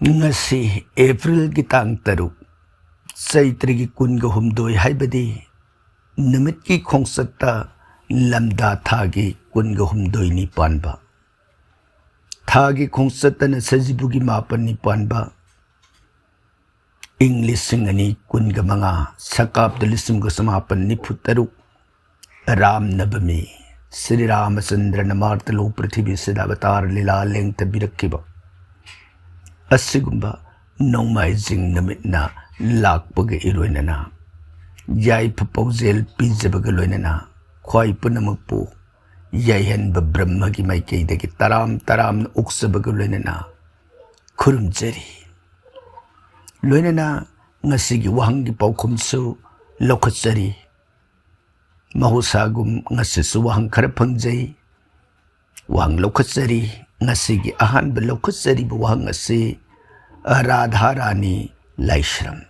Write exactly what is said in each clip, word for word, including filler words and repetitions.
ꯉꯁꯤ ꯑꯦꯄ꯭ꯔꯤꯜꯒꯤ ꯇꯥꯡ ꯇꯔꯨꯛ, ꯆꯩꯇ꯭ꯔꯒꯤ ꯀꯨꯟꯒ ꯍꯨꯝꯗꯣꯏ, ꯍꯥꯏꯕꯗꯤ ꯅꯨꯃꯤꯠꯀꯤ ꯈꯣꯡꯆꯠꯇ ꯂꯝꯗꯥ ꯊꯥꯒꯤ ꯀꯨꯟꯒ ꯍꯨꯝꯗꯣꯏꯅꯤ ꯄꯥꯟꯕ꯫ ꯊꯥꯒꯤ ꯈꯣꯡꯆꯠꯇꯅ ꯁꯖꯤꯕꯨꯒꯤ ꯃꯥꯄꯟꯅꯤ ꯄꯥꯟꯕ꯫ ꯏꯪ ꯂꯤꯁꯤꯡ ꯑꯅꯤ ꯀꯨꯟꯒ ꯃꯉꯥ, ꯁꯀꯥꯞꯇ ꯂꯤꯁꯤꯡ ꯑꯃꯒ ꯆꯃꯥꯄꯟ ꯅꯤꯐꯨ ꯇꯔꯨꯛ, ꯔꯥꯝ ꯅꯕꯃꯤ, ꯁ꯭ꯔꯤ ꯔꯥꯃꯆꯟꯗ꯭ꯔꯅ ꯃꯥꯔꯇꯂꯣ ꯄ꯭ꯔꯤꯊꯤꯕꯤꯁꯤꯗ ꯑꯕꯇꯥꯔ ꯂꯤꯂꯥ ꯂꯦꯡꯊꯕꯤꯔꯛꯈꯤꯕ ꯑꯁꯤꯒꯨꯝꯕ ꯅꯣꯡꯃꯥꯏꯖꯤꯡ ꯅꯨꯃꯤꯠꯅ ꯂꯥꯛꯄꯒ ꯏꯔꯣꯏꯅꯅ, ꯌꯥꯏꯐ ꯄꯥꯎꯖꯦꯜ ꯄꯤꯖꯕꯒ ꯂꯣꯏꯅꯅ, ꯈ꯭ꯋꯥꯏ ꯄꯨꯝꯅꯃꯛꯄꯨ ꯌꯥꯏꯍꯟꯕ ꯕ꯭ꯔꯍ꯭ꯃꯒꯤ ꯃꯥꯏꯀꯩꯗꯒꯤ ꯇꯔꯥꯝ ꯇꯔꯥꯝꯅ ꯑꯣꯛꯆꯕꯒ ꯂꯣꯏꯅꯅ ꯈꯨꯔꯨꯝꯖꯔꯤ꯫ ꯂꯣꯏꯅꯅ ꯉꯁꯤꯒꯤ ꯋꯥꯍꯪꯒꯤ ꯄꯥꯎꯈꯨꯝꯁꯨ ꯂꯧꯈꯠꯆꯔꯤ꯫ ꯃꯍꯧꯁꯥꯒꯨꯝ ꯉꯁꯤꯁꯨ ꯋꯥꯍꯪ ꯈꯔ ꯐꯪꯖꯩ꯫ ꯋꯥꯍꯪ ꯂꯧꯈꯠꯆꯔꯤ꯫ ꯉꯁꯤꯒꯤ ꯑꯍꯥꯟꯕ ꯂꯧꯈꯠꯆꯔꯤꯕ ꯋꯥꯍꯪ ꯑꯁꯤ ꯔꯥꯙꯥ ꯔꯥꯅꯤ ꯂꯥꯏꯁ꯭ꯔꯝ꯫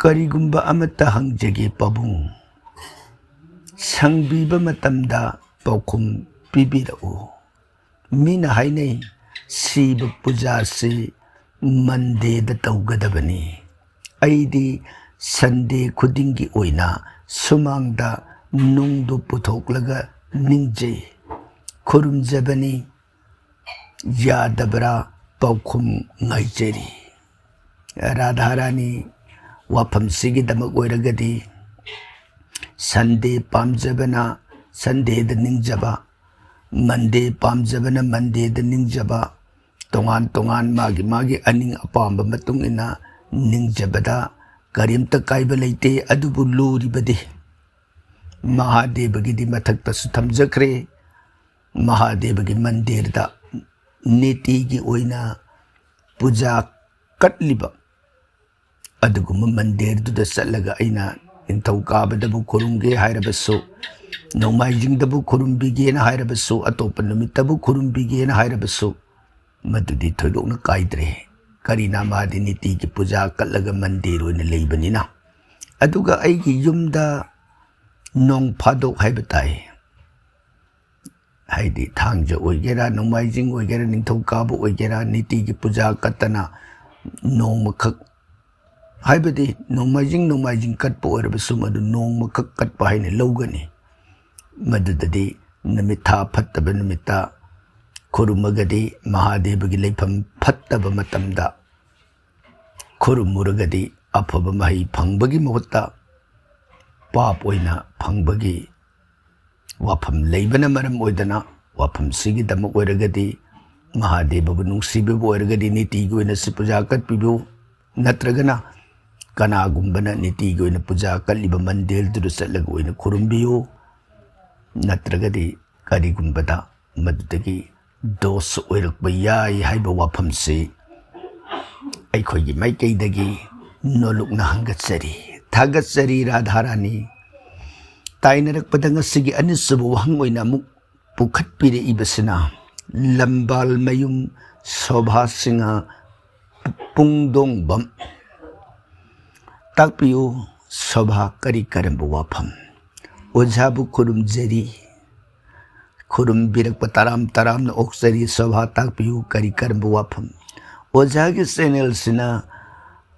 ꯀꯔꯤꯒꯨꯝꯕ ꯑꯃꯠꯇ ꯍꯪꯖꯒꯦ ꯄꯥꯕꯨꯡ, ꯁꯪꯕꯤꯕ ꯃꯇꯝꯗ ꯄꯥꯎꯈꯨꯝ ꯄꯤꯕꯤꯔꯛꯎ꯫ ꯃꯤꯅ ꯍꯥꯏꯅꯩ, ꯁꯤꯕ ꯄꯨꯖꯥꯁꯤ ꯃꯟꯗꯦꯗ ꯇꯧꯒꯗꯕꯅꯤ꯫ ꯑꯩꯗꯤ ꯁꯟꯗꯦ ꯈꯨꯗꯤꯡꯒꯤ ꯑꯣꯏꯅ ꯁꯨꯃꯥꯡꯗ ꯅꯨꯡꯗꯨ ꯄꯨꯊꯣꯛꯂꯒ ꯅꯤꯡꯖꯩ, ꯈꯨꯔꯨꯝꯖꯕꯅꯤ꯫ ꯌꯥꯗꯕ꯭ꯔꯥ? ꯄꯥꯎꯈꯨꯝ ꯉꯥꯏꯖꯔꯤ꯫ ꯔꯥꯙꯥꯔꯥꯅꯤ, ꯋꯥꯐꯝꯁꯤꯒꯤꯗꯃꯛ ꯑꯣꯏꯔꯒꯗꯤ ꯁꯟꯗꯦ ꯄꯥꯝꯖꯕꯅ ꯁꯟꯗꯦꯗ ꯅꯤꯡꯖꯕ, ꯃꯟꯗꯦ ꯄꯥꯝꯖꯕꯅ ꯃꯟꯗꯦꯗ ꯅꯤꯡꯖꯕ, ꯇꯣꯉꯥꯟ ꯇꯣꯉꯥꯟ ꯃꯥꯒꯤ ꯃꯥꯒꯤ ꯑꯅꯤꯡ ꯑꯄꯥꯝꯕ ꯃꯇꯨꯡ ꯏꯟꯅ ꯅꯤꯡꯖꯕꯗ ꯀꯔꯤꯝꯇ ꯀꯥꯏꯕ ꯂꯩꯇꯦ꯫ ꯑꯗꯨꯕꯨ ꯂꯨꯔꯤꯕꯗꯤ ꯃꯍꯥꯗꯦꯕꯒꯤꯗꯤ ꯃꯊꯛꯇꯁꯨ ꯊꯝꯖꯈ꯭ꯔꯦ, ꯃꯍꯥꯗꯦꯕꯒꯤ ꯃꯟꯗꯤꯔꯗ ꯅꯤꯇꯤꯒꯤ ꯑꯣꯏꯅ ꯄꯨꯖꯥ ꯀꯠꯂꯤꯕ ꯑꯗꯨꯒꯨꯝꯕ ꯃꯟꯗꯤꯔꯗꯨꯗ ꯆꯠꯂꯒ ꯑꯩꯅ ꯅꯤꯡꯊꯧꯀꯥꯕꯗꯕꯨ ꯈꯨꯔꯨꯝꯒꯦ ꯍꯥꯏꯔꯕꯁꯨ, ꯅꯣꯡꯃꯥꯏꯖꯤꯡꯗꯕꯨ ꯈꯨꯔꯨꯝꯕꯤꯒꯦꯅ ꯍꯥꯏꯔꯕꯁꯨ, ꯑꯇꯣꯞꯄ ꯅꯨꯃꯤꯠꯇꯕꯨ ꯈꯨꯔꯨꯝꯕꯤꯒꯦꯅ ꯍꯥꯏꯔꯕꯁꯨ, ꯃꯗꯨꯗꯤ ꯊꯣꯏꯗꯣꯛꯅ ꯀꯥꯏꯗ꯭ꯔꯦ꯫ ꯀꯔꯤꯅ ꯃꯥꯗꯤ ꯅꯤꯇꯤꯒꯤ ꯄꯨꯖꯥ ꯀꯠꯂꯒ ꯃꯟꯗꯤꯔ ꯑꯣꯏꯅ ꯂꯩꯕꯅꯤꯅ꯫ ꯑꯗꯨꯒ ꯑꯩꯒꯤ ꯌꯨꯝꯗ ꯅꯣꯡ ꯐꯥꯗꯣꯛ ꯍꯥꯏꯕ ꯇꯥꯏ, ꯍꯥꯏꯗꯤ ꯊꯥꯡꯖ ꯑꯣꯏꯒꯦꯔꯥ, ꯅꯣꯡꯃꯥꯏꯖꯤꯡ ꯑꯣꯏꯒꯦꯔꯥ, ꯅꯤꯡꯊꯧꯀꯥꯕ ꯑꯣꯏꯒꯦꯔꯥ, ꯅꯤꯇꯤꯒꯤ ꯄꯨꯖꯥ ꯀꯠꯇꯅ ꯅꯣꯡꯃꯈꯛ, ꯍꯥꯏꯕꯗꯤ ꯅꯣꯡꯃꯥꯏꯖꯤꯡ ꯅꯣꯡꯃꯥꯏꯖꯤꯡ ꯀꯠꯄ ꯑꯣꯏꯔꯕꯁꯨ ꯃꯗꯨ ꯅꯣꯡꯃꯈꯛ ꯀꯠꯄ ꯍꯥꯏꯅ ꯂꯧꯒꯅꯤ꯫ ꯃꯗꯨꯗꯗꯤ ꯅꯨꯃꯤꯠ ꯊꯥ ꯐꯠꯇꯕ ꯅꯨꯃꯤꯠꯇ ꯈꯨꯔꯨꯝꯃꯒꯗꯤ, ꯃꯍꯥꯗꯦꯕꯒꯤ ꯂꯩꯐꯝ ꯐꯠꯇꯕ ꯃꯇꯝꯗ ꯈꯨꯔꯨꯝꯃꯨꯔꯒꯗꯤ ꯑꯐꯕ ꯃꯍꯩ ꯐꯪꯕꯒꯤ ꯃꯍꯨꯠꯇ ꯄꯥꯞ ꯑꯣꯏꯅ ꯐꯪꯕꯒꯤ ꯋꯥꯐꯝ ꯂꯩꯕꯅ ꯃꯔꯝ ꯑꯣꯏꯗꯅ, ꯋꯥꯐꯝꯁꯤꯒꯤꯗꯃꯛ ꯑꯣꯏꯔꯒꯗꯤ, ꯃꯍꯥꯗꯦꯕꯕꯨ ꯅꯨꯡꯁꯤꯕꯤꯕ ꯑꯣꯏꯔꯒꯗꯤ ꯅꯤꯇꯤꯒꯤ ꯑꯣꯏꯅ ꯁꯤ ꯄꯨꯖꯥ ꯀꯠꯄꯤꯌꯨ꯫ ꯅꯠꯇ꯭ꯔꯒꯅ ꯀꯅꯥꯒꯨꯝꯕꯅ ꯅꯤꯇꯤꯒꯤ ꯑꯣꯏꯅ ꯄꯨꯖꯥ ꯀꯠꯂꯤꯕ ꯃꯟꯗꯤꯔꯗꯨꯗ ꯆꯠꯂꯒ ꯑꯣꯏꯅ ꯈꯨꯔꯨꯝꯕꯤꯌꯨ꯫ ꯅꯠꯇ꯭ꯔꯒꯗꯤ ꯀꯔꯤꯒꯨꯝꯕꯗ ꯃꯗꯨꯗꯒꯤ ꯗꯣꯁ ꯑꯣꯏꯔꯛꯄ ꯌꯥꯏ ꯍꯥꯏꯕ ꯋꯥꯐꯝꯁꯤ ꯑꯩꯈꯣꯏꯒꯤ ꯃꯥꯏꯀꯩꯗꯒꯤ ꯅꯣꯂꯨꯛꯅ ꯍꯪꯒꯠꯆꯔꯤ, ꯊꯥꯒꯠꯆꯔꯤ꯫ ꯔꯥꯙꯥꯔꯥꯅꯤ, ꯇꯥꯏꯅꯔꯛꯄꯗ ꯉꯁꯤꯒꯤ ꯑꯅꯤꯁꯨꯕ ꯋꯥꯍꯪ ꯑꯣꯏꯅ ꯑꯃꯨꯛ ꯄꯨꯈꯠꯄꯤꯔꯛꯏꯕꯁꯤꯅ ꯂꯝꯕꯥꯜ ꯃꯌꯨꯝ ꯁꯣꯚꯥ ꯁꯤꯡꯍ ꯄꯨꯡꯗꯣꯡꯕꯝ꯫ ꯇꯥꯛꯄꯤꯌꯨ, ꯁꯣꯚꯥ ꯀꯔꯤ ꯀꯔꯝꯕ ꯋꯥꯐꯝ? ꯑꯣꯖꯥꯕꯨ ꯈꯨꯔꯨꯝꯖꯔꯤ, ꯈꯨꯔꯨꯝꯕꯤꯔꯛꯄ ꯇꯔꯥꯝ ꯇꯔꯥꯝꯅ ꯑꯣꯛꯆꯔꯤ꯫ ꯁꯣꯚꯥ ꯇꯥꯛꯄꯤꯌꯨ, ꯀꯔꯤ ꯀꯔꯝꯕ ꯋꯥꯐꯝ? ꯑꯣꯖꯥꯒꯤ ꯆꯦꯅꯦꯜꯁꯤꯅ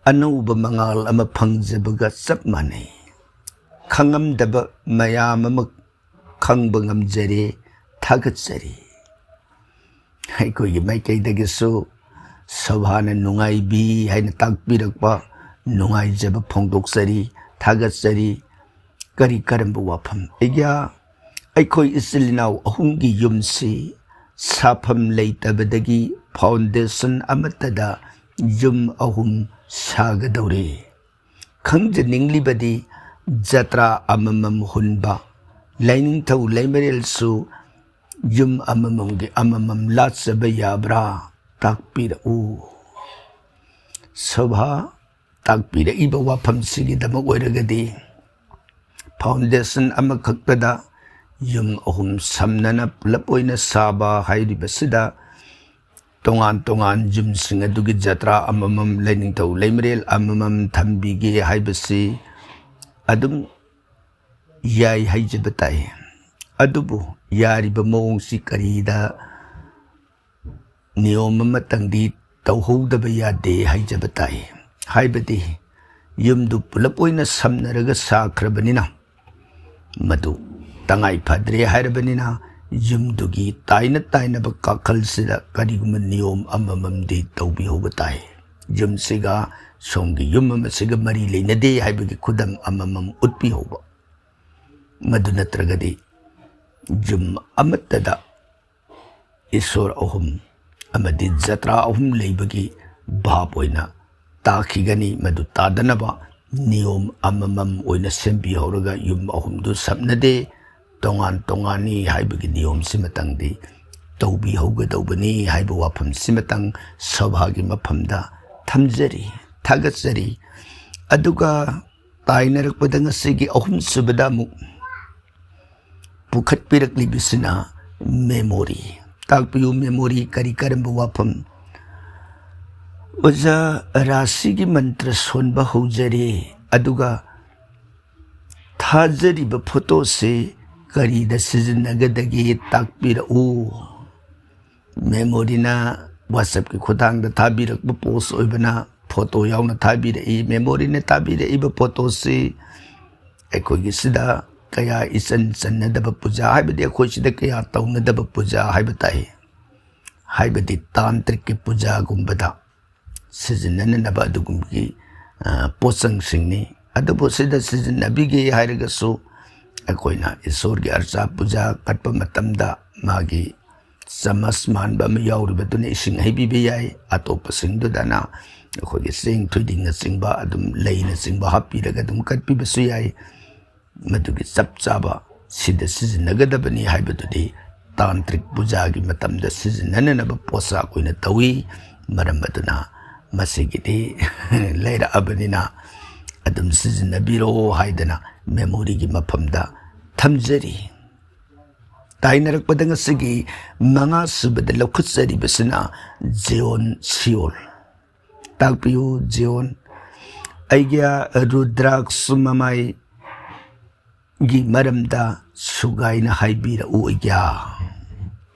ꯑꯅꯧꯕ ꯃꯉꯥꯜ ꯑꯃ ꯐꯪꯖꯕꯒ ꯆꯞ ꯃꯥꯟꯅꯩ꯫ ꯈꯪꯉꯝꯗꯕ ꯃꯌꯥꯝ ꯑꯃ ꯈꯪꯕ ꯉꯝꯖꯔꯦ꯫ ꯊꯥꯒꯠꯆꯔꯤ꯫ ꯑꯩꯈꯣꯏꯒꯤ ꯃꯥꯏꯀꯩꯗꯒꯤꯁꯨ ꯁꯣꯚꯥꯅ ꯅꯨꯡꯉꯥꯏꯕꯤ ꯍꯥꯏꯅ ꯇꯥꯛꯄꯤꯔꯛꯄ ꯅꯨꯡꯉꯥꯏꯖꯕ ꯐꯣꯡꯗꯣꯛꯆꯔꯤ, ꯊꯥꯒꯠꯆꯔꯤ꯫ ꯀꯔꯤ ꯀꯔꯝꯕ ꯋꯥꯐꯝ? ꯑꯩꯒ꯭ꯌꯥ, ꯑꯩꯈꯣꯏ ꯏꯆꯤꯜ ꯏꯅꯥꯎ ꯑꯍꯨꯝꯒꯤ ꯌꯨꯝꯁꯤ ꯁꯥꯐꯝ ꯂꯩꯇꯕꯗꯒꯤ ꯐꯥꯎꯟꯗꯦꯁꯟ ꯑꯃꯠꯇꯗ ꯌꯨꯝ ꯑꯍꯨꯝ ꯁꯥꯒꯗꯧꯔꯤ꯫ ꯈꯪꯖꯅꯤꯡꯂꯤꯕꯗꯤ ꯖꯇ꯭ꯔꯥ ꯑꯃꯃꯝ ꯍꯨꯟꯕ, ꯂꯥꯏꯅꯤꯡꯊꯧ ꯂꯩꯃꯔꯦꯜꯁꯨ ꯌꯨꯝ ꯑꯃꯃꯝꯒꯤ ꯑꯃꯃꯝ ꯂꯥꯠꯆꯕ ꯌꯥꯕ꯭ꯔꯥ? ꯇꯥꯛꯄꯤꯔꯛꯎ꯫ ꯁꯣꯚꯥ, ꯇꯥꯛꯄꯤꯔꯛꯏꯕ ꯋꯥꯐꯝꯁꯤꯒꯤꯗꯃꯛ ꯑꯣꯏꯔꯒꯗꯤ, ꯐꯥꯎꯟꯗꯦꯁꯟ ꯑꯃꯈꯛꯇꯗ ꯌꯨꯝ ꯑꯍꯨꯝ ꯁꯝꯅꯅ ꯄꯨꯂꯞ ꯑꯣꯏꯅ ꯁꯥꯕ ꯍꯥꯏꯔꯤꯕꯁꯤꯗ, ꯇꯣꯉꯥꯟ ꯇꯣꯉꯥꯟ ꯌꯨꯝꯁꯤꯡ ꯑꯗꯨꯒꯤ ꯖꯇ꯭ꯔꯥ ꯑꯃꯃꯝ, ꯂꯥꯏꯅꯤꯡꯊꯧ ꯂꯩꯃꯔꯦꯜ ꯑꯃꯃꯝ ꯊꯝꯕꯤꯒꯦ ꯍꯥꯏꯕꯁꯤ ꯑꯗꯨꯝ ꯌꯥꯏ ꯍꯥꯏꯖꯕ ꯇꯥꯏ꯫ ꯑꯗꯨꯕꯨ ꯌꯥꯔꯤꯕ ꯃꯑꯣꯡꯁꯤ ꯀꯔꯤꯗ ꯅꯤꯌꯣꯝ ꯑꯃꯇꯪꯗꯤ ꯇꯧꯍꯧꯗꯕ ꯌꯥꯗꯦ ꯍꯥꯏꯖꯕ ꯇꯥꯏ꯫ ꯍꯥꯏꯕꯗꯤ ꯌꯨꯝꯗꯨ ꯄꯨꯂꯞ ꯑꯣꯏꯅ ꯁꯝꯅꯔꯒ ꯁꯥꯈ꯭ꯔꯕꯅꯤꯅ, ꯃꯗꯨ ꯇꯉꯥꯏ ꯐꯗ꯭ꯔꯦ ꯍꯥꯏꯔꯕꯅꯤꯅ, ꯌꯨꯝꯗꯨꯒꯤ ꯇꯥꯏꯅ ꯇꯥꯏꯅꯕ ꯀꯥꯈꯜꯁꯤꯗ ꯀꯔꯤꯒꯨꯝꯕ ꯅꯤꯌꯣꯝ ꯑꯃꯃꯝꯗꯤ ꯇꯧꯕꯤꯍꯧꯕ ꯇꯥꯏ꯫ ꯌꯨꯝꯁꯤꯒ ꯁꯣꯝꯒꯤ ꯌꯨꯝ ꯑꯃꯁꯤꯒ ꯃꯔꯤ ꯂꯩꯅꯗꯦ ꯍꯥꯏꯕꯒꯤ ꯈꯨꯗꯝ ꯑꯃꯃꯝ ꯎꯠꯄꯤꯍꯧꯕ꯫ ꯃꯗꯨ ꯅꯠꯇ꯭ꯔꯒꯗꯤ ꯌꯨꯝ ꯑꯃꯠꯇꯗ ꯏꯁꯣꯔ ꯑꯍꯨꯝ ꯑꯃꯗꯤ ꯖꯇ꯭ꯔꯥ ꯑꯍꯨꯝ ꯂꯩꯕꯒꯤ ꯚꯥꯕ ꯑꯣꯏꯅ ꯇꯥꯈꯤꯒꯅꯤ꯫ ꯃꯗꯨ ꯇꯥꯗꯅꯕ ꯅꯤꯌꯣꯝ ꯑꯃꯃꯝ ꯑꯣꯏꯅ ꯁꯦꯝꯕꯤꯍꯧꯔꯒ ꯌꯨꯝ ꯑꯍꯨꯝꯗꯨ ꯁꯝꯅꯗꯦ, ꯇꯣꯉꯥꯟ ꯇꯣꯉꯥꯟꯅꯤ ꯍꯥꯏꯕꯒꯤ ꯅꯤꯌꯣꯝꯁꯤꯃꯇꯪꯗꯤ ꯇꯧꯕꯤꯍꯧꯒꯗꯧꯕꯅꯤ ꯍꯥꯏꯕ ꯋꯥꯐꯝꯁꯤꯃꯇꯪ ꯁꯚꯥꯒꯤ ꯃꯐꯝꯗ ꯊꯝꯖꯔꯤ, ꯊꯥꯒꯠꯆꯔꯤ꯫ ꯑꯗꯨꯒ ꯇꯥꯏꯅꯔꯛꯄꯗ ꯉꯁꯤꯒꯤ ꯑꯍꯨꯝꯁꯨꯕꯗ ꯑꯃꯨꯛ ꯄꯨꯈꯠꯄꯤꯔꯛꯂꯤꯕꯁꯤꯅ memory꯫ ꯇꯥꯛꯄꯤꯌꯨ, memory ꯀꯔꯤ ꯀꯔꯝꯕ ꯋꯥꯐꯝ? ꯑꯣꯖꯥ, ꯔꯥꯁꯤꯒꯤ ꯃꯟꯇ꯭ꯔ ꯁꯣꯟꯕ ꯍꯧꯖꯔꯦ, ꯑꯗꯨꯒ ꯊꯥꯖꯔꯤꯕ ꯐꯣꯇꯣꯁꯤ ꯀꯔꯤꯗ ꯁꯤꯖꯤꯟꯅꯒꯗꯒꯦ ꯇꯥꯛꯄꯤꯔꯛꯎ꯫ Memoryꯅ WhatsAppꯀꯤ ꯈꯨꯠꯊꯥꯡꯗ ꯊꯥꯕꯤꯔꯛꯄ post ꯑꯣꯏꯕꯅ ꯐꯣꯇꯣ ꯌꯥꯎꯅ ꯊꯥꯕꯤꯔꯛꯏ꯫ Memoryꯅ ꯊꯥꯕꯤꯔꯛꯏꯕ ꯐꯣꯇꯣꯁꯤ ꯑꯩꯈꯣꯏꯒꯤ ꯁꯤꯗ ꯀꯌꯥ ꯏꯆꯟ ꯆꯟꯅꯗꯕ ꯄꯨꯖꯥ, ꯍꯥꯏꯕꯗꯤ ꯑꯩꯈꯣꯏ ꯁꯤꯗ ꯀꯌꯥ ꯇꯧꯅꯗꯕ ꯄꯨꯖꯥ ꯍꯥꯏꯕ ꯇꯥꯏ, ꯍꯥꯏꯕꯗꯤ ꯇꯥꯟꯇ꯭ꯔꯤꯛꯀꯤ ꯄꯨꯖꯥꯒꯨꯝꯕꯗ ꯁꯤꯖꯤꯟꯅꯅꯅꯕ ꯑꯗꯨꯒꯨꯝꯕꯒꯤ, ꯑ, ꯄꯣꯠꯆꯪꯁꯤꯡꯅꯤ꯫ ꯑꯗꯨꯕꯨ ꯁꯤꯗ ꯁꯤꯖꯤꯟꯅꯕꯤꯒꯦ ꯍꯥꯏꯔꯒꯁꯨ ꯑꯩꯈꯣꯏꯅ ꯏꯁꯣꯔꯒꯤ ꯑꯔꯆꯥ ꯄꯨꯖꯥ ꯀꯠꯄ ꯃꯇꯝꯗ ꯃꯥꯒꯤ ꯆꯃꯁ ꯃꯥꯟꯕ ꯑꯃ ꯌꯥꯎꯔꯤꯕꯗꯨꯅ ꯏꯁꯤꯡ ꯍꯩꯕꯤꯕ ꯌꯥꯏ꯫ ꯑꯇꯣꯞꯄꯁꯤꯡꯗꯨꯗꯅ ꯑꯩꯈꯣꯏꯒꯤ ꯆꯦꯡ ꯊꯣꯏꯗꯤꯡꯅꯆꯤꯡꯕ, ꯑꯗꯨꯝ ꯂꯩꯅꯆꯤꯡꯕ ꯍꯥꯞꯄꯤꯔꯒ ꯑꯗꯨꯝ ꯀꯠꯄꯤꯕꯁꯨ ꯌꯥꯏ꯫ ꯃꯗꯨꯒꯤ ꯆꯞ ꯆꯥꯕ ꯁꯤꯗ ꯁꯤꯖꯤꯟꯅꯒꯗꯕꯅꯤ ꯍꯥꯏꯕꯗꯨꯗꯤ ꯇꯥꯟꯇ꯭ꯔꯤꯛ ꯄꯨꯖꯥꯒꯤ ꯃꯇꯝꯗ ꯁꯤꯖꯤꯟꯅꯅꯅꯕ ꯄꯣꯠꯁꯛ ꯑꯣꯏꯅ ꯇꯧꯏ꯫ ꯃꯔꯝ ꯑꯗꯨꯅ ꯃꯁꯤꯒꯤꯗꯤ ꯂꯩꯔꯛꯑꯕꯅꯤꯅ ꯑꯗꯨꯝ ꯁꯤꯖꯤꯟꯅꯕꯤꯔꯣ ꯍꯥꯏꯗꯅ memoryꯒꯤ ꯃꯐꯝꯗ ꯊꯝꯖꯔꯤ꯫ ꯇꯥꯏꯅꯔꯛꯄꯗ ꯉꯁꯤꯒꯤ ꯃꯉꯥ ꯁꯨꯕꯗ ꯂꯧꯈꯠꯆꯔꯤꯕꯁꯤꯅ ꯖꯤꯌꯣꯟ ꯁꯤꯌꯣꯜ꯫ ꯇꯥꯛꯄꯤꯌꯨ ꯖꯤꯌꯣꯟ꯫ ꯑꯩꯒꯤ ꯔꯨꯗ꯭ꯔꯥꯛꯁ ꯃꯃꯥꯏꯒꯤ ꯃꯔꯝꯗ ꯁꯨꯒꯥꯏꯅ ꯍꯥꯏꯕꯤꯔꯛꯎ ꯑꯣꯏꯒ꯭ꯌꯥ꯫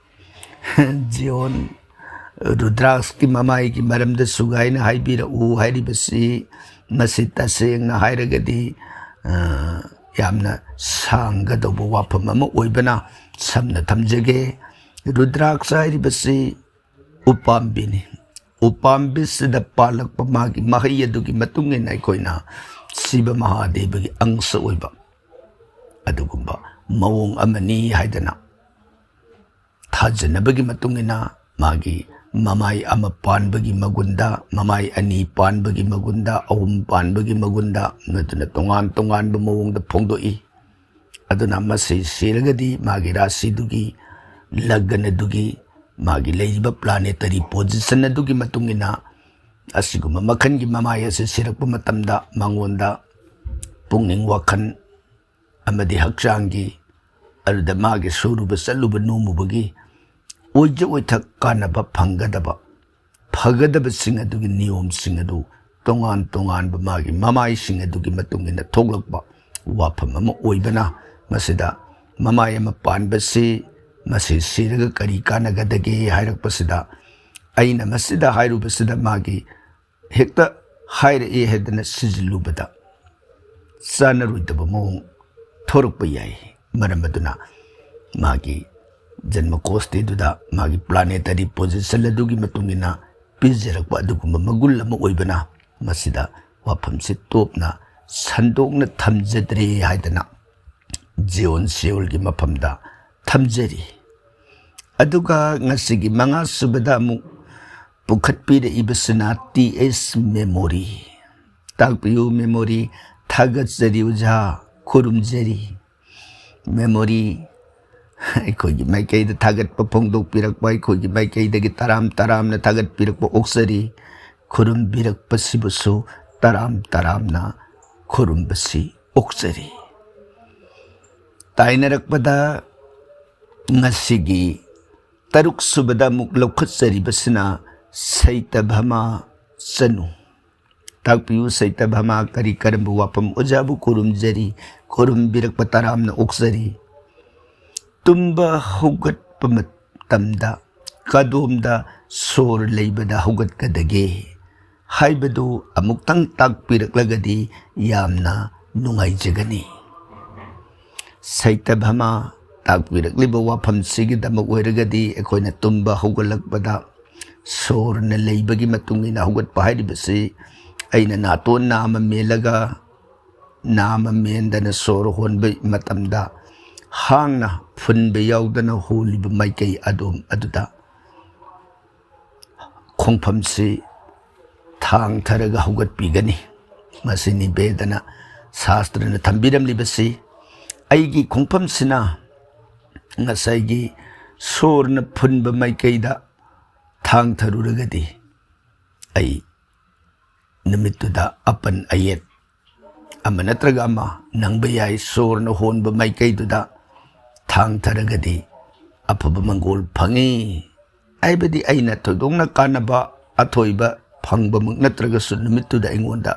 ꯖꯤꯌꯣꯟ, ꯔꯨꯗ꯭ꯔꯥꯛꯁꯀꯤ ꯃꯃꯥꯏꯒꯤ ꯃꯔꯝꯗ ꯁꯨꯒꯥꯏꯅ ꯍꯥꯏꯕꯤꯔꯛꯎ ꯍꯥꯏꯔꯤꯕꯁꯤ ꯃꯁꯤ ꯇꯁꯦꯡꯅ ꯍꯥꯏꯔꯒꯗꯤ, ꯑ, ꯌꯥꯝꯅ ꯁꯥꯡꯒꯗꯧꯕ ꯋꯥꯐꯝ ꯑꯃ ꯑꯣꯏꯕꯅ ꯁꯝꯅ ꯊꯝꯖꯒꯦ꯫ ꯔꯨꯗ꯭ꯔꯥꯛꯁ ꯍꯥꯏꯔꯤꯕꯁꯤ ꯎꯄꯥꯝꯕꯤꯅꯤ꯫ ꯎꯄꯥꯝꯕꯤꯁꯤꯗ ꯄꯥꯜꯂꯛꯄ ꯃꯥꯒꯤ ꯃꯍꯩ ꯑꯗꯨꯒꯤ ꯃꯇꯨꯡ ꯏꯟꯅ ꯑꯩꯈꯣꯏꯅ ꯁꯤꯕ ꯃꯍꯥꯗꯦꯕꯒꯤ ꯑꯪꯁ ꯑꯣꯏꯕ ꯑꯗꯨꯒꯨꯝꯕ ꯃꯑꯣꯡ ꯑꯃꯅꯤ ꯍꯥꯏꯗꯅ ꯊꯥꯖꯅꯕꯒꯤ ꯃꯇꯨꯡ ꯏꯟꯅ ꯃꯥꯒꯤ ꯃꯃꯥꯏ ꯑꯃ ꯄꯥꯟꯕꯒꯤ ꯃꯒꯨꯟꯗ, ꯃꯃꯥꯏ ꯑꯅꯤ ꯄꯥꯟꯕꯒꯤ ꯃꯒꯨꯟꯗ, ꯑꯍꯨꯝ ꯄꯥꯟꯕꯒꯤ ꯃꯒꯨꯟꯗ, ꯃꯗꯨꯅ ꯇꯣꯉꯥꯟ ꯇꯣꯉꯥꯟꯕ ꯃꯑꯣꯡꯗ ꯐꯣꯡꯗꯣꯛꯏ꯫ ꯑꯗꯨꯅ ꯃꯁꯤ ꯁꯤꯔꯒꯗꯤ ꯃꯥꯒꯤ ꯔꯥꯁꯤꯗꯨꯒꯤ, ꯂꯒꯟ ꯑꯗꯨꯒꯤ, ꯃꯥꯒꯤ ꯂꯩꯔꯤꯕ planetary position ꯑꯗꯨꯒꯤ ꯃꯇꯨꯡ ꯏꯟꯅ ꯑꯁꯤꯒꯨꯝꯕ ꯃꯈꯜꯒꯤ ꯃꯃꯥꯏ ꯑꯁꯤ ꯁꯤꯔꯛꯄ ꯃꯇꯝꯗ ꯃꯉꯣꯟꯗ ꯄꯨꯛꯅꯤꯡ ꯋꯥꯈꯜ ꯑꯃꯗꯤ ꯍꯛꯆꯥꯡꯒꯤ, ꯑꯗꯨꯗ ꯃꯥꯒꯤ ꯁꯨꯔꯨꯕ ꯆꯠꯂꯨꯕ ꯅꯣꯝꯃꯨꯕꯒꯤ ꯑꯣꯏꯖ ꯑꯣꯏꯊꯛ ꯀꯥꯟꯅꯕ ꯐꯪꯒꯗꯕ, ꯐꯒꯗꯕꯁꯤꯡ ꯑꯗꯨꯒꯤ ꯅꯤꯌꯣꯝꯁꯤꯡ ꯑꯗꯨ ꯇꯣꯉꯥꯟ ꯇꯣꯉꯥꯟꯕ ꯃꯥꯒꯤ ꯃꯃꯥꯏꯁꯤꯡ ꯑꯗꯨꯒꯤ ꯃꯇꯨꯡ ꯏꯟꯅ ꯊꯣꯛꯂꯛꯄ ꯋꯥꯐꯝ ꯑꯃ ꯑꯣꯏꯕꯅ, ꯃꯁꯤꯗ ꯃꯃꯥꯏ ꯑꯃ ꯄꯥꯟꯕꯁꯤ ꯃꯁꯤ ꯁꯤꯔꯒ ꯀꯔꯤ ꯀꯥꯟꯅꯒꯗꯒꯦ ꯍꯥꯏꯔꯛꯄꯁꯤꯗ, ꯑꯩꯅ ꯃꯁꯤꯗ ꯍꯥꯏꯔꯨꯕꯁꯤꯗ ꯃꯥꯒꯤ ꯍꯦꯛꯇ ꯍꯥꯏꯔꯛꯑꯦ ꯍꯥꯏꯗꯅ ꯁꯤꯖꯤꯜꯂꯨꯕꯗ ꯆꯥꯟꯅꯔꯣꯏꯗꯕ ꯃꯑꯣꯡ ꯊꯣꯔꯛꯄ ꯌꯥꯏ꯫ ꯃꯔꯝ ꯑꯗꯨꯅ ꯃꯥꯒꯤ ꯖꯟꯃ ꯀꯣꯁꯇꯤꯗꯨꯗ ꯃꯥꯒꯤ planetary position ꯑꯗꯨꯒꯤ ꯃꯇꯨꯡ ꯏꯟꯅ ꯄꯤꯖꯔꯛꯄ ꯑꯗꯨꯒꯨꯝꯕ ꯃꯒꯨꯟ ꯑꯃ ꯑꯣꯏꯕꯅ ꯃꯁꯤꯗ ꯋꯥꯐꯝꯁꯤ ꯇꯣꯞꯅ ꯁꯟꯗꯣꯛꯅ ꯊꯝꯖꯗ꯭ꯔꯦ ꯍꯥꯏꯗꯅ ꯖꯤꯌꯣꯟ ꯁꯤꯌꯣꯜꯒꯤ ꯃꯐꯝꯗ ꯊꯝꯖꯔꯤ꯫ ꯑꯗꯨꯒ ꯉꯁꯤꯒꯤ ꯃꯉꯥ ꯁꯨꯕꯗ ꯑꯃꯨꯛ ꯄꯨꯈꯠꯄꯤꯔꯛꯏꯕꯁꯤꯅ ꯇꯤ ꯑꯦꯁ ꯃꯦꯃꯣꯔꯤ꯫ ꯇꯥꯛꯄꯤꯌꯨ ꯃꯦꯃꯣꯔꯤ꯫ ꯊꯥꯒꯠꯆꯔꯤ ꯑꯣꯖꯥ, ꯈꯨꯔꯨꯝꯖꯔꯤ꯫ ꯃꯦꯃꯣꯔꯤ ꯑꯩꯈꯣꯏꯒꯤ ꯃꯥꯏꯀꯩꯗ ꯊꯥꯒꯠꯄ ꯐꯣꯡꯗꯣꯛꯄꯤꯔꯛꯄ, ꯑꯩꯈꯣꯏꯒꯤ ꯃꯥꯏꯀꯩꯗꯒꯤ ꯇꯔꯥꯝ ꯇꯔꯥꯝꯅ ꯊꯥꯒꯠꯄꯤꯔꯛꯄ ꯑꯣꯛꯆꯔꯤ꯫ ꯈꯨꯔꯨꯝꯕꯤꯔꯛꯄꯁꯤꯕꯨꯁꯨ ꯇꯔꯥꯝ ꯇꯔꯥꯝꯅ ꯈꯨꯔꯨꯝꯕꯁꯤ ꯑꯣꯛꯆꯔꯤ꯫ ꯇꯥꯏꯅꯔꯛꯄꯗ ꯉꯁꯤꯒꯤ ꯇꯔꯨꯛ ꯁꯨꯕꯗ ꯑꯃꯨꯛ ꯂꯧꯈꯠꯆꯔꯤꯕꯁꯤꯅ ꯁꯩꯇꯚꯃꯥ ꯆꯅꯨ꯫ ꯇꯥꯛꯄꯤꯌꯨ ꯁꯩꯇꯚꯃꯥ ꯀꯔꯤ ꯀꯔꯝꯕ ꯋꯥꯐꯝ? ꯑꯣꯖꯥꯕꯨ ꯈꯨꯔꯨꯝꯖꯔꯤ, ꯈꯨꯔꯨꯝꯕꯤꯔꯛꯄ ꯇꯔꯥꯝꯅ ꯑꯣꯛꯆꯔꯤ꯫ ꯇꯨꯝꯕ ꯍꯧꯒꯠꯄ ꯃꯇꯝꯗ ꯀꯗꯣꯝꯗ ꯁꯣꯔ ꯂꯩꯕꯗ ꯍꯧꯒꯠꯀꯗꯒꯦ ꯍꯥꯏꯕꯗꯨ ꯑꯃꯨꯛꯇꯪ ꯇꯥꯛꯄꯤꯔꯛꯂꯒꯗꯤ ꯌꯥꯝꯅ ꯅꯨꯡꯉꯥꯏꯖꯒꯅꯤ꯫ ꯁꯩꯇꯚꯃꯥ ꯇꯥꯛꯄꯤꯔꯛꯂꯤꯕ ꯋꯥꯐꯝꯁꯤꯒꯤꯗꯃꯛ ꯑꯣꯏꯔꯒꯗꯤ ꯑꯩꯈꯣꯏꯅ ꯇꯨꯝꯕ ꯍꯧꯒꯠꯂꯛꯄꯗ ꯁꯣꯔꯅ ꯂꯩꯕꯒꯤ ꯃꯇꯨꯡ ꯏꯟꯅ ꯍꯧꯒꯠꯄ ꯍꯥꯏꯔꯤꯕꯁꯤ ꯑꯩꯅ ꯅꯥꯇꯣꯟ ꯅꯥꯝꯃ ꯃꯦꯜꯂꯒ ꯅꯥꯝꯃ ꯃꯦꯟꯗꯅ ꯁꯣꯔ ꯍꯣꯟꯕ ꯃꯇꯝꯗ ꯍꯥꯡꯅ ꯐꯨꯟꯕ ꯌꯥꯎꯗꯅ ꯍꯣꯜꯂꯤꯕ ꯃꯥꯏꯀꯩ ꯑꯗꯣꯝ ꯑꯗꯨꯗ ꯈꯣꯡꯐꯝꯁꯤ ꯊꯥꯡꯊꯔꯒ ꯍꯧꯒꯠꯄꯤꯒꯅꯤ꯫ ꯃꯁꯤꯅꯤ ꯚꯦꯗꯅ ꯁꯥꯁꯇ꯭ꯔꯅ ꯊꯝꯕꯤꯔꯝꯂꯤꯕꯁꯤ꯫ ꯑꯩꯒꯤ ꯈꯣꯡꯐꯝꯁꯤꯅ ꯉꯁꯥꯏꯒꯤ ꯁꯣꯔꯅ ꯐꯨꯟꯕ ꯃꯥꯏꯀꯩꯗ ꯊꯥꯡꯊꯔꯨꯔꯒꯗꯤ ꯑꯩ ꯅꯨꯃꯤꯠꯇꯨꯗ ꯑꯄꯟ ꯑꯌꯦꯠ ꯑꯃ ꯅꯠꯇ꯭ꯔꯒ ꯑꯃ ꯅꯪꯕ ꯌꯥꯏ꯫ ꯁꯣꯔꯅ ꯍꯣꯟꯕ ꯃꯥꯏꯀꯩꯗꯨꯗ ꯊꯥꯡꯊꯔꯒꯗꯤ ꯑꯐꯕ ꯃꯪꯒꯣꯜ ꯐꯪꯉꯤ꯫ ꯍꯥꯏꯕꯗꯤ ꯑꯩꯅ ꯊꯣꯏꯗꯣꯛꯅ ꯀꯥꯟꯅꯕ ꯑꯊꯣꯏꯕ ꯐꯪꯕꯃꯛ ꯅꯠꯇ꯭ꯔꯒꯁꯨ ꯅꯨꯃꯤꯠꯇꯨꯗ ꯑꯩꯉꯣꯟꯗ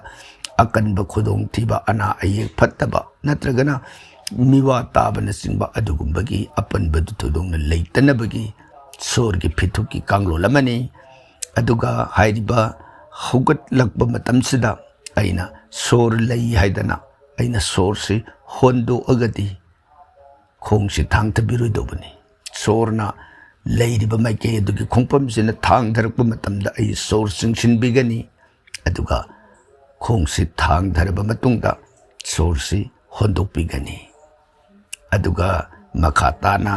ꯑꯀꯟꯕ ꯈꯨꯗꯣꯡꯊꯤꯕ, ꯑꯅꯥ ꯑꯌꯦꯛ ꯐꯠꯇꯕ ꯅꯠꯇ꯭ꯔꯒꯅ ꯃꯤꯋꯥ ꯇꯥꯕꯅꯆꯤꯡꯕ ꯑꯗꯨꯒꯨꯝꯕꯒꯤ ꯑꯄꯟꯕꯗꯨ ꯊꯣꯏꯗꯣꯛꯅ ꯂꯩꯇꯅꯕꯒꯤ ꯁꯣꯔꯒꯤ ꯐꯤꯊꯨꯞꯀꯤ ꯀꯥꯡꯂꯣꯟ ꯑꯃꯅꯤ꯫ ꯑꯗꯨꯒ ꯍꯥꯏꯔꯤꯕ ꯍꯧꯒꯠꯂꯛꯄ ꯃꯇꯝꯁꯤꯗ ꯑꯩꯅ ꯁꯣꯔ ꯂꯩ ꯍꯥꯏꯗꯅ ꯑꯩꯅ ꯁꯣꯔꯁꯤ ꯍꯣꯟꯗꯣꯛꯑꯒꯗꯤ ꯈꯣꯡꯁꯤ ꯊꯥꯡꯊꯕꯤꯔꯣꯏꯗꯧꯕꯅꯤ꯫ ꯁꯣꯔꯅ ꯂꯩꯔꯤꯕ ꯃꯥꯏꯀꯩ ꯑꯗꯨꯒꯤ ꯈꯣꯡꯐꯝꯁꯤꯅ ꯊꯥꯡꯊꯔꯛꯄ ꯃꯇꯝꯗ ꯑꯩ ꯁꯣꯔ ꯆꯤꯡꯁꯤꯟꯕꯤꯒꯅꯤ꯫ ꯑꯗꯨꯒ ꯈꯣꯡꯁꯤ ꯊꯥꯡꯊꯔꯕ ꯃꯇꯨꯡꯗ ꯁꯣꯔꯁꯤ ꯍꯣꯟꯗꯣꯛꯄꯤꯒꯅꯤ꯫ ꯑꯗꯨꯒ ꯃꯈꯥ ꯇꯥꯅ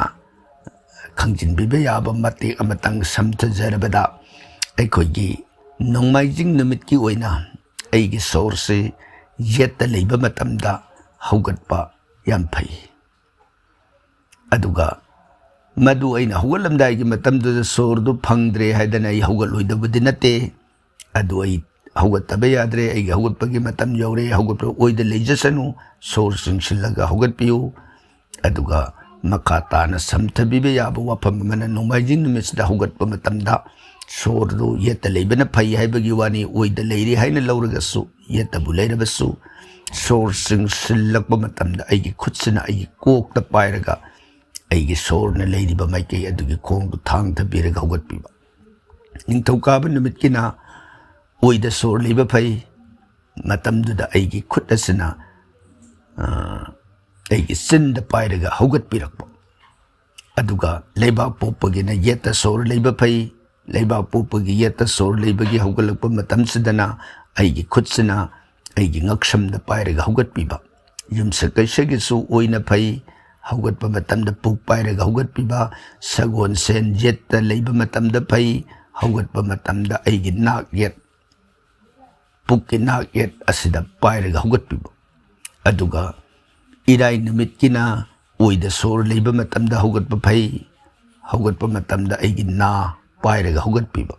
ꯈꯪꯖꯤꯟꯕꯤꯕ ꯌꯥꯕ ꯃꯇꯦꯛ ꯑꯃꯇꯪ ꯁꯝꯊꯖꯔꯕꯗ, ꯑꯩꯈꯣꯏꯒꯤ ꯅꯣꯡꯃꯥꯏꯖꯤꯡ ꯅꯨꯃꯤꯠꯀꯤ ꯑꯣꯏꯅ ꯑꯩꯒꯤ ꯁꯣꯔꯁꯤ ꯌꯦꯠꯇ ꯂꯩꯕ ꯃꯇꯝꯗ ꯍꯧꯒꯠꯄ ꯌꯥꯝ ꯐꯩ꯫ ꯑꯗꯨꯒ ꯃꯗꯨ ꯑꯩꯅ ꯍꯧꯒꯠꯂꯝꯗꯥꯏꯒꯤ ꯃꯇꯝꯗꯨꯗ ꯁꯣꯔꯗꯨ ꯐꯪꯗ꯭ꯔꯦ ꯍꯥꯏꯗꯅ ꯑꯩ ꯍꯧꯒꯠꯂꯣꯏꯗꯕꯗꯤ ꯅꯠꯇꯦ꯫ ꯑꯗꯨ ꯑꯩ ꯍꯧꯒꯠꯇꯕ ꯌꯥꯗ꯭ꯔꯦ, ꯑꯩꯒꯤ ꯍꯧꯒꯠꯄꯒꯤ ꯃꯇꯝ ꯌꯧꯔꯦ, ꯍꯧꯒꯠꯄ ꯑꯣꯏꯗ ꯂꯩꯖꯁꯅꯨ, ꯁꯣꯔ ꯆꯤꯡꯁꯤꯜꯂꯒ ꯍꯧꯒꯠꯄꯤꯌꯨ꯫ ꯑꯗꯨꯒ ꯃꯈꯥ ꯇꯥꯅ ꯁꯝꯊꯕꯤꯕ ꯌꯥꯕ ꯋꯥꯐꯝ ꯑꯃꯅ, ꯅꯣꯡꯃꯥꯏꯖꯤꯡ ꯅꯨꯃꯤꯠꯁꯤꯗ ꯍꯧꯒꯠꯄ ꯃꯇꯝꯗ ꯁꯣꯔꯗꯨ ꯌꯦꯠꯇ ꯂꯩꯕꯅ ꯐꯩ ꯍꯥꯏꯕꯒꯤ ꯋꯥꯅꯤ꯫ ꯑꯣꯏꯗ ꯂꯩꯔꯤ ꯍꯥꯏꯅ ꯂꯧꯔꯒꯁꯨ, ꯌꯦꯠꯇꯕꯨ ꯂꯩꯔꯕꯁꯨ, ꯁꯣꯔ ꯆꯤꯡꯁꯤꯜꯂꯛꯄ ꯃꯇꯝꯗ ꯑꯩꯒꯤ ꯈꯨꯠꯁꯤꯅ ꯑꯩꯒꯤ ꯀꯣꯛꯇ ꯄꯥꯏꯔꯒ ꯑꯩꯒꯤ ꯁꯣꯔꯅ ꯂꯩꯔꯤꯕ ꯃꯥꯏꯀꯩ ꯑꯗꯨꯒꯤ ꯈꯣꯡꯗꯨ ꯊꯥꯡꯊꯕꯤꯔꯒ ꯍꯧꯒꯠꯄꯤꯕ꯫ ꯅꯤꯡꯊꯧꯀꯥꯕ ꯅꯨꯃꯤꯠꯀꯤꯅ ꯑꯣꯏꯗ ꯁꯣꯔ ꯂꯩꯕ ꯐꯩ, ꯃꯇꯝꯗꯨꯗ ꯑꯩꯒꯤ ꯈꯨꯠ ꯑꯁꯤꯅ, ꯑ, ꯑꯩꯒꯤ ꯆꯤꯟꯗ ꯄꯥꯏꯔꯒ ꯍꯧꯒꯠꯄꯤꯔꯛꯄ꯫ ꯑꯗꯨꯒ ꯂꯩꯕꯥꯛ ꯄꯣꯛꯄꯒꯤꯅ ꯌꯦꯠꯇ ꯁꯣꯔ ꯂꯩꯕ ꯐꯩ꯫ ꯂꯩꯕꯥꯛ ꯄꯣꯛꯄꯒꯤ ꯌꯦꯠꯇ ꯁꯣꯔ ꯂꯩꯕꯒꯤ ꯍꯧꯒꯠꯂꯛꯄ ꯃꯇꯝꯁꯤꯗꯅ ꯑꯩꯒꯤ ꯈꯨꯠꯁꯤꯅ ꯑꯩꯒꯤ ꯉꯛꯁꯝꯗ ꯄꯥꯏꯔꯒ ꯍꯧꯒꯠꯄꯤꯕ꯫ ꯌꯨꯝꯁꯀꯩꯁꯒꯤꯁꯨ ꯑꯣꯏꯅ ꯐꯩ꯫ ꯍꯧꯒꯠꯄ ꯃꯇꯝꯗ ꯄꯨꯛ ꯄꯥꯏꯔꯒ ꯍꯧꯒꯠꯄꯤꯕ꯫ ꯁꯒꯣꯜꯁꯦꯟ ꯌꯦꯠꯇ ꯂꯩꯕ ꯃꯇꯝꯗ ꯐꯩ꯫ ꯍꯧꯒꯠꯄ ꯃꯇꯝꯗ ꯑꯩꯒꯤ ꯅꯥꯛ ꯌꯦꯠ, ꯄꯨꯛꯀꯤ ꯅꯥꯛ ꯌꯦꯠ ꯑꯁꯤꯗ ꯄꯥꯏꯔꯒ ꯍꯧꯒꯠꯄꯤꯕ꯫ ꯑꯗꯨꯒ ꯏꯔꯥꯏ ꯅꯨꯃꯤꯠꯀꯤꯅ ꯑꯣꯏꯗ ꯁꯣꯔ ꯂꯩꯕ ꯃꯇꯝꯗ ꯍꯧꯒꯠꯄ ꯐꯩ꯫ ꯍꯧꯒꯠꯄ ꯃꯇꯝꯗ ꯑꯩꯒꯤ ꯅꯥ ꯄꯥꯏꯔꯒ ꯍꯧꯒꯠꯄꯤꯕ꯫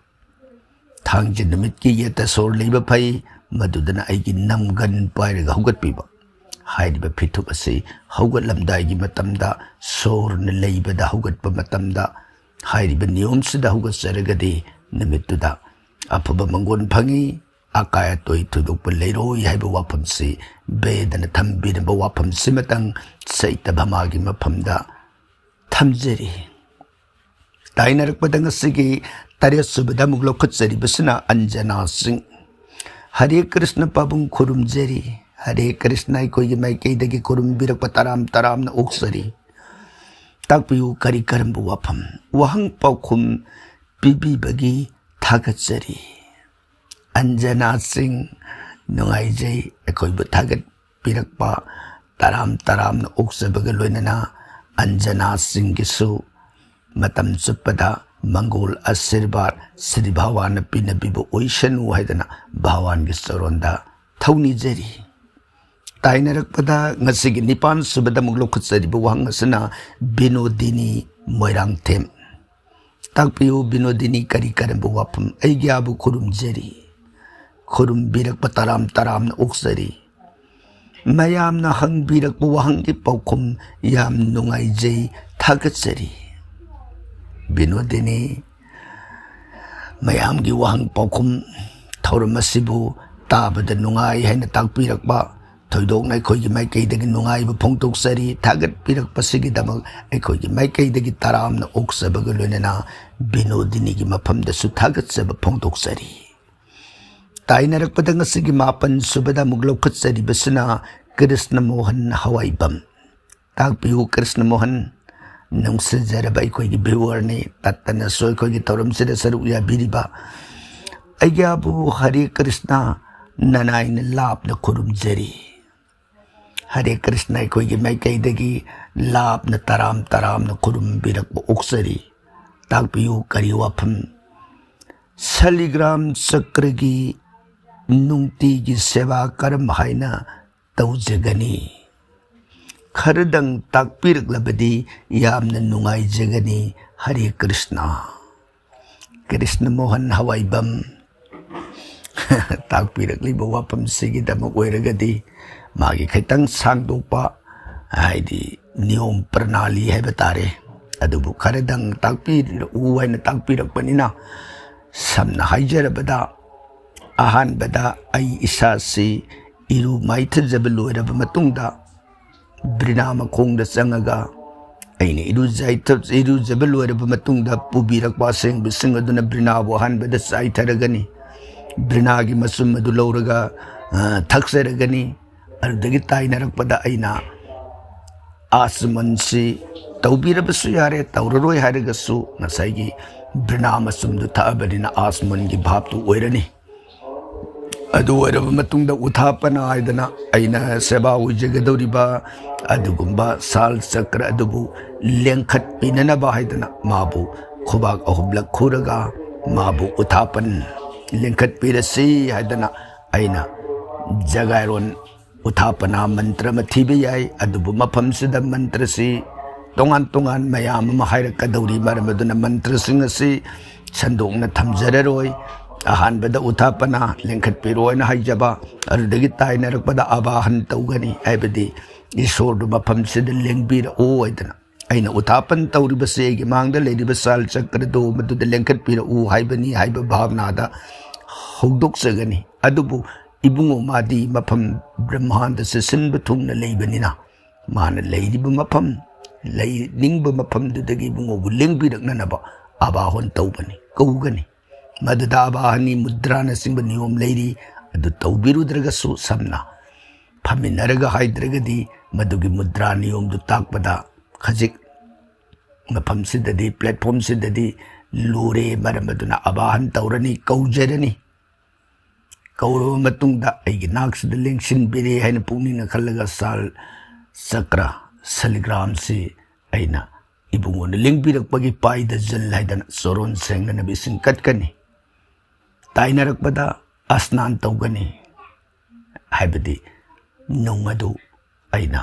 ꯊꯥꯡꯖ ꯅꯨꯃꯤꯠꯀꯤ ꯌꯦꯠꯇ ꯁꯣꯔ ꯂꯩꯕ ꯐꯩ, ꯃꯗꯨꯗꯅ ꯑꯩꯒꯤ ꯅꯝꯒꯟ ꯄꯥꯏꯔꯒ ꯍꯧꯒꯠꯄꯤꯕ꯫ ꯍꯥꯏꯔꯤꯕ ꯐꯤꯊꯨꯞ ꯑꯁꯤ ꯍꯧꯒꯠꯂꯝꯗꯥꯏꯒꯤ ꯃꯇꯝꯗ ꯁꯣꯔꯅ ꯂꯩꯕꯗ ꯍꯧꯒꯠꯄ ꯃꯇꯝꯗ ꯍꯥꯏꯔꯤꯕ ꯅꯤꯌꯣꯝꯁꯤꯗ ꯍꯧꯒꯠꯆꯔꯒꯗꯤ ꯅꯨꯃꯤꯠꯇꯨꯗ ꯑꯐꯕ ꯃꯪꯒꯣꯜ ꯐꯪꯏ, ꯑꯀꯥꯏ ꯑꯇꯣꯏ ꯊꯣꯏꯗꯣꯛꯄ ꯂꯩꯔꯣꯏ ꯍꯥꯏꯕ ꯋꯥꯐꯝꯁꯤ ꯕꯦꯗꯅ ꯊꯝꯕꯤꯔꯝꯕ ꯋꯥꯐꯝꯁꯤꯃꯇꯪ ꯆꯩꯇ ꯚꯃꯥꯒꯤ ꯃꯐꯝꯗ ꯊꯝꯖꯔꯤ꯫ ꯇꯥꯏꯅꯔꯛꯄꯗ ꯉꯁꯤꯒꯤ ꯇꯔꯦꯠ ꯁꯨꯕꯗ ꯑꯃꯨꯛ ꯂꯧꯈꯠꯆꯔꯤꯕꯁꯤꯅ ꯑꯟꯖꯅꯥ ꯁꯤꯡ꯫ ꯍꯔꯦ ꯀ꯭ꯔꯤꯁꯅ ꯄꯥꯕꯨꯡ ꯈꯨꯔꯨꯝꯖꯔꯤ꯫ ꯍꯔꯦ ꯀ꯭ꯔꯤꯁꯅ ꯑꯩꯈꯣꯏꯒꯤ ꯃꯥꯏꯀꯩꯗꯒꯤ ꯈꯨꯔꯨꯝꯕꯤꯔꯛꯄ ꯇꯔꯥꯝ ꯇꯔꯥꯝꯅ ꯑꯣꯛꯆꯔꯤ꯫ ꯇꯥꯛꯄꯤꯌꯨ ꯀꯔꯤ ꯀꯔꯝꯕ ꯋꯥꯐꯝ? ꯋꯥꯍꯪ ꯄꯥꯎꯈꯨꯝ ꯄꯤꯕꯤꯕꯒꯤ ꯊꯥꯒꯠꯆꯔꯤ꯫ ꯑꯟꯖꯅꯥ ꯁꯤꯡ, ꯅꯨꯡꯉꯥꯏꯖꯩ ꯑꯩꯈꯣꯏꯕꯨ ꯊꯥꯒꯠꯄꯤꯔꯛꯄ ꯇꯔꯥꯝ ꯇꯔꯥꯝꯅ ꯑꯣꯛꯆꯕꯒ ꯂꯣꯏꯅꯅ ꯑꯟꯖꯅꯥ ꯁꯤꯡꯒꯤꯁꯨ ꯃꯇꯝ ꯆꯨꯞꯄꯗ ꯃꯪꯒꯣꯜ ꯑꯁꯤꯔꯕꯥꯗ ꯁ꯭ꯔꯤ ꯚꯒꯋꯥꯟꯅ ꯄꯤꯅꯕꯤꯕ ꯑꯣꯏꯁꯅꯨ ꯍꯥꯏꯗꯅ ꯚꯒꯋꯥꯟꯒꯤ ꯆꯔꯣꯟꯗ ꯊꯧꯅꯤꯖꯔꯤ꯫ ꯇꯥꯏꯅꯔꯛꯄꯗ ꯉꯁꯤꯒꯤ ꯅꯤꯄꯥꯟ ꯁꯨꯕꯗ ꯑꯃꯨꯛ ꯂꯧꯈꯠꯆꯔꯤꯕ ꯋꯥꯍꯪ ꯑꯁꯤꯅ ꯕꯤꯅꯣꯗꯤꯅꯤ ꯃꯣꯏꯔꯥꯡꯊꯦꯝ꯫ ꯇꯥꯛꯄꯤꯌꯨ ꯕꯤꯅꯣꯗꯤꯅꯤ, ꯀꯔꯤ ꯀꯔꯝꯕ ꯋꯥꯐꯝ? ꯑꯩꯒꯤ ꯑꯥꯕꯨ ꯈꯨꯔꯨꯝꯖꯔꯤ꯫ ꯈꯨꯔꯨꯝꯕꯤꯔꯛꯄ ꯇꯔꯥꯝ ꯇꯔꯥꯝꯅ ꯑꯣꯛꯆꯔꯤ꯫ ꯃꯌꯥꯝꯅ ꯍꯪꯕꯤꯔꯛꯄ ꯋꯥꯍꯪꯒꯤ ꯄꯥꯎꯈꯨꯝ ꯌꯥꯝ ꯅꯨꯡꯉꯥꯏꯖꯩ, ꯊꯥꯒꯠꯆꯔꯤ꯫ ꯕꯤꯅꯣꯗꯤꯅꯤ, ꯃꯌꯥꯝꯒꯤ ꯋꯥꯍꯪ ꯄꯥꯎꯈꯨꯝ ꯊꯧꯔꯝ ꯑꯁꯤꯕꯨ ꯇꯥꯕꯗ ꯅꯨꯡꯉꯥꯏ ꯍꯥꯏꯅ ꯇꯥꯛꯄꯤꯔꯛꯄ, ꯊꯣꯏꯗꯣꯛꯅ ꯑꯩꯈꯣꯏꯒꯤ ꯃꯥꯏꯀꯩꯗꯒꯤ ꯅꯨꯡꯉꯥꯏꯕ ꯐꯣꯡꯗꯣꯛꯆꯔꯤ꯫ ꯊꯥꯒꯠꯄꯤꯔꯛꯄꯁꯤꯒꯤꯗꯃꯛ ꯑꯩꯈꯣꯏꯒꯤ ꯃꯥꯏꯀꯩꯗꯒꯤ ꯇꯔꯥꯝꯅ ꯑꯣꯛꯆꯕꯒ ꯂꯣꯏꯅꯅ ꯕꯤꯅꯣꯗꯤꯅꯤꯒꯤ ꯃꯐꯝꯗꯁꯨ ꯊꯥꯒꯠꯆꯕ ꯐꯣꯡꯗꯣꯛꯆꯔꯤ꯫ ꯇꯥꯏꯅꯔꯛꯄꯗ ꯉꯁꯤꯒꯤ ꯃꯥꯄꯟ ꯁꯨꯕꯗ ꯑꯃꯨꯛ ꯂꯧꯈꯠꯆꯔꯤꯕꯁꯤꯅ ꯀ꯭ꯔꯤꯁꯅ ꯃꯣꯍꯟ ꯍꯋꯥꯏꯕꯝ꯫ ꯇꯥꯛꯄꯤꯌꯨ ꯀ꯭ꯔꯤꯁꯅ ꯃꯣꯍꯟ, ꯅꯨꯡꯁꯤꯖꯔꯕ ꯑꯩꯈꯣꯏꯒꯤ ꯚꯤꯌꯨꯋꯔꯅꯤ, ꯇꯠꯇꯅꯁꯨ ꯑꯩꯈꯣꯏꯒꯤ ꯊꯧꯔꯝꯁꯤꯗ ꯁꯔꯨꯛ ꯌꯥꯕꯤꯔꯤꯕ꯫ ꯑꯩꯒꯤ ꯑꯕꯨ ꯍꯔꯦ ꯀ꯭ꯔꯤꯁꯅ, ꯅꯅꯥꯏꯅ ꯂꯥꯞꯅ ꯈꯨꯔꯨꯝꯖꯔꯤ꯫ ꯍꯔꯦ ꯀ꯭ꯔꯤꯁꯅ ꯑꯩꯈꯣꯏꯒꯤ ꯃꯥꯏꯀꯩꯗꯒꯤ ꯂꯥꯞꯅ ꯇꯔꯥꯝ ꯇꯔꯥꯝꯅ ꯈꯨꯔꯨꯝꯕꯤꯔꯛꯄ ꯑꯣꯛꯆꯔꯤ꯫ ꯇꯥꯛꯄꯤꯌꯨ ꯀꯔꯤ ꯋꯥꯐꯝ? ꯁꯥꯂꯤꯒ꯭ꯔꯥꯝ ꯆꯀ꯭ꯔꯒꯤ ꯅꯨꯡꯇꯤꯒꯤ ꯁꯦꯕꯥ ꯀꯔꯝ ꯍꯥꯏꯅ ꯇꯧꯖꯒꯅꯤ? ꯈꯔꯗꯪ ꯇꯥꯛꯄꯤꯔꯛꯂꯕꯗꯤ ꯌꯥꯝꯅ ꯅꯨꯡꯉꯥꯏꯖꯒꯅꯤ꯫ ꯍꯔꯦ ꯀ꯭ꯔꯤꯁꯅ꯫ ꯀ꯭ꯔꯤꯁꯅ ꯃꯣꯍꯟ ꯍꯋꯥꯏꯕꯝ ꯇꯥꯛꯄꯤꯔꯛꯂꯤꯕ ꯋꯥꯐꯝꯁꯤꯒꯤꯗꯃꯛ ꯑꯣꯏꯔꯒꯗꯤ ꯃꯥꯒꯤ ꯈꯤꯇꯪ ꯁꯥꯡꯗꯣꯛꯄ, ꯍꯥꯏꯗꯤ ꯅꯤꯌꯣꯝ ꯄ꯭ꯔꯅꯥꯂꯤ ꯍꯥꯏꯕ ꯇꯥꯔꯦ, ꯑꯗꯨꯕꯨ ꯈꯔꯗꯪ ꯇꯥꯛꯄꯤꯔꯛꯎ ꯍꯥꯏꯅ ꯇꯥꯛꯄꯤꯔꯛꯄꯅꯤꯅ, ꯁꯝꯅ ꯍꯥꯏꯖꯔꯕꯗ, ꯑꯍꯥꯟꯕꯗ ꯑꯩ ꯏꯁꯥꯁꯤ ꯏꯔꯨ ꯃꯥꯏꯊꯖꯕ ꯂꯣꯏꯔꯕ ꯃꯇꯨꯡꯗ ꯕ꯭ꯔꯤꯅꯥ ꯃꯈꯣꯡꯗ ꯆꯪꯉꯒ ꯑꯩꯅ ꯏꯔꯨꯖꯩꯊ-, ꯏꯔꯨꯖꯕ ꯂꯣꯏꯔꯕ ꯃꯇꯨꯡꯗ ꯄꯨꯕꯤꯔꯛꯄ ꯑꯁꯦꯡꯕꯁꯤꯡ ꯑꯗꯨꯅ ꯕ꯭ꯔꯤꯅꯥꯕꯨ ꯑꯍꯥꯟꯕꯗ ꯆꯥꯏꯊꯔꯒꯅꯤ꯫ ꯕ꯭ꯔꯤꯅꯥꯒꯤ ꯃꯆꯨꯝ ꯑꯗꯨ ꯂꯧꯔꯒ, ꯑ, ꯊꯛꯆꯔꯒꯅꯤ꯫ ꯑꯗꯨꯗꯒꯤ ꯇꯥꯏꯅꯔꯛꯄꯗ ꯑꯩꯅ ꯑꯥꯆꯃꯟꯁꯤ ꯇꯧꯕꯤꯔꯕꯁꯨ ꯌꯥꯔꯦ, ꯇꯧꯔꯔꯣꯏ ꯍꯥꯏꯔꯒꯁꯨ ꯉꯁꯥꯏꯒꯤ ꯕ꯭ꯔꯤꯅꯥ ꯃꯆꯨꯝꯗꯨ ꯊꯛꯑꯕꯅꯤꯅ ꯑꯥꯆꯃꯟꯒꯤ ꯚꯥꯞꯇꯨ ꯑꯣꯏꯔꯅꯤ꯫ ꯑꯗꯨ ꯑꯣꯏꯔꯕ ꯃꯇꯨꯡꯗ ꯎꯊꯥꯄꯅ ꯍꯥꯏꯗꯅ ꯑꯩꯅ ꯁꯦꯕꯥ ꯑꯣꯏꯖꯒꯗꯧꯔꯤꯕ ꯑꯗꯨꯒꯨꯝꯕ ꯁꯥꯜ ꯆꯀ꯭ꯔ ꯑꯗꯨꯕꯨ ꯂꯦꯡꯈꯠꯄꯤꯅꯅꯕ ꯍꯥꯏꯗꯅ ꯃꯥꯕꯨ ꯈꯨꯕꯥꯛ ꯑꯍꯨꯝꯂꯛ ꯈꯨꯔꯒ ꯃꯥꯕꯨ ꯎꯊꯥꯄꯟ ꯂꯦꯡꯈꯠꯄꯤꯔꯁꯤ ꯍꯥꯏꯗꯅ ꯑꯩꯅ ꯖꯒꯥꯏꯔꯣꯟ ꯎꯊꯥꯄꯅꯥ ꯃꯟꯇ꯭ꯔ ꯑꯃ ꯊꯤꯕ ꯌꯥꯏ꯫ ꯑꯗꯨꯕꯨ ꯃꯐꯝꯁꯤꯗ ꯃꯟꯇ꯭ꯔꯁꯤ ꯇꯣꯉꯥꯟ ꯇꯣꯉꯥꯟ ꯃꯌꯥꯝ ꯑꯃ ꯍꯥꯏꯔꯛꯀꯗꯧꯔꯤ꯫ ꯃꯔꯝ ꯑꯗꯨꯅ ꯃꯟꯇ꯭ꯔꯁꯤꯡ ꯑꯁꯤ ꯁꯟꯗꯣꯛꯅ ꯊꯝꯖꯔꯔꯣꯏ꯫ ꯑꯍꯥꯟꯕꯗ ꯎꯊꯥꯄꯅꯥ ꯂꯦꯡꯈꯠꯄꯤꯔꯣ ꯍꯥꯏꯅ ꯍꯥꯏꯖꯕ, ꯑꯗꯨꯗꯒꯤ ꯇꯥꯏꯅꯔꯛꯄꯗ ꯑꯕꯥꯍꯟ ꯇꯧꯒꯅꯤ, ꯍꯥꯏꯕꯗꯤ ꯏꯁꯣꯔꯗꯨ ꯃꯐꯝꯁꯤꯗ ꯂꯦꯡꯕꯤꯔꯛꯎ ꯍꯥꯏꯗꯅ꯫ ꯑꯩꯅ ꯎꯊꯥꯄꯟ ꯇꯧꯔꯤꯕꯁꯤ ꯑꯩꯒꯤ ꯃꯥꯡꯗ ꯂꯩꯔꯤꯕ ꯁꯥꯜ ꯆꯀ꯭ꯔꯗꯨ ꯃꯗꯨꯗ ꯂꯦꯡꯈꯠꯄꯤꯔꯛꯎ ꯍꯥꯏꯕꯅꯤ ꯍꯥꯏꯕ ꯚꯥꯕꯅꯥꯗ ꯍꯧꯗꯣꯛꯆꯒꯅꯤ꯫ ꯑꯗꯨꯕꯨ ꯏꯕꯨꯡꯉꯣ ꯃꯥꯗꯤ ꯃꯐꯝ ꯕ꯭ꯔꯍ꯭ꯃꯥꯟꯗ ꯁꯤꯟꯕ ꯊꯨꯡꯅ ꯂꯩꯕꯅꯤꯅ, ꯃꯥꯅ ꯂꯩꯔꯤꯕ ꯃꯐꯝ, ꯂꯩꯅꯤꯡꯕ ꯃꯐꯝꯗꯨꯗꯒꯤ ꯏꯕꯨꯡꯉꯣꯕꯨ ꯂꯦꯡꯕꯤꯔꯛꯅꯅꯕ ꯑꯕꯥꯍꯣꯟ ꯇꯧꯕꯅꯤ, ꯀꯧꯒꯅꯤ꯫ ꯃꯗꯨꯗ ꯑꯕꯥꯍꯟꯒꯤ ꯃꯨꯗ꯭ꯔꯥꯅꯆꯤꯡꯕ ꯅꯤꯌꯣꯝ ꯂꯩꯔꯤ꯫ ꯑꯗꯨ ꯇꯧꯕꯤꯔꯨꯗ꯭ꯔꯒꯁꯨ, ꯁꯝꯅ ꯐꯝꯃꯤꯟꯅꯔꯒ ꯍꯥꯏꯗ꯭ꯔꯒꯗꯤ, ꯃꯗꯨꯒꯤ ꯃꯨꯗ꯭ꯔꯥ ꯅꯤꯌꯣꯝꯗꯨ ꯇꯥꯛꯄꯗ, ꯈꯖꯤꯛ ꯃꯐꯝꯁꯤꯗꯗꯤ, platformꯁꯤꯗꯗꯤ ꯂꯨꯔꯦ, ꯃꯔꯝ ꯑꯗꯨꯅ ꯑꯕꯥꯍꯟ ꯇꯧꯔꯅꯤ, ꯀꯧꯖꯔꯅꯤ꯫ ꯀꯧꯔꯕ ꯃꯇꯨꯡꯗ ꯑꯩꯒꯤ ꯅꯥꯛꯁꯤꯗ ꯂꯦꯡꯁꯤꯟꯕꯤꯔꯦ ꯍꯥꯏꯅ ꯄꯨꯛꯅꯤꯡꯅ ꯈꯜꯂꯒ ꯁꯥꯜ ꯆꯀ꯭ꯔ, ꯁꯂꯤꯒ꯭ꯔꯥꯝꯁꯤ ꯑꯩꯅ ꯏꯕꯨꯡꯉꯣꯅ ꯂꯦꯡꯕꯤꯔꯛꯄꯒꯤ ꯄꯥꯏꯗ ꯖꯜ ꯍꯥꯏꯗꯅ ꯆꯣꯔꯣꯟ ꯁꯦꯡꯅꯅꯕ ꯏꯁꯤꯡ ꯀꯠꯀꯅꯤ꯫ ꯇꯥꯏꯅꯔꯛꯄꯗ ꯑꯁꯅꯥꯟ ꯇꯧꯒꯅꯤ, ꯍꯥꯏꯕꯗꯤ ꯅꯨꯡ ꯑꯗꯨ ꯑꯩꯅ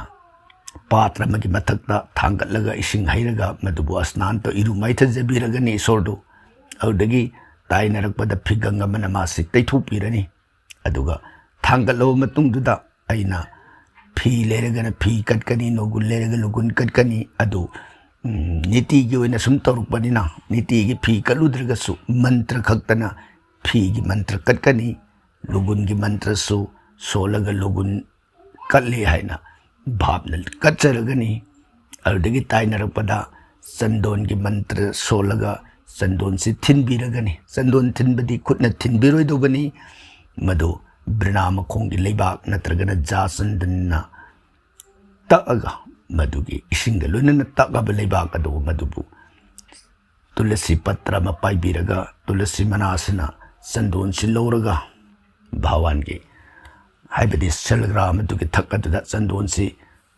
ꯄꯥꯇ꯭ꯔ ꯑꯃꯒꯤ ꯃꯊꯛꯇ ꯊꯥꯡꯒꯠꯂꯒ ꯏꯁꯤꯡ ꯍꯩꯔꯒ ꯃꯗꯨꯕꯨ ꯑꯁꯅꯥꯟ ꯇꯧ-, ꯏꯔꯨ ꯃꯥꯏꯊꯖꯕꯤꯔꯒꯅꯤ ꯏꯁꯣꯔꯗꯨ꯫ ꯑꯗꯨꯗꯒꯤ ꯇꯥꯏꯅꯔꯛꯄꯗ ꯐꯤꯒꯪ ꯑꯃꯅ ꯃꯥꯁꯤ ꯇꯩꯊꯣꯛꯄꯤꯔꯅꯤ꯫ ꯑꯗꯨꯒ ꯊꯥꯡꯒꯠꯂꯕ ꯃꯇꯨꯡꯗꯨꯗ ꯑꯩꯅ ꯐꯤ ꯂꯩꯔꯒꯅ ꯐꯤ ꯀꯠꯀꯅꯤ, ꯂꯨꯒꯨꯟ ꯂꯩꯔꯒ ꯂꯨꯒꯨꯟ ꯀꯠꯀꯅꯤ꯫ ꯑꯗꯨ, ꯎꯝ, ꯅꯤꯇꯤꯒꯤ ꯑꯣꯏꯅ ꯁꯨꯝ ꯇꯧꯔꯛꯄꯅꯤꯅ ꯅꯤꯇꯤꯒꯤ ꯐꯤ ꯀꯠꯂꯨꯗ꯭ꯔꯒꯁꯨ ꯃꯟꯇ꯭ꯔ ꯈꯛꯇꯅ ꯐꯤꯒꯤ ꯃꯟꯇ꯭ꯔ ꯀꯠꯀꯅꯤ꯫ ꯂꯨꯒꯨꯟꯒꯤ ꯃꯟꯇ꯭ꯔꯁꯨ ꯁꯣꯜꯂꯒ ꯂꯨꯒꯨꯟ ꯀꯠꯂꯤ ꯍꯥꯏꯅ ꯚꯥꯞꯅ ꯀꯠꯆꯔꯒꯅꯤ꯫ ꯑꯗꯨꯗꯒꯤ ꯇꯥꯏꯅꯔꯛꯄꯗ ꯆꯟꯗꯣꯟꯒꯤ ꯃꯟꯇ꯭ꯔ ꯁꯣꯜꯂꯒ ꯆꯟꯗꯣꯟꯁꯤ ꯊꯤꯟꯕꯤꯔꯒꯅꯤ꯫ ꯆꯟꯗꯣꯟ ꯊꯤꯟꯕꯗꯤ ꯈꯨꯠꯅ ꯊꯤꯟꯕꯤꯔꯣꯏꯗꯧꯕꯅꯤ꯫ ꯃꯗꯨ ꯕ꯭ꯔꯤꯅꯥ ꯃꯈꯣꯡꯒꯤ ꯂꯩꯕꯥꯛ ꯅꯠꯇ꯭ꯔꯒꯅ ꯖꯥ ꯆꯟꯗꯟꯅ ꯇꯛꯑꯒ, ꯃꯗꯨꯒꯤ ꯏꯁꯤꯡꯒ ꯂꯣꯏꯅꯅ ꯇꯛꯑꯕ ꯂꯩꯕꯥꯛ ꯑꯗꯨ, ꯃꯗꯨꯕꯨ ꯇꯨꯂꯁꯤ ꯄꯇ꯭ꯔ ꯑꯃ ꯄꯥꯏꯕꯤꯔꯒ, ꯇꯨꯂꯁꯤ ꯃꯅꯥꯁꯤꯅ ꯆꯟꯗꯣꯟꯁꯤ ꯂꯧꯔꯒ ꯚꯒꯋꯥꯟꯒꯤ, ꯍꯥꯏꯕꯗꯤ ꯁꯦꯜꯒ꯭ꯔꯥꯝ ꯑꯗꯨꯒꯤ ꯊꯛ ꯑꯗꯨꯗ ꯆꯟꯗꯣꯟꯁꯤ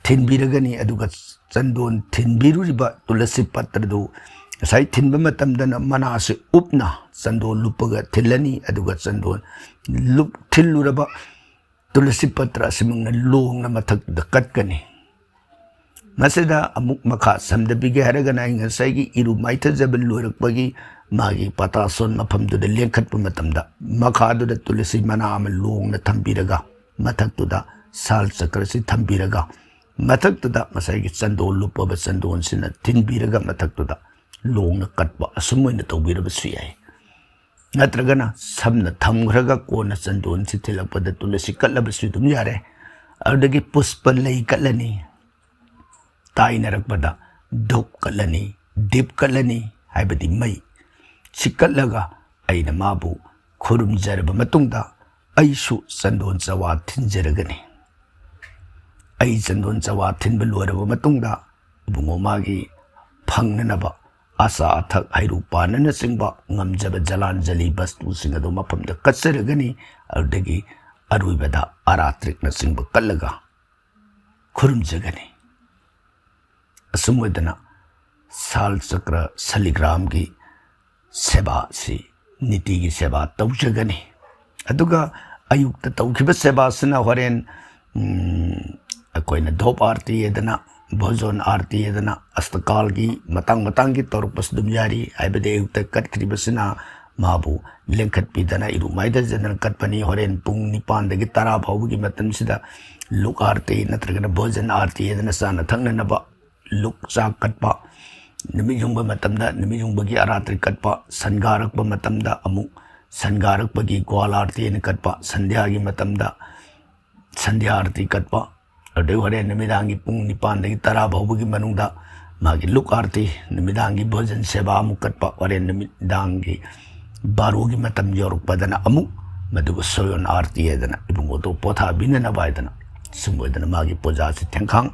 ꯊꯤꯟꯕꯤꯔꯒꯅꯤ꯫ ꯑꯗꯨꯒ ꯆꯟꯗꯣꯟ ꯊꯤꯟꯕꯤꯔꯨꯔꯤꯕ ꯇꯨꯂꯁꯤ ꯄꯇ꯭ꯔꯗꯨ ꯉꯁꯥꯏ ꯊꯤꯟꯕ ꯃꯇꯝꯗꯅ ꯃꯅꯥꯁꯤ ꯎꯞꯅ ꯆꯟꯗꯣꯟ ꯂꯨꯞꯄꯒ ꯊꯤꯜꯂꯅꯤ꯫ ꯑꯗꯨꯒ ꯆꯟꯗꯣꯟ ꯂꯨꯞ-, ꯊꯤꯜꯂꯨꯔꯕ ꯇꯨꯂꯁꯤ ꯄꯇ꯭ꯔ ꯑꯁꯤꯃꯛꯅ ꯂꯣꯡꯅ ꯃꯊꯛꯇ ꯀꯠꯀꯅꯤ꯫ ꯃꯁꯤꯗ ꯑꯃꯨꯛ ꯃꯈꯥ ꯁꯝꯊꯕꯤꯒꯦ ꯍꯥꯏꯔꯒꯅ, ꯑꯩ ꯉꯁꯥꯏꯒꯤ ꯏꯔꯨ ꯃꯥꯏꯊꯖꯕ ꯂꯣꯏꯔꯛꯄꯒꯤ ꯃꯥꯒꯤ ꯄꯇꯥꯁꯣꯟ ꯃꯐꯝꯗꯨꯗ ꯂꯦꯡꯈꯠꯄ ꯃꯇꯝꯗ, ꯃꯈꯥꯗꯨꯗ ꯇꯨꯂꯁꯤ ꯃꯅꯥ ꯑꯃ ꯂꯣꯡꯅ ꯊꯝꯕꯤꯔꯒ, ꯃꯊꯛꯇꯨꯗ ꯁꯥꯜ ꯆꯀ꯭ꯔꯁꯤ ꯊꯝꯕꯤꯔꯒ, ꯃꯊꯛꯇꯨꯗ ꯉꯁꯥꯏꯒꯤ ꯆꯟꯗꯣꯟ ꯂꯨꯞꯄꯕ ꯆꯟꯗꯣꯟꯁꯤꯅ ꯊꯤꯟꯕꯤꯔꯒ, ꯃꯊꯛꯇꯨꯗ ꯂꯣꯡꯅ ꯀꯠꯄ, ꯑꯁꯨꯝ ꯑꯣꯏꯅ ꯇꯧꯕꯤꯔꯕꯁꯨ ꯌꯥꯏ꯫ ꯅꯠꯇ꯭ꯔꯒꯅ ꯁꯝꯅ ꯊꯝꯈ꯭ꯔꯒ ꯀꯣꯟꯅ ꯆꯟꯗꯣꯟꯁꯤ ꯊꯤꯜꯂꯛꯄꯗ ꯇꯨꯂꯁꯤ ꯀꯠꯂꯕꯁꯨ ꯑꯗꯨꯝ ꯌꯥꯔꯦ꯫ ꯑꯗꯨꯗꯒꯤ ꯄꯨꯁꯄ ꯂꯩ ꯀꯠꯂꯅꯤ꯫ ꯇꯥꯏꯅꯔꯛꯄꯗ ꯙꯨꯞ ꯀꯠꯂꯅꯤ, ꯗꯤꯞ ꯀꯠꯂꯅꯤ, ꯍꯥꯏꯕꯗꯤ ꯃꯩ꯫ ꯁꯤ ꯀꯠꯂꯒ ꯑꯩꯅ ꯃꯥꯕꯨ ꯈꯨꯔꯨꯝꯖꯔꯕ ꯃꯇꯨꯡꯗ ꯑꯩꯁꯨ ꯆꯟꯗꯣꯟ ꯆꯋꯥ ꯊꯤꯟꯖꯔꯒꯅꯤ꯫ ꯑꯩ ꯆꯟꯗꯣꯟ ꯆꯋꯥ ꯊꯤꯟꯕ ꯂꯣꯏꯔꯕ ꯃꯇꯨꯡꯗ ꯏꯕꯨꯡꯉꯣ ꯃꯥꯒꯤ ꯐꯪꯅꯅꯕ ꯑꯆꯥ ꯑꯊꯛ, ꯍꯩꯔꯨꯛ ꯄꯥꯟꯅꯅꯆꯤꯡꯕ ꯉꯝꯖꯕ ꯖꯂꯥꯟꯖꯂꯤ ꯕꯁꯇꯨꯁꯤꯡ ꯑꯗꯨ ꯃꯐꯝꯗ ꯀꯠꯆꯔꯒꯅꯤ꯫ ꯑꯗꯨꯗꯒꯤ ꯑꯔꯣꯏꯕꯗ ꯑꯔꯥꯇ꯭ꯔꯤꯛꯅꯆꯤꯡꯕ ꯀꯠꯂꯒ ꯈꯨꯔꯨꯝꯖꯒꯅꯤ꯫ ꯑꯁꯨꯝ ꯑꯣꯏꯗꯅ ꯁꯥꯜ ꯆꯀ꯭ꯔ ꯁꯂꯤꯒ꯭ꯔꯥꯝꯒꯤ ꯁꯦꯕꯥꯁꯤ, ꯅꯤꯇꯤꯒꯤ ꯁꯦꯕꯥ ꯇꯧꯖꯒꯅꯤ꯫ ꯑꯗꯨꯒ ꯑꯌꯨꯛꯇ ꯇꯧꯈꯤꯕ ꯁꯦꯕꯥꯁꯤꯅ ꯍꯣꯔꯦꯟ, ꯎꯝ, ꯑꯩꯈꯣꯏꯅ ꯙꯣꯞ ꯑꯥꯔꯇꯤ ꯍꯥꯏꯗꯅ, ꯚꯣꯖꯣꯟ ꯑꯥꯔꯇꯤ ꯍꯥꯏꯗꯅ, ꯑꯁꯇꯀꯥꯜꯒꯤ ꯃꯇꯥꯡ ꯃꯇꯥꯡꯒꯤ ꯇꯧꯔꯛꯄꯁꯨ ꯑꯗꯨꯝ ꯌꯥꯔꯤ꯫ ꯍꯥꯏꯕꯗꯤ ꯑꯌꯨꯛꯇ ꯀꯠꯈ꯭ꯔꯤꯕꯁꯤꯅ ꯃꯥꯕꯨ ꯂꯦꯡꯈꯠꯄꯤꯗꯅ ꯏꯔꯨ ꯃꯥꯏꯊꯖꯗꯅ ꯀꯠꯄꯅꯤ꯫ ꯍꯣꯔꯦꯟ ꯄꯨꯡ ꯅꯤꯄꯥꯟꯗꯒꯤ ꯇꯔꯥ ꯐꯥꯎꯕꯒꯤ ꯃꯇꯝꯁꯤꯗ ꯂꯨꯛ ꯑꯥꯔꯇꯤ ꯅꯠꯇ꯭ꯔꯒꯅ ꯚꯣꯖꯟ ꯑꯥꯔꯇꯤ ꯍꯥꯏꯗꯅ ꯆꯥꯅ ꯊꯛꯅꯅꯕ ꯂꯨꯛ ꯆꯥꯛ ꯀꯠꯄ, ꯅꯨꯃꯤꯠ ꯌꯨꯡꯕ ꯃꯇꯝꯗ ꯅꯨꯃꯤꯠ ꯌꯨꯡꯕꯒꯤ ꯑꯔꯥꯇ꯭ꯔꯤ ꯀꯠꯄ, ꯁꯟꯒꯥꯔꯛꯄ ꯃꯇꯝꯗ ꯑꯃꯨꯛ ꯁꯟꯒꯥꯔꯛꯄꯒꯤ ꯒ꯭ꯋꯥꯜ ꯑꯥꯔꯇꯤ ꯍꯥꯏꯅ ꯀꯠꯄ, ꯁꯟꯙ꯭ꯌꯥꯒꯤ ꯃꯇꯝꯗ ꯁꯟꯙ꯭ꯌꯥ ꯑꯥꯔꯇꯤ ꯀꯠꯄ, ꯑꯗꯩ ꯍꯣꯔꯦꯟ ꯅꯨꯃꯤꯗꯥꯡꯒꯤ ꯄꯨꯡ ꯅꯤꯄꯥꯟꯗꯒꯤ ꯇꯔꯥ ꯐꯥꯎꯕꯒꯤ ꯃꯅꯨꯡꯗ ꯃꯥꯒꯤ ꯂꯨꯛ ꯑꯥꯔꯇꯤ, ꯅꯨꯃꯤꯗꯥꯡꯒꯤ ꯚꯣꯖꯟ ꯁꯦꯕꯥ ꯑꯃꯨꯛ ꯀꯠꯄ, ꯍꯣꯔꯦꯟ ꯅꯨꯃꯤꯗꯥꯡꯒꯤ ꯕꯥꯔꯣꯒꯤ ꯃꯇꯝ ꯌꯧꯔꯛꯄꯗꯅ ꯑꯃꯨꯛ ꯃꯗꯨꯒ ꯁꯣꯌꯣꯟ ꯑꯥꯔꯇꯤ ꯍꯥꯏꯗꯅ ꯏꯕꯨꯡꯉꯣꯗꯣ ꯄꯣꯊꯥꯕꯤꯅꯅꯕ ꯍꯥꯏꯗꯅ ꯁꯨꯝ ꯑꯣꯏꯗꯅ ꯃꯥꯒꯤ ꯄꯨꯖꯥꯁꯤ ꯊꯦꯡꯈꯥꯡ꯫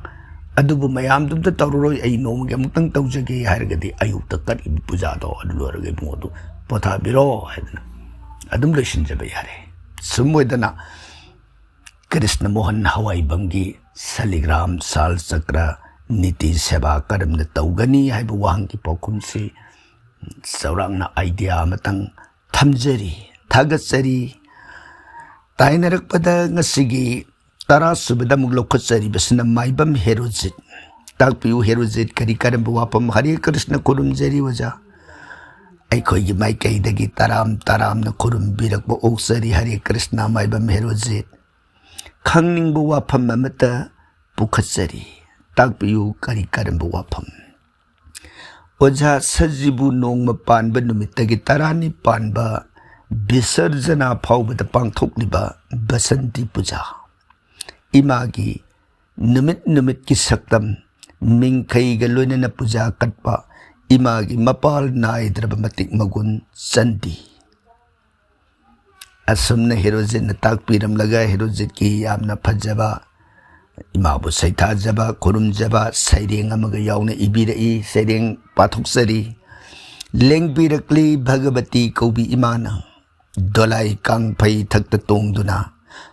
ꯑꯗꯨꯕꯨ ꯃꯌꯥꯝꯗꯨꯝꯇ ꯇꯧꯔꯔꯣꯏ, ꯑꯩ ꯅꯣꯡꯃꯒꯤ ꯑꯃꯨꯛꯇꯪ ꯇꯧꯖꯒꯦ ꯍꯥꯏꯔꯒꯗꯤ ꯑꯌꯨꯛꯇ ꯀꯠꯂꯤꯕ ꯄꯨꯖꯥꯗꯣ ꯑꯗꯨ ꯂꯣꯏꯔꯒ ꯏꯕꯨꯡꯉꯣꯗꯨ ꯄꯣꯊꯥꯕꯤꯔꯣ ꯍꯥꯏꯗꯅ ꯑꯗꯨꯝ ꯂꯣꯏꯁꯤꯟꯖꯕ ꯌꯥꯔꯦ꯫ ꯁꯨꯝ ꯑꯣꯏꯗꯅ ꯀ꯭ꯔꯤꯁꯅ ꯃꯣꯍꯟ ꯍꯋꯥꯏꯕꯝꯒꯤ ꯁꯂꯤꯒ꯭ꯔꯥꯝ ꯁꯥꯜ ꯆꯀ꯭ꯔ ꯅꯤꯇꯤ ꯁꯦꯕꯥ ꯀꯔꯝꯅ ꯇꯧꯒꯅꯤ ꯍꯥꯏꯕ ꯋꯥꯍꯪꯒꯤ ꯄꯥꯎꯈꯨꯝꯁꯤ ꯆꯥꯎꯔꯥꯛꯅ ꯑꯥꯏꯗꯤꯌꯥ ꯑꯃꯇꯪ ꯊꯝꯖꯔꯤ꯫ ꯊꯥꯒꯠꯆꯔꯤ꯫ ꯇꯥꯏꯅꯔꯛꯄꯗ ꯉꯁꯤꯒꯤ ꯇꯔꯥ ꯁꯨꯕꯗ ꯑꯃꯨꯛ ꯂꯧꯈꯠꯆꯔꯤꯕꯁꯤꯅ ꯃꯥꯏꯕꯝ ꯍꯦꯔꯣꯖꯤꯠ꯫ ꯇꯥꯛꯄꯤꯌꯨ ꯍꯦꯔꯣꯖꯤꯠ, ꯀꯔꯤ ꯀꯔꯝꯕ ꯋꯥꯐꯝ? ꯍꯔꯦ ꯀ꯭ꯔꯤꯁꯅ, ꯈꯨꯔꯨꯝꯖꯔꯤ ꯑꯣꯖꯥ꯫ ꯑꯩꯈꯣꯏꯒꯤ ꯃꯥꯏꯀꯩꯗꯒꯤ ꯇꯔꯥꯝ ꯇꯔꯥꯝꯅ ꯈꯨꯔꯨꯝꯕꯤꯔꯛꯄ ꯑꯣꯛꯆꯔꯤ꯫ ꯍꯔꯦ ꯀ꯭ꯔꯤꯁꯅ ꯃꯥꯏꯕꯝ ꯍꯦꯔꯣꯖꯤꯠ꯫ ꯈꯪꯅꯤꯡꯕ ꯋꯥꯐꯝ ꯑꯃꯠꯇ ꯄꯨꯈꯠꯆꯔꯤ꯫ ꯇꯥꯛꯄꯤꯌꯨ ꯀꯔꯤ ꯀꯔꯝꯕ ꯋꯥꯐꯝ? ꯑꯣꯖꯥ ꯁꯖꯤꯕꯨ ꯅꯣꯡꯃ ꯄꯥꯟꯕ ꯅꯨꯃꯤꯠꯇꯒꯤ ꯇꯔꯥꯅꯤ ꯄꯥꯟꯕ ꯕꯤꯁꯔꯖꯅꯥ ꯐꯥꯎꯕꯗ ꯄꯥꯡꯊꯣꯛꯂꯤꯕ ꯕꯁꯟꯇꯤ ꯄꯨꯖꯥ, ꯏꯃꯥꯒꯤ ꯅꯨꯃꯤꯠ ꯅꯨꯃꯤꯠꯀꯤ ꯁꯛꯇꯝ, ꯃꯤꯡꯈꯩꯒ ꯂꯣꯏꯅꯅ ꯄꯨꯖꯥ ꯀꯠꯄ, ꯏꯃꯥꯒꯤ ꯃꯄꯥꯜ ꯅꯥꯏꯗ꯭ꯔꯕ ꯃꯇꯤꯛ ꯃꯒꯨꯟ ꯆꯟꯗꯤ꯫ ꯑꯁꯨꯝꯅ ꯍꯦꯔꯣꯖꯤꯠꯅ ꯇꯥꯛꯄꯤꯔꯝꯂꯒ ꯍꯦꯔꯣꯖꯤꯠꯀꯤ ꯌꯥꯝꯅ ꯐꯖꯕ, ꯏꯃꯥꯕꯨ ꯁꯩꯊꯥꯖꯕ, ꯈꯨꯔꯨꯝꯖꯕ ꯁꯩꯔꯦꯡ ꯑꯃꯒ ꯌꯥꯎꯅ ꯏꯕꯤꯔꯛꯏ꯫ ꯁꯩꯔꯦꯡ ꯄꯥꯊꯣꯛꯆꯔꯤ꯫ ꯂꯦꯡꯕꯤꯔꯛꯂꯤ ꯚꯒꯕꯇꯤ ꯀꯧꯕꯤ ꯏꯃꯥꯅ, ꯗꯣꯂꯥꯏ ꯀꯥꯡꯐꯩ ꯊꯛꯇ ꯇꯣꯡꯗꯨꯅ,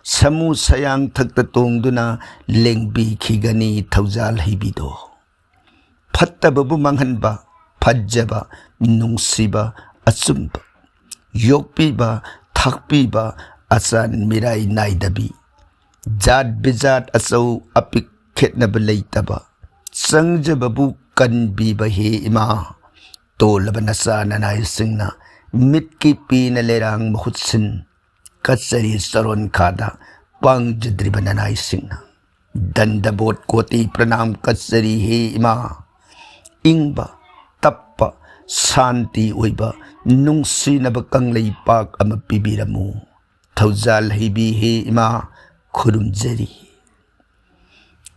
ꯁꯃꯨ ꯁꯌꯥꯡ ꯊꯛꯇ ꯇꯣꯡꯗꯨꯅ ꯂꯦꯡꯕꯤꯈꯤꯒꯅꯤ ꯊꯧꯖꯥꯜ ꯍꯩꯕꯤꯗꯣ꯫ ꯐꯠꯇꯕꯕꯨ ꯃꯥꯡꯍꯟꯕ, ꯐꯖꯕ, ꯅꯨꯡꯁꯤꯕ, ꯑꯆꯨꯝꯕ, ꯌꯣꯛꯄꯤꯕ, ꯊꯥꯛꯄꯤꯕ, ꯑꯆꯥꯟ ꯃꯤꯔꯥꯏ ꯅꯥꯏꯗꯕꯤ, ꯖꯥꯠ ꯕꯤꯖꯥꯠ ꯑꯆꯧ ꯑꯄꯤꯛ ꯈꯦꯠꯅꯕ ꯂꯩꯇꯕ, ꯆꯪꯖꯕꯕꯨ ꯀꯟꯕꯤꯕ ꯍꯦ ꯏꯃꯥ꯫ ꯇꯣꯜꯂꯕ ꯅꯆꯥ ꯅꯅꯥꯏꯁꯤꯡꯅ ꯃꯤꯠꯀꯤ ꯄꯤꯅ ꯂꯩꯔꯥꯡ ꯃꯍꯨꯠ ꯁꯤꯟ, ꯀꯠꯆꯔꯤ ꯆꯔꯣꯟ ꯈꯥꯗ ꯄꯥꯡꯖꯗ꯭ꯔꯤꯕ ꯅꯅꯥꯏꯁꯤꯡꯅ꯫ ꯗꯟꯗꯕꯣꯠ ꯀꯣꯇꯤ ꯄ꯭ꯔꯅꯥꯝ ꯀꯠꯆꯔꯤ ꯍꯦ ꯏꯃꯥ꯫ ꯏꯪꯕ, ꯇꯞꯄ, ꯁꯥꯟꯇꯤ ꯑꯣꯏꯕ, ꯅꯨꯡꯁꯤꯅꯕ ꯀꯪꯂꯩꯄꯥꯛ ꯑꯃ ꯄꯤꯕꯤꯔꯝꯃꯨ꯫ ꯊꯧꯖꯥꯜ ꯍꯩꯕꯤ ꯍꯦ ꯏꯃꯥ, ꯈꯨꯔꯨꯝꯖꯔꯤ꯫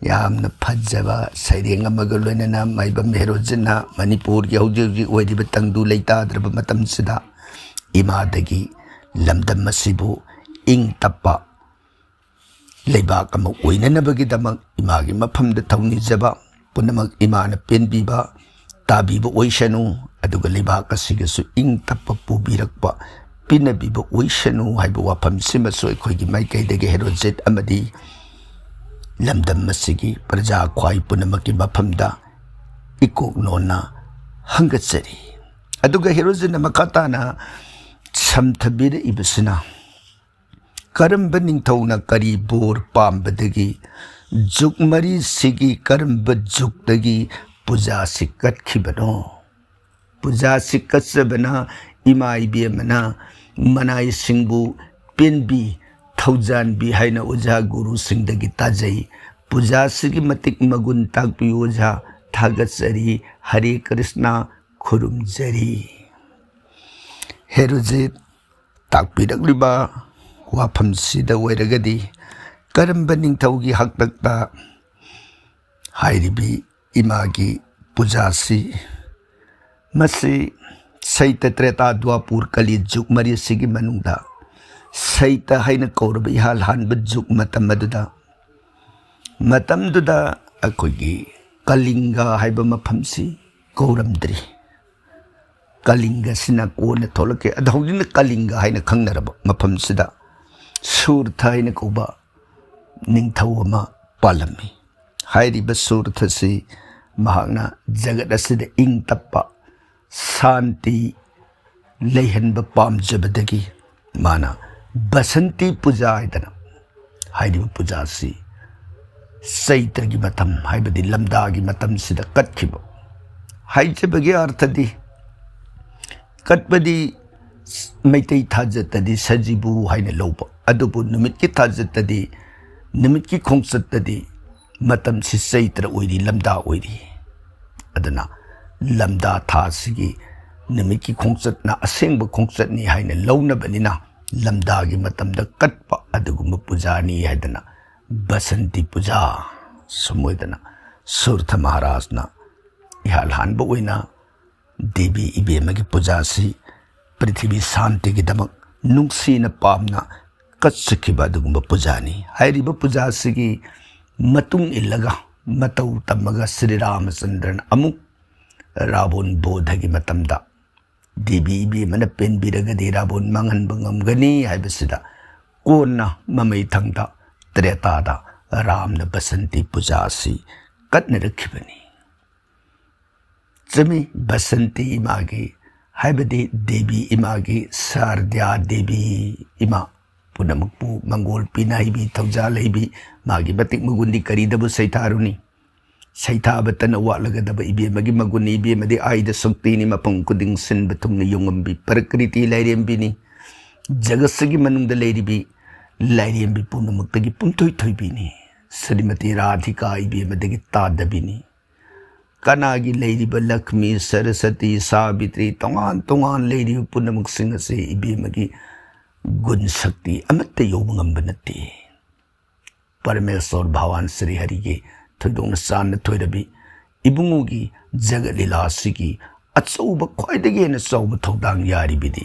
ꯌꯥꯝꯅ ꯐꯖꯕ ꯁꯩꯔꯦꯡ ꯑꯃꯒ ꯂꯣꯏꯅꯅ ꯃꯥꯏꯕꯝ ꯍꯦꯔꯣꯖꯤꯠꯅ ꯃꯅꯤꯄꯨꯔꯒꯤ ꯍꯧꯖꯤꯛ ꯍꯧꯖꯤꯛ ꯑꯣꯏꯔꯤꯕ ꯇꯪꯗꯨ ꯂꯩꯇꯥꯗ꯭ꯔꯕ ꯃꯇꯝꯁꯤꯗ ꯏꯃꯥꯗꯒꯤ ꯂꯝꯗꯝ ꯑꯁꯤꯕꯨ ꯏꯪ ꯇꯞꯄ ꯂꯩꯕꯥꯛ ꯑꯃ ꯑꯣꯏꯅꯅꯕꯒꯤꯗꯃꯛ ꯏꯃꯥꯒꯤ ꯃꯐꯝꯗ ꯊꯧꯅꯤꯖꯕ ꯄꯨꯝꯅꯃꯛ ꯏꯃꯥꯅ ꯄꯦꯟꯕꯤꯕ, ꯇꯥꯕꯤꯕ ꯑꯣꯏꯁꯅꯨ, ꯑꯗꯨꯒ ꯂꯩꯕꯥꯛ ꯑꯁꯤꯒꯁꯨ ꯏꯪ ꯇꯞꯄ ꯄꯨꯕꯤꯔꯛꯄ, ꯄꯤꯅꯕꯤꯕ ꯑꯣꯏꯁꯅꯨ ꯍꯥꯏꯕ ꯋꯥꯐꯝꯁꯤꯃꯁꯨ ꯑꯩꯈꯣꯏꯒꯤ ꯃꯥꯏꯀꯩꯗꯒꯤ ꯍꯦꯔꯣꯖꯤꯠ ꯑꯃꯗꯤ ꯂꯝꯗꯝ ꯑꯁꯤꯒꯤ ꯄ꯭ꯔꯖꯥ ꯈ꯭ꯋꯥꯏ ꯄꯨꯝꯅꯃꯛꯀꯤ ꯃꯐꯝꯗ ꯏꯀꯣꯛ ꯅꯣꯟꯅ ꯍꯪꯒꯠꯆꯔꯤ꯫ ꯑꯗꯨꯒ ꯍꯦꯔꯣꯖꯤꯠꯅ ꯃꯈꯥ ꯇꯥꯅ ꯁꯝꯊꯕꯤꯔꯛꯏꯕꯁꯤꯅ, ꯀꯔꯝꯕ ꯅꯤꯡꯊꯧꯅ ꯀꯔꯤ ꯕꯣꯔ ꯄꯥꯝꯕꯗꯒꯤ ꯖꯨꯛ ꯃꯔꯤꯁꯤꯒꯤ ꯀꯔꯝꯕ ꯖꯨꯛꯇꯒꯤ ꯄꯨꯖꯥꯁꯤ ꯀꯠꯈꯤꯕꯅꯣ? ꯄꯨꯖꯥꯁꯤ ꯀꯠꯆꯕꯅ ꯏꯃꯥ ꯏꯕꯦꯝꯃꯅ ꯃꯅꯥꯏꯁꯤꯡꯕꯨ ꯄꯦꯟꯕꯤ, ꯊꯧꯖꯥꯟꯕꯤ ꯍꯥꯏꯅ ꯑꯣꯖꯥ ꯒꯨꯔꯨꯁꯤꯡꯗꯒꯤ ꯇꯥꯖꯩ꯫ ꯄꯨꯖꯥꯁꯤꯒꯤ ꯃꯇꯤꯛ ꯃꯒꯨꯟ ꯇꯥꯛꯄꯤꯌꯨ ꯑꯣꯖꯥ꯫ ꯊꯥꯒꯠꯆꯔꯤ꯫ ꯍꯔꯦ ꯀ꯭ꯔꯤꯁꯅ꯫ ꯈꯨꯔꯨꯝꯖꯔꯤ꯫ ꯍꯦꯔꯣꯖꯤꯠ ꯇꯥꯛꯄꯤꯔꯛꯂꯤꯕ ꯋꯥꯐꯝꯁꯤꯗ ꯑꯣꯏꯔꯒꯗꯤ, ꯀꯔꯝꯕ ꯅꯤꯡꯊꯧꯒꯤ ꯍꯥꯛꯇꯛꯇ ꯍꯥꯏꯔꯤꯕꯤ ꯏꯃꯥꯒꯤ ꯄꯨꯖꯥꯁꯤ, ꯃꯁꯤ ꯁꯩꯇ, ꯇ꯭ꯔꯦꯇꯥ, ꯗ꯭ꯋꯥꯄꯨꯔ, ꯀꯂꯤ ꯖꯨꯒ ꯃꯔꯤꯁꯤꯒꯤ ꯃꯅꯨꯡꯗ ꯁꯩꯇ ꯍꯥꯏꯅ ꯀꯧꯔꯕ ꯏꯍꯥꯟ ꯍꯥꯟꯕ ꯖꯨꯒ ꯃꯇꯝ ꯑꯗꯨꯗ, ꯃꯇꯝꯗꯨꯗ ꯑꯩꯈꯣꯏꯒꯤ ꯀꯂꯤꯡꯒ ꯍꯥꯏꯕ ꯃꯐꯝꯁꯤ ꯀꯧꯔꯝꯗ꯭ꯔꯤ꯫ ꯀꯂꯤꯡꯒꯁꯤꯅ ꯀꯣꯟꯅ ꯊꯣꯛꯂꯛꯈꯤ꯫ ꯑꯗꯣ ꯍꯧꯖꯤꯛꯅ ꯀꯂꯤꯡꯒ ꯍꯥꯏꯅ ꯈꯪꯅꯔꯕ ꯃꯐꯝꯁꯤꯗ ꯁꯨꯔꯊ ꯍꯥꯏꯅ ꯀꯧꯕ ꯅꯤꯡꯊꯧ ꯑꯃ ꯄꯥꯜꯂꯝꯃꯤ꯫ ꯍꯥꯏꯔꯤꯕ ꯁꯨꯔꯊꯁꯤ ꯃꯍꯥꯛꯅ ꯖꯒꯠ ꯑꯁꯤꯗ ꯏꯪ ꯇꯞꯄ, ꯁꯥꯟꯇꯤ ꯂꯩꯍꯟꯕ ꯄꯥꯝꯖꯕꯗꯒꯤ ꯃꯥꯅ ꯕꯁꯟꯇꯤ ꯄꯨꯖꯥ ꯍꯥꯏꯗꯅ ꯍꯥꯏꯔꯤꯕ ꯄꯨꯖꯥꯁꯤ ꯆꯩꯇ꯭ꯔꯒꯤ ꯃꯇꯝ, ꯍꯥꯏꯕꯗꯤ ꯂꯝꯗꯥꯒꯤ ꯃꯇꯝꯁꯤꯗ ꯀꯠꯈꯤꯕ꯫ ꯍꯥꯏꯖꯕꯒꯤ ꯑꯔꯊꯗꯤ, ꯀꯠꯄꯗꯤ ꯃꯩꯇꯩ ꯊꯥꯖꯠꯇꯗꯤ ꯁꯖꯤꯕꯨ ꯍꯥꯏꯅ ꯂꯧꯕ, ꯑꯗꯨꯕꯨ ꯅꯨꯃꯤꯠꯀꯤ ꯊꯥꯖꯠꯇꯗꯤ, ꯅꯨꯃꯤꯠꯀꯤ ꯈꯣꯡꯆꯠꯇꯗꯤ ꯃꯇꯝꯁꯤ ꯆꯩꯇ꯭ꯔ ꯑꯣꯏꯔꯤ, ꯂꯝꯗꯥ ꯑꯣꯏꯔꯤ꯫ ꯑꯗꯨꯅ ꯂꯝꯗꯥ ꯊꯥꯁꯤꯒꯤ ꯅꯨꯃꯤꯠꯀꯤ ꯈꯣꯡꯆꯠꯅ ꯑꯁꯦꯡꯕ ꯈꯣꯡꯆꯠꯅꯤ ꯍꯥꯏꯅ ꯂꯧꯅꯕꯅꯤꯅ, ꯂꯝꯗꯥꯒꯤ ꯃꯇꯝꯗ ꯀꯠꯄ ꯑꯗꯨꯒꯨꯝꯕ ꯄꯨꯖꯥꯅꯤ ꯍꯥꯏꯗꯅ ꯕꯁꯟꯇꯤ ꯄꯨꯖꯥ ꯁꯨꯝ ꯑꯣꯏꯗꯅ ꯁꯨꯔꯊ ꯃꯍꯥꯔꯥꯖꯅ ꯏꯍꯥꯟ ꯍꯥꯟꯕ ꯑꯣꯏꯅ ꯗꯦꯕꯤ ꯏꯕꯦꯝꯃꯒꯤ ꯄꯨꯖꯥꯁꯤ ꯄ꯭ꯔꯤꯊꯤꯕꯤ ꯁꯥꯟꯇꯤꯒꯤꯗꯃꯛ ꯅꯨꯡꯁꯤꯅ ꯄꯥꯝꯅ ꯀꯠꯆꯈꯤꯕ ꯑꯗꯨꯒꯨꯝꯕ ꯄꯨꯖꯥꯅꯤ꯫ ꯍꯥꯏꯔꯤꯕ ꯄꯨꯖꯥꯁꯤꯒꯤ ꯃꯇꯨꯡ ꯏꯜꯂꯒ, ꯃꯇꯧ ꯇꯝꯃꯒ ꯁ꯭ꯔꯤ ꯔꯥꯃꯆꯟꯗ꯭ꯔꯅ ꯑꯃꯨꯛ ꯔꯥꯕꯣꯟ ꯕꯣꯙꯒꯤ ꯃꯇꯝꯗ ꯗꯦꯕꯤ ꯏꯕꯦꯝꯃꯅ ꯄꯦꯟꯕꯤꯔꯒꯗꯤ ꯔꯥꯕꯣꯟ ꯃꯥꯡꯍꯟꯕ ꯉꯝꯒꯅꯤ ꯍꯥꯏꯕꯁꯤꯗ ꯀꯣꯟꯅ ꯃꯃꯩꯊꯪꯗ ꯇ꯭ꯔꯦꯇꯥꯗ ꯔꯥꯝꯅ ꯕꯁꯟꯇꯤ ꯄꯨꯖꯥ ꯑꯁꯤ ꯀꯠꯅꯔꯛꯈꯤꯕꯅꯤ꯫ ꯆꯨꯝꯃꯤ, ꯕꯁꯟꯇꯤ ꯏꯃꯥꯒꯤ, ꯍꯥꯏꯕꯗꯤ ꯗꯦꯕꯤ ꯏꯃꯥꯒꯤ, ꯁꯥꯔꯗ꯭ꯌꯥ ꯗꯦꯕꯤ ꯏꯃꯥ ꯄꯨꯝꯅꯃꯛꯄꯨ ꯃꯪꯒꯣꯜ ꯄꯤꯅ ꯍꯩꯕꯤ, ꯊꯧꯖꯥꯜ ꯍꯩꯕꯤ, ꯃꯥꯒꯤ ꯃꯇꯤꯛ ꯃꯒꯨꯟꯗꯤ ꯀꯔꯤꯗꯕꯨ ꯁꯩꯊꯥꯔꯨꯅꯤ? ꯁꯩꯊꯥꯕꯇꯅ ꯋꯥꯠꯂꯒꯗꯕ ꯏꯕꯦꯝꯃꯒꯤ ꯃꯒꯨꯟꯅꯤ꯫ ꯏꯕꯦꯝꯃꯗꯤ ꯑꯥꯏꯗ ꯁꯛꯇꯤꯅꯤ, ꯃꯐꯝ ꯈꯨꯗꯤꯡ ꯁꯤꯟꯕ ꯊꯨꯡꯅ ꯌꯣꯡꯉꯝꯕꯤ, ꯄ꯭ꯔꯀ꯭ꯔꯤꯇꯤ ꯂꯥꯏꯔꯦꯝꯕꯤꯅꯤ꯫ ꯖꯒꯠꯁꯤꯒꯤ ꯃꯅꯨꯡꯗ ꯂꯩꯔꯤꯕꯤ ꯂꯥꯏꯔꯦꯝꯕꯤ ꯄꯨꯝꯅꯃꯛꯇꯒꯤ ꯄꯨꯝꯊꯣꯏ ꯊꯣꯏꯕꯤꯅꯤ꯫ ꯁ꯭ꯔꯤꯃꯇꯤ ꯔꯥꯙꯤꯀꯥ ꯏꯕꯦꯝꯃꯗꯒꯤ ꯇꯥꯗꯕꯤꯅꯤ꯫ ꯀꯅꯥꯒꯤ ꯂꯩꯔꯤꯕ ꯂꯛꯁꯃꯤ, ꯁꯔꯁꯇꯤ, ꯁꯥꯕꯤꯇ꯭ꯔꯤ, ꯇꯣꯉꯥꯟ ꯇꯣꯉꯥꯟ ꯂꯩꯔꯤꯕ ꯄꯨꯝꯅꯃꯛꯁꯤꯡ ꯑꯁꯤ ꯏꯕꯦꯝꯃꯒꯤ ꯒꯨꯟ ꯁꯛꯇꯤ ꯑꯃꯠꯇ ꯌꯧꯕ ꯉꯝꯕ ꯅꯠꯇꯦ꯫ ꯄꯔꯃꯦꯁꯣꯔ ꯚꯒꯋꯥꯟ ꯁ꯭ꯔꯤ ꯍꯔꯤꯒꯤ ꯊꯣꯏꯗꯣꯛꯅ ꯆꯥꯟꯅ ꯊꯣꯏꯔꯕꯤ ꯏꯕꯨꯡꯉꯣꯒꯤ ꯖꯒꯠ ꯂꯤꯂꯥ ꯑꯁꯤꯒꯤ ꯑꯆꯧꯕ, ꯈ꯭ꯋꯥꯏꯗꯒꯤ ꯍꯦꯟꯅ ꯆꯥꯎꯕ ꯊꯧꯗꯥꯡ ꯌꯥꯔꯤꯕꯤꯗꯤ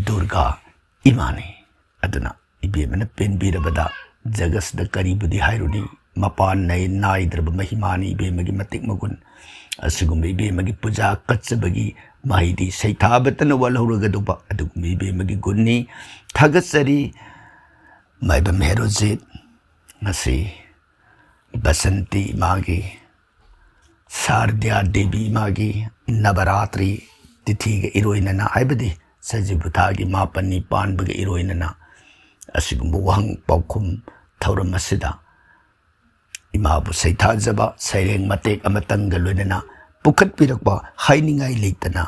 ꯗꯨꯔꯒꯥ ꯏꯃꯥꯅꯤ꯫ ꯑꯗꯨꯅ ꯏꯕꯦꯝꯃꯅ ꯄꯦꯟꯕꯤꯔꯕꯗ ꯖꯒꯠꯁꯤꯗ ꯀꯔꯤꯕꯨꯗꯤ ꯍꯥꯏꯔꯨꯅꯤ? ꯃꯄꯥꯟ ꯅꯥꯏ-, ꯅꯥꯏꯗ꯭ꯔꯕ ꯃꯍꯤꯃꯥꯅꯤ ꯏꯕꯦꯝꯃꯒꯤ ꯃꯇꯤꯛ ꯃꯒꯨꯟ꯫ ꯑꯁꯤꯒꯨꯝꯕ ꯏꯕꯦꯝꯃꯒꯤ ꯄꯨꯖꯥ ꯀꯠꯆꯕꯒꯤ ꯃꯍꯩꯗꯤ ꯁꯩꯊꯥꯕꯇꯅ ꯋꯥꯠꯍꯧꯔꯒꯗꯧꯕ ꯑꯗꯨꯒꯨꯝꯕ ꯏꯕꯦꯝꯃꯒꯤ ꯒꯨꯟꯅꯤ꯫ ꯊꯥꯒꯠꯆꯔꯤ꯫ ꯃꯥꯏꯕꯝ ꯍꯦꯔꯣꯖꯤꯠ ꯉꯁꯤ ꯕꯁꯟꯇꯤ ꯏꯃꯥꯒꯤ, ꯁꯥꯔꯗ꯭ꯌꯥ ꯗꯦꯕꯤ ꯏꯃꯥꯒꯤ ꯅꯕꯔꯥꯇ꯭ꯔꯤ ꯇꯤꯊꯤꯒ ꯏꯔꯣꯏꯅꯅ, ꯍꯥꯏꯕꯗꯤ ꯁꯖꯤꯕꯨ ꯊꯥꯒꯤ ꯃꯥꯄꯟꯅꯤ ꯄꯥꯟꯕꯒ ꯏꯔꯣꯏꯅꯅ ꯑꯁꯤꯒꯨꯝꯕ ꯋꯥꯍꯪ ꯄꯥꯎꯈꯨꯝ ꯊꯧꯔꯝ ꯑꯁꯤꯗ ꯏꯃꯥꯕꯨ ꯁꯩꯊꯥꯖꯕ ꯁꯩꯔꯦꯡ ꯃꯇꯦꯛ ꯑꯃꯇꯪꯒ ꯂꯣꯏꯅꯅ ꯄꯨꯈꯠꯄꯤꯔꯛꯄ ꯍꯥꯏꯅꯤꯡꯉꯥꯏ ꯂꯩꯇꯅ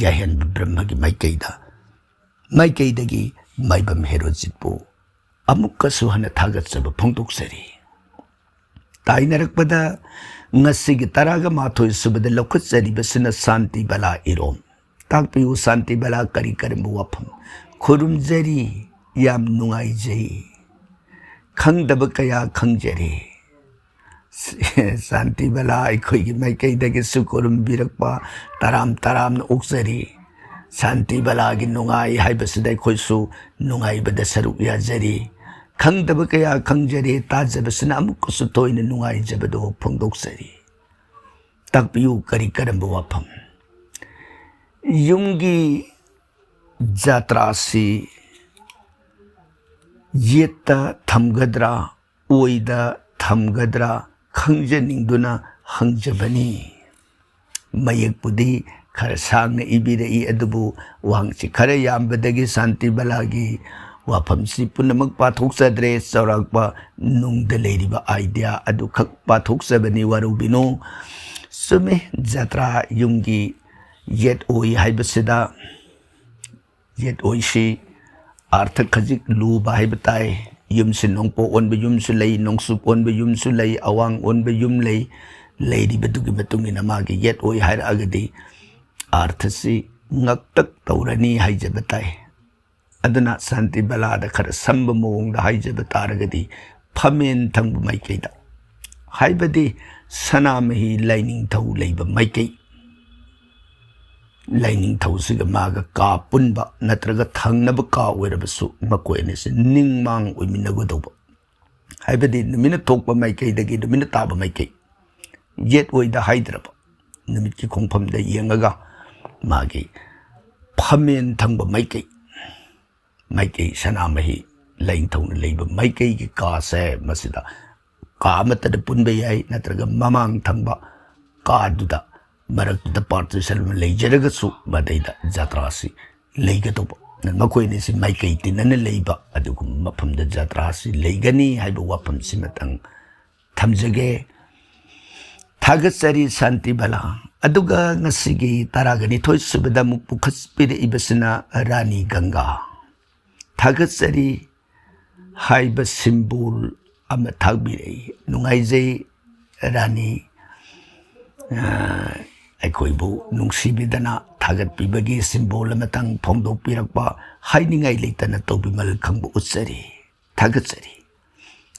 ꯌꯥꯏꯍꯟꯕ ꯕ꯭ꯔꯍ꯭ꯃꯒꯤ ꯃꯥꯏꯀꯩꯗ, ꯃꯥꯏꯀꯩꯗꯒꯤ ꯃꯥꯏꯕꯝ ꯍꯦꯔꯣꯖꯤꯠꯄꯨ ꯑꯃꯨꯛꯀꯁꯨ ꯍꯟꯅ ꯊꯥꯒꯠꯆꯕ ꯐꯣꯡꯗꯣꯛꯆꯔꯤ꯫ ꯇꯥꯏꯅꯔꯛꯄꯗ ꯉꯁꯤꯒꯤ ꯇꯔꯥꯒ ꯃꯥꯊꯣꯏ ꯁꯨꯕꯗ ꯂꯧꯈꯠꯆꯔꯤꯕꯁꯤꯅ ꯁꯥꯟꯇꯤ ꯕꯂꯥ ꯏꯔꯣꯝ꯫ ꯇꯥꯛꯄꯤꯌꯨ, ꯁꯥꯟꯇꯤ ꯕꯂꯥ ꯀꯔꯤ ꯀꯔꯝꯕ ꯋꯥꯐꯝ? ꯈꯨꯔꯨꯝꯖꯔꯤ, ꯌꯥꯝ ꯅꯨꯡꯉꯥꯏꯖꯩ, ꯈꯪꯗꯕ ꯀꯌꯥ ꯈꯪꯖꯔꯦ꯫ ꯁꯥꯟꯇꯤ ꯕꯂꯥ ꯑꯩꯈꯣꯏꯒꯤ ꯃꯥꯏꯀꯩꯗꯒꯤꯁꯨ ꯈꯨꯔꯨꯝꯕꯤꯔꯛꯄ ꯇꯔꯥꯝ ꯇꯔꯥꯝꯅ ꯑꯣꯛꯆꯔꯤ꯫ ꯁꯥꯟꯇꯤ ꯕꯂꯥꯒꯤ ꯅꯨꯡꯉꯥꯏ ꯍꯥꯏꯕꯁꯤꯗ ꯑꯩꯈꯣꯏꯁꯨ ꯅꯨꯡꯉꯥꯏꯕꯗ ꯁꯔꯨꯛ ꯌꯥꯖꯔꯤ꯫ ꯈꯪꯗꯕ ꯀꯌꯥ ꯈꯪꯖꯔꯦ, ꯇꯥꯖꯕꯁꯤꯅ ꯑꯃꯨꯛꯀꯁꯨ ꯊꯣꯏꯅ ꯅꯨꯡꯉꯥꯏꯖꯕꯗꯨ ꯐꯣꯡꯗꯣꯛꯆꯔꯤ꯫ ꯇꯥꯛꯄꯤꯌꯨ, ꯀꯔꯤ ꯀꯔꯝꯕ ꯋꯥꯐꯝ? ꯌꯨꯝꯒꯤ ꯖꯥꯇ꯭ꯔꯥꯁꯤ ꯌꯦꯠꯇ ꯊꯝꯒꯗ꯭ꯔꯥ, ꯑꯣꯏꯗ ꯊꯝꯒꯗ꯭ꯔꯥ ꯈꯪꯖꯅꯤꯡꯗꯨꯅ ꯍꯪꯖꯕꯅꯤ꯫ ꯃꯌꯦꯛꯄꯨꯗꯤ ꯈꯔ ꯁꯥꯡꯅ ꯏꯕꯤꯔꯛꯏ, ꯑꯗꯨꯕꯨ ꯋꯥꯍꯪꯁꯤ ꯈꯔ ꯌꯥꯝꯕꯗꯒꯤ ꯁꯥꯟꯇꯤ ꯕꯂꯥꯒꯤ ꯋꯥꯐꯝꯁꯤ ꯄꯨꯝꯅꯃꯛ ꯄꯥꯊꯣꯛꯆꯗ꯭ꯔꯦ, ꯆꯥꯎꯔꯥꯛꯄ ꯅꯨꯡꯗ ꯂꯩꯔꯤꯕ idea ꯑꯗꯨꯈꯛ ꯄꯥꯊꯣꯛꯆꯕꯅꯤ, ꯋꯥꯔꯧꯕꯤꯅꯨ꯫ ꯆꯨꯝꯃꯤ, ꯖꯇ꯭ꯔꯥ ꯌꯨꯝꯒꯤ ꯌꯦꯠ ꯑꯣꯏ ꯍꯥꯏꯕꯁꯤꯗ, ꯌꯦꯠ ꯑꯣꯏꯁꯤ ꯑꯥꯔꯊ ꯈꯖꯤꯛ ꯂꯨꯕ ꯍꯥꯏꯕ ꯇꯥꯏ꯫ ꯌꯨꯝꯁꯤ ꯅꯣꯡꯄꯣꯛ ꯑꯣꯟꯕ ꯌꯨꯝꯁꯨ ꯂꯩ, ꯅꯣꯡꯆꯨꯞ ꯑꯣꯟꯕ ꯌꯨꯝꯁꯨ ꯂꯩ, ꯑꯋꯥꯡ ꯑꯣꯟꯕ ꯌꯨꯝ ꯂꯩ, ꯂꯩꯔꯤꯕꯗꯨꯒꯤ ꯃꯇꯨꯡ ꯏꯟꯅ ꯃꯥꯒꯤ ꯌꯦꯠ ꯑꯣꯏ ꯍꯥꯏꯔꯛꯑꯒꯗꯤ ꯑꯥꯔꯊꯁꯤ ꯉꯛꯇꯛ ꯇꯧꯔꯅꯤ ꯍꯥꯏꯖꯕ ꯇꯥꯏ꯫ ꯑꯗꯨꯅ ꯁꯥꯟꯇꯤ ꯕꯂꯥꯗ ꯈꯔ ꯁꯝꯕ ꯃꯑꯣꯡꯗ ꯍꯥꯏꯖꯕ ꯇꯥꯔꯒꯗꯤ ꯐꯝꯃꯦꯟ ꯊꯪꯕ ꯃꯥꯏꯀꯩꯗ, ꯍꯥꯏꯕꯗꯤ ꯁꯅꯥꯃꯍꯤ ꯂꯥꯏꯅꯤꯡꯊꯧ ꯂꯩꯕ ꯃꯥꯏꯀꯩ, ꯂꯥꯏꯅꯤꯡꯊꯧꯁꯤꯒ ꯃꯥꯒ ꯀꯥ ꯄꯨꯟꯕ ꯅꯠꯇ꯭ꯔꯒ ꯊꯪꯅꯕ ꯀꯥ ꯑꯣꯏꯔꯕꯁꯨ ꯃꯈꯣꯏ ꯑꯅꯤꯁꯤ ꯅꯤꯡꯃꯥꯡ ꯑꯣꯏꯃꯤꯟꯅꯒꯗꯧꯕ, ꯍꯥꯏꯕꯗꯤ ꯅꯨꯃꯤꯠꯅ ꯊꯣꯛꯄ ꯃꯥꯏꯀꯩꯗꯒꯤ ꯅꯨꯃꯤꯠꯅ ꯇꯥꯕ ꯃꯥꯏꯀꯩ, ꯌꯦꯠ ꯑꯣꯏꯗ ꯍꯥꯏꯗ꯭ꯔꯕ ꯅꯨꯃꯤꯠꯀꯤ ꯈꯣꯡꯐꯝꯗ ꯌꯦꯡꯉꯒ ꯃꯥꯒꯤ ꯐꯝꯃꯦꯟ ꯊꯪꯕ ꯃꯥꯏꯀꯩ, ꯃꯥꯏꯀꯩ ꯁꯅꯥꯃꯍꯤ ꯂꯥꯏꯅꯤꯡꯊꯧꯅ ꯂꯩꯕ ꯃꯥꯏꯀꯩꯒꯤ ꯀꯥꯁꯦ, ꯃꯁꯤꯗ ꯀꯥ ꯑꯃꯠꯇꯗ ꯄꯨꯟꯕ ꯌꯥꯏ, ꯅꯠꯇ꯭ꯔꯒ ꯃꯃꯥꯡ ꯊꯪꯕ ꯀꯥꯗꯨꯗ ꯃꯔꯛꯇꯨꯗ partition ꯑꯃ ꯂꯩꯖꯔꯒꯁꯨ ꯃꯗꯩꯗ ꯖꯇ꯭ꯔꯥꯁꯤ ꯂꯩꯒꯗꯧꯕ꯫ ꯃꯈꯣꯏ ꯑꯅꯤꯁꯤ ꯃꯥꯏꯀꯩ ꯇꯤꯟꯅꯅ ꯂꯩꯕ ꯑꯗꯨꯒꯨꯝꯕ ꯃꯐꯝꯗ ꯖꯇ꯭ꯔꯥꯁꯤ ꯂꯩꯒꯅꯤ ꯍꯥꯏꯕ ꯋꯥꯐꯝꯁꯤꯃꯇꯪ ꯊꯝꯖꯒꯦ꯫ ꯊꯥꯒꯠꯆꯔꯤ ꯁꯥꯟꯇꯤ ꯕꯂꯥ꯫ ꯑꯗꯨꯒ ꯉꯁꯤꯒꯤ ꯇꯔꯥꯒ ꯅꯤꯊꯣꯏ ꯁꯨꯕꯗ ꯑꯃꯨꯛ ꯄꯨꯈꯠꯄꯤꯔꯛꯏꯕꯁꯤꯅ ꯔꯥꯅꯤ ꯒꯪꯒꯥ꯫ ꯊꯥꯒꯠꯆꯔꯤ ꯍꯥꯏꯕ symbol ꯑꯃ ꯊꯥꯕꯤꯔꯛꯏ꯫ ꯅꯨꯡꯉꯥꯏꯖꯩ ꯔꯥꯅꯤ, ꯑ, ꯑꯩꯈꯣꯏꯕꯨ ꯅꯨꯡꯁꯤꯕꯤꯗꯅ ꯊꯥꯒꯠꯄꯤꯕꯒꯤ symbol ꯑꯃꯇꯪ ꯐꯣꯡꯗꯣꯛꯄꯤꯔꯛꯄ ꯍꯥꯏꯅꯤꯡꯉꯥꯏ ꯂꯩꯇꯅ ꯇꯧꯕꯤꯃꯜ ꯈꯪꯕ ꯎꯠꯆꯔꯤ꯫ ꯊꯥꯒꯠꯆꯔꯤ꯫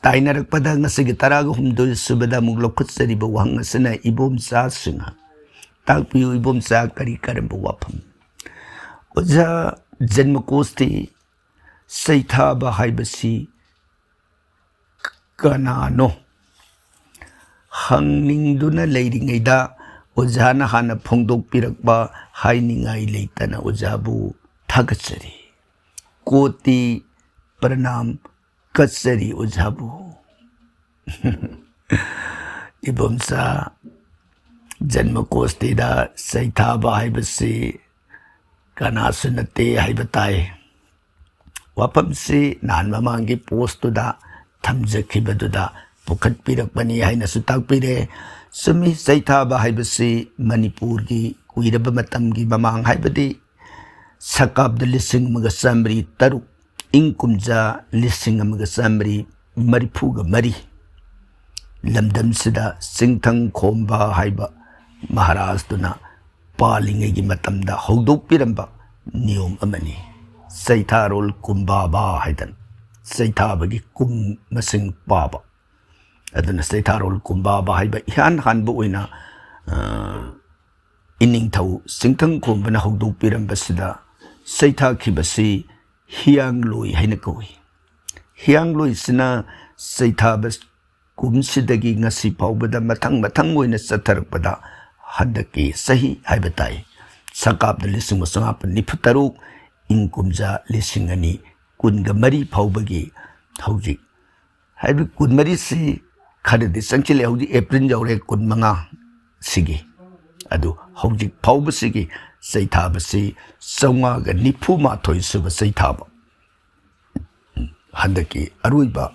ꯇꯥꯏꯅꯔꯛꯄꯗ ꯉꯁꯤꯒꯤ ꯇꯔꯥꯒ ꯍꯨꯝꯗꯣꯏ ꯁꯨꯕꯗ ꯑꯃꯨꯛ ꯂꯧꯈꯠꯆꯔꯤꯕ ꯋꯥꯍꯪ ꯑꯁꯤꯅ ꯏꯕꯣꯝꯆꯥ ꯁꯤꯡꯍ꯫ ꯇꯥꯛꯄꯤꯌꯨ ꯏꯕꯣꯝꯆꯥ, ꯀꯔꯤ ꯀꯔꯝꯕ ꯋꯥꯐꯝ? ꯑꯣꯖꯥ, ꯖꯟꯃꯀꯣꯁꯇꯤ ꯁꯩꯊꯥꯕ ꯍꯥꯏꯕꯁꯤ ꯀꯅꯥꯅꯣ? ꯍꯪꯅꯤꯡꯗꯨꯅ ꯂꯩꯔꯤꯉꯩꯗ ꯑꯣꯖꯥꯅ ꯍꯥꯟꯅ ꯐꯣꯡꯗꯣꯛꯄꯤꯔꯛꯄ ꯍꯥꯏꯅꯤꯡꯉꯥꯏ ꯂꯩꯇꯅ ꯑꯣꯖꯥꯕꯨ ꯊꯥꯒꯠꯆꯔꯤ꯫ ꯀꯣꯇꯤ ꯄ꯭ꯔꯅꯥꯝ ꯀꯠꯆꯔꯤ ꯑꯣꯖꯥꯕꯨ꯫ ꯏꯕꯣꯝꯆꯥ, ꯖꯟꯃꯀꯣꯁꯇꯤꯗ ꯁꯩꯊꯥꯕ ꯍꯥꯏꯕꯁꯤ ꯀꯅꯥꯁꯨ ꯅꯠꯇꯦ ꯍꯥꯏꯕ ꯇꯥꯏ꯫ ꯋꯥꯐꯝꯁꯤ ꯅꯍꯥꯟ ꯃꯃꯥꯡꯒꯤ postꯇꯨꯗ ꯊꯝꯖꯈꯤꯕꯗꯨꯗ ꯄꯨꯈꯠꯄꯤꯔꯛꯄꯅꯤ ꯍꯥꯏꯅꯁꯨ ꯇꯥꯛꯄꯤꯔꯦ꯫ ꯆꯨꯝꯃꯤ, ꯁꯩꯊꯥꯕ ꯍꯥꯏꯕꯁꯤ ꯃꯅꯤꯄꯨꯔꯒꯤ ꯀꯨꯏꯔꯕ ꯃꯇꯝꯒꯤ ꯃꯃꯥꯡ, ꯍꯥꯏꯕꯗꯤ ꯁꯀꯥꯞꯗ ꯂꯤꯁꯤꯡ ꯑꯃꯒ ꯆꯥꯃꯔꯤ ꯇꯔꯨꯛ, ꯏꯪ ꯀꯨꯝꯖꯥ ꯂꯤꯁꯤꯡ ꯑꯃꯒ ꯆꯥꯃꯔꯤ ꯃꯔꯤꯐꯨꯒ ꯃꯔꯤ, ꯂꯝꯗꯝꯁꯤꯗ ꯆꯤꯡꯊꯪ ꯈꯣꯝꯕ ꯍꯥꯏꯕ ꯃꯍꯥꯔꯥꯖꯇꯨꯅ ꯄꯥꯜꯂꯤꯉꯩꯒꯤ ꯃꯇꯝꯗ ꯍꯧꯗꯣꯛꯄꯤꯔꯝꯕ ꯅꯤꯌꯣꯝ ꯑꯃꯅꯤ꯫ ꯆꯩꯊꯥꯔꯣꯜ ꯀꯨꯝꯕꯥꯕ ꯍꯥꯏꯗꯅ, ꯆꯩꯊꯥꯕꯒꯤ ꯀꯨꯝ ꯃꯁꯤꯡ ꯄꯥꯕ꯫ ꯑꯗꯨꯅ ꯆꯩꯊꯥꯔꯣꯜ ꯀꯨꯝꯕꯥꯕ ꯍꯥꯏꯕ ꯏꯍꯥꯟ ꯍꯥꯟꯕ ꯑꯣꯏꯅ, ꯑ, ꯏꯅꯤꯡꯊꯧ ꯆꯤꯡꯊꯪ ꯈꯣꯝꯕꯅ ꯍꯧꯗꯣꯛꯄꯤꯔꯝꯕꯁꯤꯗ ꯆꯩꯊꯥꯈꯤꯕꯁꯤ ꯍꯤꯌꯥꯡꯂꯣꯏ ꯍꯥꯏꯅ ꯀꯧꯏ꯫ ꯍꯤꯌꯥꯡꯂꯣꯏꯁꯤꯅ ꯆꯩꯊꯥꯕ ꯀꯨꯝꯁꯤꯗꯒꯤ ꯉꯁꯤ ꯐꯥꯎꯕꯗ ꯃꯊꯪ ꯃꯊꯪ ꯑꯣꯏꯅ ꯆꯠꯊꯔꯛꯄꯗ ꯍꯟꯗꯛꯀꯤ ꯆꯍꯤ ꯍꯥꯏꯕ ꯇꯥꯏ, ꯁꯀꯥꯞꯇ ꯂꯤꯁꯤꯡ ꯑꯃ ꯆꯃꯥꯄꯟ ꯅꯤꯐꯨ ꯇꯔꯨꯛ, ꯏꯪ ꯀꯨꯝꯖꯥ ꯂꯤꯁꯤꯡ ꯑꯅꯤ ꯀꯨꯟꯒ ꯃꯔꯤ ꯐꯥꯎꯕꯒꯤ ꯍꯧꯖꯤꯛ ꯍꯥꯏꯕꯗꯤ ꯀꯨꯟꯃꯔꯤꯁꯤ ꯈꯔꯗꯤ ꯆꯪꯁꯤꯜꯂꯦ꯫ ꯍꯧꯖꯤꯛ ꯑꯦꯄ꯭ꯔꯤꯜ ꯌꯧꯔꯦ, ꯀꯨꯟꯃꯉꯥ ꯁꯤꯒꯤ꯫ ꯑꯗꯨ ꯍꯧꯖꯤꯛ ꯐꯥꯎꯕꯁꯤꯒꯤ ꯆꯩꯊꯥꯕꯁꯤ ꯆꯥꯝꯃꯉꯥꯒ ꯅꯤꯐꯨ ꯃꯥꯊꯣꯏ ꯁꯨꯕ ꯆꯩꯊꯥꯕ꯫ ꯍꯟꯗꯛꯀꯤ ꯑꯔꯣꯏꯕ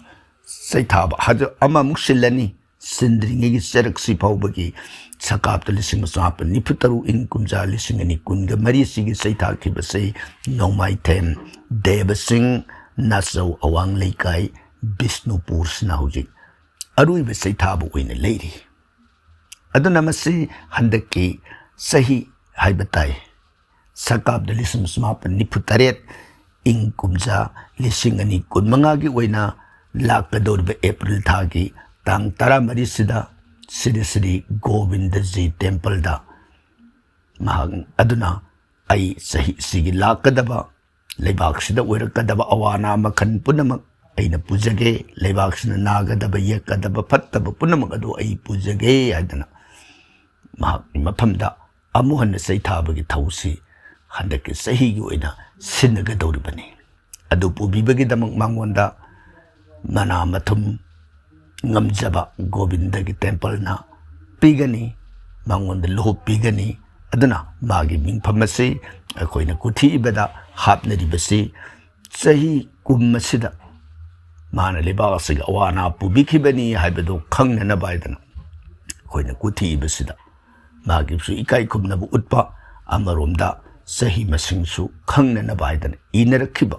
ꯆꯩꯊꯥꯕ ꯍꯥꯏꯗꯨ ꯑꯃꯃꯨꯛ ꯁꯤꯜꯂꯅꯤ꯫ ꯁꯤꯟꯗ꯭ꯔꯤꯉꯩꯒꯤ ꯆꯔꯛꯁꯤ ꯐꯥꯎꯕꯒꯤ ꯁꯀꯥꯞꯇ ꯂꯤꯁꯤꯡ ꯑꯃ ꯆꯃꯥꯄꯟ ꯅꯤꯐꯨ ꯇꯔꯨꯛ, ꯏꯪ ꯀꯨꯝꯖꯥ ꯂꯤꯁꯤꯡ ꯑꯅꯤ ꯀꯨꯟꯒ ꯃꯔꯤꯁꯤꯒꯤ ꯆꯩꯊꯥꯈꯤꯕꯁꯤ ꯅꯣꯡꯃꯥꯏꯊꯦꯝ ꯗꯦꯕ ꯁꯤꯡ, ꯅꯥꯆꯧ ꯑꯋꯥꯡ ꯂꯩꯀꯥꯏ, ꯕꯤꯁꯅꯨꯄꯨꯔꯁꯤꯅ ꯍꯧꯖꯤꯛ ꯑꯔꯣꯏꯕ ꯆꯩꯊꯥꯕ ꯑꯣꯏꯅ ꯂꯩꯔꯤ꯫ ꯑꯗꯨꯅ ꯃꯁꯤ ꯍꯟꯗꯛꯀꯤ ꯆꯍꯤ ꯍꯥꯏꯕ ꯇꯥꯏ, ꯁꯀꯥꯞꯇ ꯂꯤꯁꯤꯡ ꯁꯃꯥꯄꯟ ꯅꯤꯐꯨ ꯇꯔꯦꯠ, ꯏꯪ ꯀꯨꯝꯖꯥ ꯂꯤꯁꯤꯡ ꯑꯅꯤ ꯀꯨꯟꯃꯉꯥꯒꯤ ꯑꯣꯏꯅ ꯂꯥꯛꯀꯗꯧꯔꯤꯕ ꯑꯦꯄ꯭ꯔꯤꯜ ꯊꯥꯒꯤ ꯇꯥꯡ ꯇꯔꯥꯃꯔꯤꯁꯤꯗ ꯁ꯭ꯔꯤ ꯁ꯭ꯔꯤ ꯒꯣꯕꯤꯟꯗꯖꯤ ꯇꯦꯝꯄꯜꯗ ꯃꯍꯥꯛ ꯑꯗꯨꯅ ꯑꯩ ꯆꯍꯤꯁꯤꯒꯤ ꯂꯥꯛꯀꯗꯕ ꯂꯩꯕꯥꯛꯁꯤꯗ ꯑꯣꯏꯔꯛꯀꯗꯕ ꯑꯋꯥ ꯑꯅꯥ ꯃꯈꯜ ꯄꯨꯝꯅꯃꯛ ꯑꯩꯅ ꯄꯨꯖꯒꯦ, ꯂꯩꯕꯥꯛꯁꯤꯅ ꯅꯥꯒꯗꯕ ꯌꯦꯛꯀꯗꯕ ꯐꯠꯇꯕ ꯄꯨꯝꯅꯃꯛ ꯑꯗꯨ ꯑꯩ ꯄꯨꯖꯒꯦ ꯍꯥꯏꯗꯅ ꯃꯍꯥꯛꯀꯤ ꯃꯐꯝꯗ ꯑꯃꯨꯛ ꯍꯟꯅ ꯆꯩꯊꯥꯕꯒꯤ ꯊꯧꯁꯤ ꯍꯟꯗꯛꯀꯤ ꯆꯍꯤꯒꯤ ꯑꯣꯏꯅ ꯁꯤꯟꯅꯒꯗꯧꯔꯤꯕꯅꯤ꯫ ꯑꯗꯨ ꯄꯨꯕꯤꯕꯒꯤꯗꯃꯛ ꯃꯉꯣꯟꯗ ꯃꯅꯥ ꯃꯊꯨꯝ ꯉꯝꯖꯕ ꯒꯣꯕꯤꯟꯗꯒꯤ ꯇꯦꯝꯄꯜꯅ ꯄꯤꯒꯅꯤ, ꯃꯉꯣꯟꯗ ꯂꯨꯍꯨꯞ ꯄꯤꯒꯅꯤ꯫ ꯑꯗꯨꯅ ꯃꯥꯒꯤ ꯃꯤꯡꯐꯝ ꯑꯁꯤ ꯑꯩꯈꯣꯏꯅ ꯀꯨꯊꯤ ꯏꯕꯗ ꯍꯥꯞꯅꯔꯤꯕꯁꯤ ꯆꯍꯤ ꯀꯨꯝ ꯑꯁꯤꯗ ꯃꯥꯅ ꯂꯩꯕꯥꯛ ꯑꯁꯤꯒꯤ ꯑꯋꯥ ꯑꯅꯥ ꯄꯨꯕꯤꯈꯤꯕꯅꯤ ꯍꯥꯏꯕꯗꯨ ꯈꯪꯅꯅꯕ ꯍꯥꯏꯗꯅ ꯑꯩꯈꯣꯏꯅ ꯀꯨꯊꯤ ꯏꯕꯁꯤꯗ ꯃꯥꯒꯤꯁꯨ ꯏꯀꯥꯏ ꯈꯨꯝꯅꯕ ꯎꯠꯄ, ꯑꯃꯔꯣꯝꯗ ꯆꯍꯤ ꯃꯁꯤꯡꯁꯨ ꯈꯪꯅꯅꯕ ꯍꯥꯏꯗꯅ ꯏꯅꯔꯛꯈꯤꯕ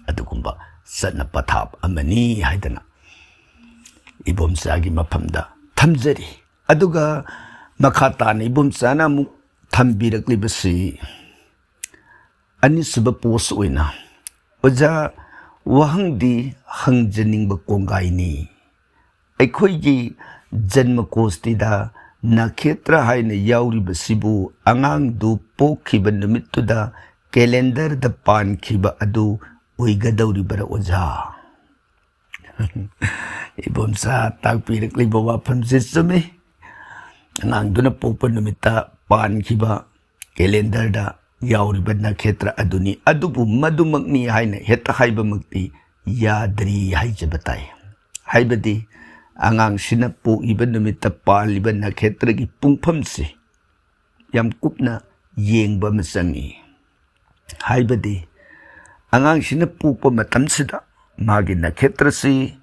ꯑꯗꯨꯒꯨꯝꯕ ꯆꯠꯅ ꯄꯊꯥꯞ ꯑꯃꯅꯤ ꯍꯥꯏꯗꯅ ꯏꯕꯣꯝꯆꯥꯒꯤ ꯃꯐꯝꯗ ꯊꯝꯖꯔꯤ꯫ ꯑꯗꯨꯒ ꯃꯈꯥ ꯇꯥꯅ ꯏꯕꯣꯝꯆꯥꯅ ꯑꯃꯨꯛ ꯊꯝꯕꯤꯔꯛꯂꯤꯕꯁꯤ ꯑꯅꯤꯁꯨꯕ ꯄꯣꯁ ꯑꯣꯏꯅ, "ꯑꯣꯖꯥ, ꯋꯥꯍꯪꯗꯤ ꯍꯪꯖꯅꯤꯡꯕ ꯀꯣꯡꯒꯥꯏꯅꯤ꯫ ꯑꯩꯈꯣꯏꯒꯤ ꯖꯟꯃꯀꯣꯁꯇꯤꯗ ꯅꯈꯦꯇ꯭ꯔ ꯍꯥꯏꯅ ꯌꯥꯎꯔꯤꯕꯁꯤꯕꯨ ꯑꯉꯥꯡꯗꯨ ꯄꯣꯛꯈꯤꯕ ꯅꯨꯃꯤꯠꯇꯨꯗ ꯀꯦꯂꯦꯟꯗꯔꯗ ꯄꯥꯟꯈꯤꯕ ꯑꯗꯨ ꯑꯣꯏꯒꯗꯧꯔꯤꯕꯔꯥ, ꯑꯣꯖꯥ?" ꯏꯕꯣꯝꯆꯥ ꯇꯥꯛꯄꯤꯔꯛꯂꯤꯕ ꯋꯥꯐꯝꯁꯦ ꯆꯨꯝꯃꯤ꯫ ꯑꯉꯥꯡꯗꯨꯅ ꯄꯣꯛꯄ ꯅꯨꯃꯤꯠꯇ ꯄꯥꯟꯈꯤꯕ ꯀꯦꯂꯦꯟꯗꯔꯗ ꯌꯥꯎꯔꯤꯕ ꯅꯈꯦꯇ꯭ꯔ ꯑꯗꯨꯅꯤ꯫ ꯑꯗꯨꯕꯨ ꯃꯗꯨꯃꯛꯅꯤ ꯍꯥꯏꯅ ꯍꯦꯛꯇ ꯍꯥꯏꯕꯃꯛꯇꯤ ꯌꯥꯗ꯭ꯔꯤ ꯍꯥꯏꯖꯕ ꯇꯥꯏ꯫ ꯍꯥꯏꯕꯗꯤ ꯑꯉꯥꯡꯁꯤꯅ ꯄꯣꯛꯏꯕ ꯅꯨꯃꯤꯠꯇ ꯄꯥꯜꯂꯤꯕ ꯅꯈꯦꯇ꯭ꯔꯒꯤ ꯄꯨꯡꯐꯝꯁꯤ ꯌꯥꯝ ꯀꯨꯞꯅ ꯌꯦꯡꯕ ꯑꯃ ꯆꯪꯏ꯫ ꯍꯥꯏꯕꯗꯤ ꯑꯉꯥꯡꯁꯤꯅ ꯄꯣꯛꯄ ꯃꯇꯝꯁꯤꯗ ꯃꯥꯒꯤ ꯅꯈꯦꯇ꯭ꯔꯁꯤ